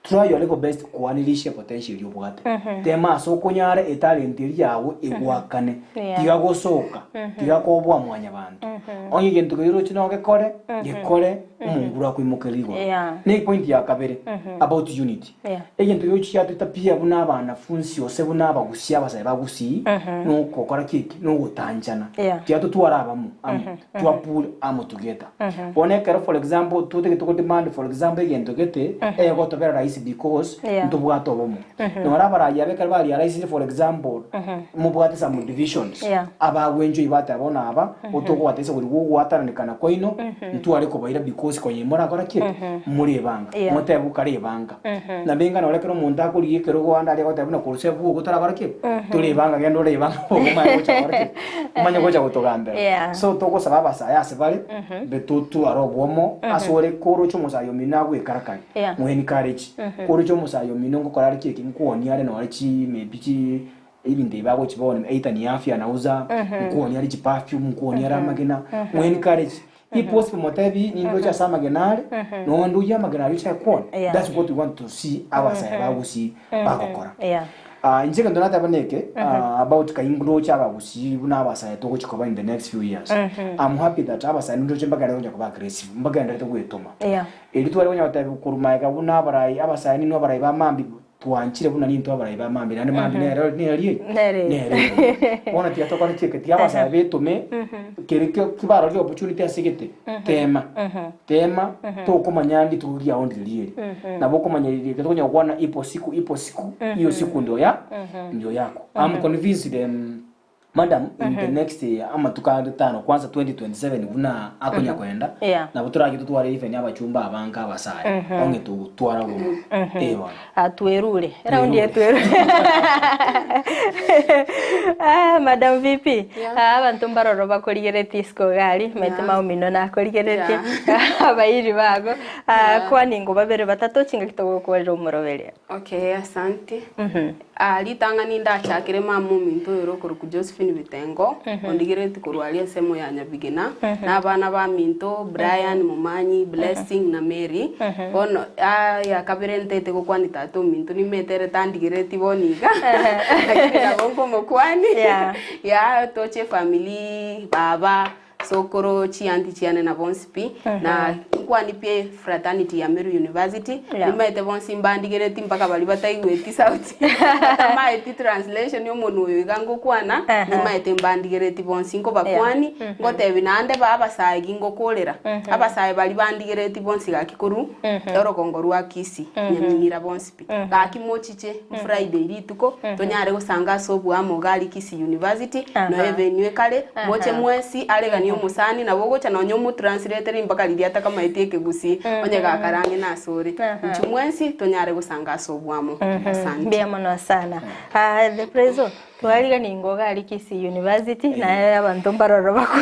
Try your level best koanirisha potential eria obwate. Tema ase okonyara etalent eria yago egwakane. Tiga gosoka, tiga koboa mwanyabanto. Onye egento keria oroche nogekore, gekore omonguru akoimokerere igoro. Ne epoint ya kabere about unity. Egento keria ochi giatoita pia buna abanafunsi gose buna abagusii abasae ba gusii, nokokora ki eki? Nogotanchana. Tiga totware abamo amo, twa pull amo together. Bono ekero for example totagete go demand for example egento gete, egotobera rahisi because ntobwate obomo. Nora abarai aba ekero ba realisire for example, mobwate some divisions, abagwenchoi bateba bono aba, otogwata ase oboria bwa ogwatananikana kwaino, ntware kobaira because konya morakora ki? More ebanga. Motebe kare ebanga. Naende inga nore ekero omonto akorigia ekerogo ande aria agoteba buna korwa ase bwogo torakora ki? Tore ebanga genda ore ebanga bwogo omanye gocha gokora ki? Omanye gocha gotogambera. So togosaba abasae ase bare, mbe totware obomo ase ore koroche omosae omino agwekarakari, mo encourage. Koroche omosae omino ngokora are ki eki, nkwonia are nore chi maybe chi ebinto ebi bagochi bono either ni afya anauza, nkwonia are chiperfume, nkwonia are amagena, mo encourage. If possible motebi nindoche ase amagena are, nonde oyio amagena aria oche kwona. That's what we want to see abasae bagusii bagokora. Ah, inche egento nateba neke about kai ndoche abagusii buna abasae togochi koba in the next few years. I'm happy that abasae ndoche mbagenderete konya koba aggressive, mbagenderete gwetoma. Erio tware konya gotebigwa korwa magega buna abarai abasae ninwe abarai ba mambia Twanchire buna nintwe abarai ba mambia, naende mambia nere neri eye? Nere eye. Nere eye. Bono tiga tokore chike, tiga abasae betome, kere kio kibarorire opportunity ase gete, tema. Tema, tokomanya rituko riao ndiri eri. Nabo okomanya riria ekero tokonya gokwana ipo siku ipo siku, hiyo siku ndio ya ndio yako. I'm convinced Madam, in the next amatuko ande tano kwanza 2027 buna akonya koenda Yeah. nabo toragende totware even abachumba abange abasae onge togotwara bono eh bono. Ah, twerure eraundi eye twerure Ah, madam VP ah, abanto mbaroro bakorigeretie isiko gari maete maumino nakorigeretie abairi bago ah, kwani ngo babere batato chingaki togokwarera omoroberio Okay, asante. Ah, ritang'ani ndachakere mama ominto oyore okorokwa Josephine Bitengo, ondigereretie korwa aria ensemo ya Nyabigina, na abana baminto Brian, Momanyi, Blessing na Mary. Bono aya kabere ntaete gokwania tata ominto nimete ere tandigereretie bono iga, lakini nabo nkomokwani. Yeah, toche efamiri, baba. Sokoro chianti chiane na bonsi pi, na nkwani pi fraternity ya Meru University, Yeah. nimaete bonsi mbandigereti mpaka baria bataigweti sauti, batamaeti translation ya omonwa oyo iga ngokwana, nimaete mbandigereti bonsi nkobakwani, ngotebi naende ba abasae gingokorera, abasae baria bandigereti bonsi gaki korwa orogongo rwa Kisii, Nyamira bonsi pi. Gaki mochiche Friday rituko tonyare gosanga ase oboamo iga aria Kisii University noe evenue ekare moche mwensi areganie omosani nabo ogocha nonye omotranslatere mpaka riria atakamaeti ekegusii onye gakare ang'e nase ore. Inchu mwensi tonyare gosanga ase oboamo. Asante. Mbuya mono sana. Ah, the preso twarigani ingo iga aria Kisii University naye abanto mbaroro bakwa.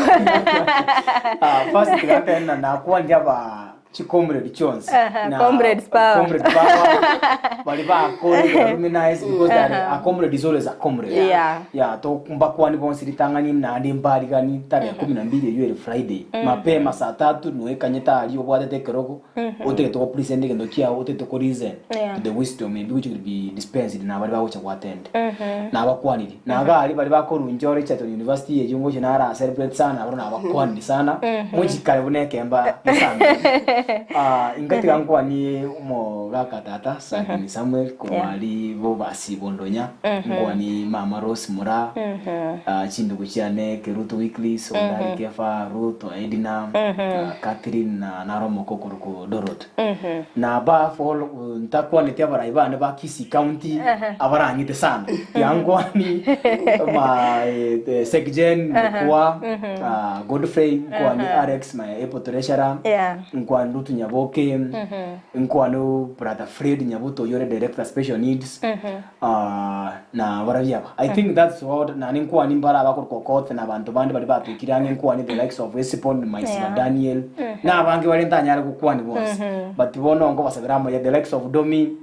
Ah, first tiga ntebe ng'a nakwanire aba Chicomrade chionsi Aha, na comrades power. comrade power bari bakorire luminous because they are, a comrade is always a comrade Yeah. yeah to mbakwani bonsi ritang'ani naende mbarigani tarehe kumi na mbili eywo ere Friday mapema saa tatu noekanyete aria obwatete ekerogo otagete go present egento kiago otagete ko reason Yeah. to the wisdom maybe which will be dispensed na baria bagocha go attend Nabakwaniri, na iga aria baria bakorwa inche ore Egerton University eyio ngochia nara celebrate sana naboro nabakwaniri sana, mochikare buna ekemba gesamire. Ah, inga tiga nkwanie omogaka tata Sagini Samuel korwa Yeah. aria Bobasi Bondonya, nkwanie mama Rose Moraa, ah, chindugu chiane Keruto Wycliffe, Ondari Kefa, Ruth Edina, ah, Catherine na naro omoko okorokwa Dorothy. Na above all ntakwaneti abarai bane ba Kisii County abarang'ite sana tiankwani ma Sekjen Mokwa Godfrey nkwani Alex my able treasurer Yeah. nkwani Ruth Nyaboke, nkwane brother Fred Nyabuto oyio ore director special needs, ah, na barabwo aba. I think that's what naende nkwani mbare abakorokwa Okoth na abanto bande baria batwekire ang'e nkwani the likes of Esipon, Maisiba Daniel, na abange baria ntanyare gokwani bonsi. But bono nkobasabera amoya the likes of Domi,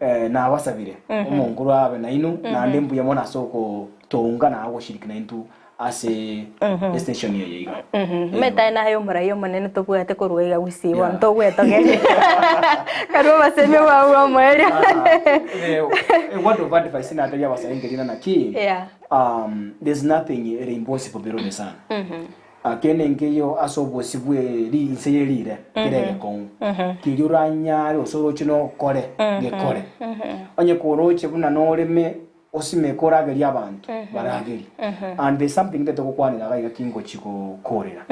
eh, nabasabire omonkoro abe nainwe, naende mbuya mono ase ogotounga na ogoshiriki naintwe ase estation eye iga. Omanyete naye omorai omonene tobwate korwa iga gusii bono togwetogeria. Karue obosemi bwao bwa omoerio. A word of advice natebia abasae nkerina naki there's nothing ere impossible before the sun. Kende nkeiyo ase obosi bwe rinse ye rire kere egekong'u. Keria oranyare gose oroche nokore gekore. Onye koroche buna noreme Osimeke oragerie abanto baragerie. And there's something ntete gokwanera iga iga tingochi gokorera.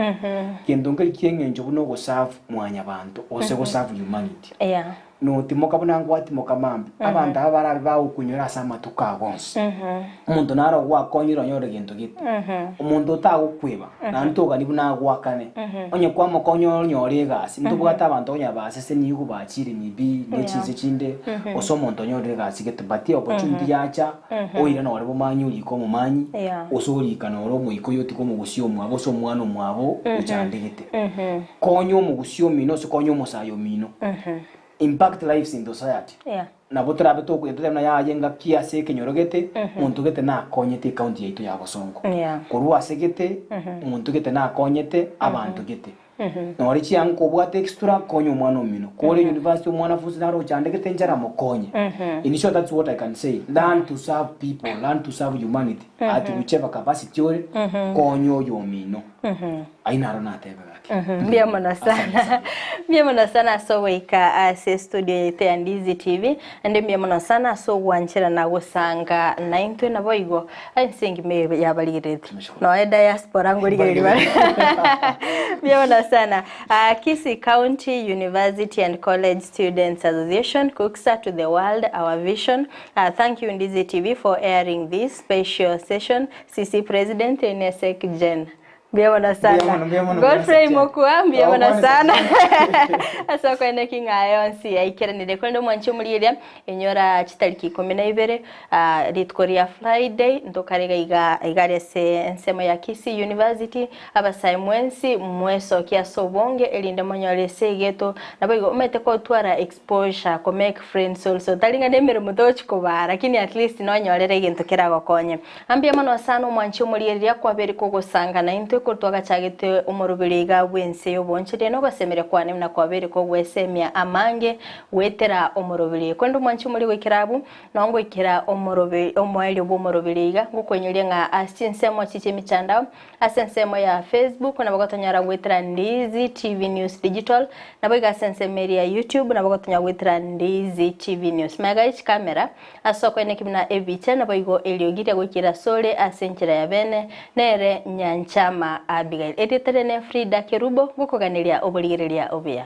Gento nkeri kieng'encho buna ogoserve mwanyabanto gose goserve humanity. Notimoka buna ngwatimoka mambia, abanto aba barabe bagokunyora ase amatuko ago onsi. Omonto naro ogwakonyire onyore gento gete. Omonto otagokweba, naende togani buna agoakane. Onye kwamokonya onyore egasi, ntobwate abanto onye abaseseniigwe bachire maybe ne chinse chinde, gose omonto onyorire egasi gete but opportunity yacha, oire nore bomanyi orike omomanyi, gose orika nore omoikoyo otige omogusia omwabo gose omwana omwabo ochandegete. Konya omogusia omino gose konya omosae omino. Impact lives in society. Nabo torabe tokoyia totebe buna yaya engaki ase ekenyoro gete, monto gete nakonyete ecounty yaito ya Bosongo. Korwa ase gete, monto gete nakonyete abanto gete. Nore chianga kobwate extra, konya omwana omino. Kore university omwanafunsi naro ochandegete enchara mokonye. In short that's what I can say, learn to serve people, learn to serve humanity at whichever capacity ore, konya oyomino. Ayio naro natebe gaki. Mbuya mono sana. Mbuya mono sana ase ogoika ase studio yaito ya Ndizi TV. Naende mbuya mono sana ase ogwanchera na gosanga naintwe naboigo ense engima eye yabarigereretie. Noe diaspora ngorigereria bare. Mbuya mono sana. Ah, Kisii County University and College Students Association, KUCSA to the world, our vision. Ah, thank you Ndizi TV for airing this special session. CC President Enesek Jen. Mbuya mono sana. Mbuya mono, mbuya mono, mbuya Godfrey mono, Mokua, mbuya mono Togokwana sana. Ase okoenda ki ng'a yonsi yaikeranire. Korende omwanchi omorigereria, inyora chitariki ikomi na ibere, ah, rituko ria Friday, ntokare iga iga iga aria ase ensemo ya Kisii University, abasae mwensi mwesokie ase obonge erinde monyore ase egeto, naboigo omanyete kotwara exposure, ko make friends also, tari ng'a nemeremo togochi kobaa, lakini at least nonyorere egento keragokonye. Mbuya mono sana omwanchi omorigereria kwabeire kogosanga naintwe korwa twagachagete omoroberi iga bw'ense y'oboonchoria na ogosemeria kwane buna kwabeire kogwesemia amange goetera omoroberi. Korende omwanchi omoria goikera abwo, nao ngoikera omorobe omoerio bw'omoroberi iga, ngokoinyoria ng'a ase chinsemo chi chi'emichandao, Ase ensemo ya Facebook nabo gotonyora goetera Ndizi TV News Digital, naboigo ase ensemo eria ya YouTube nabo gotonyora goetera Ndizi TV News. Magega ye chikamera ase okoeneki buna ebicha naboigo eriogi ria goikera asore ase enchera ya bene nere Nyanchama Abigail. Erieta riane Frida Kerubo ngokoganeria oborigereria obuya.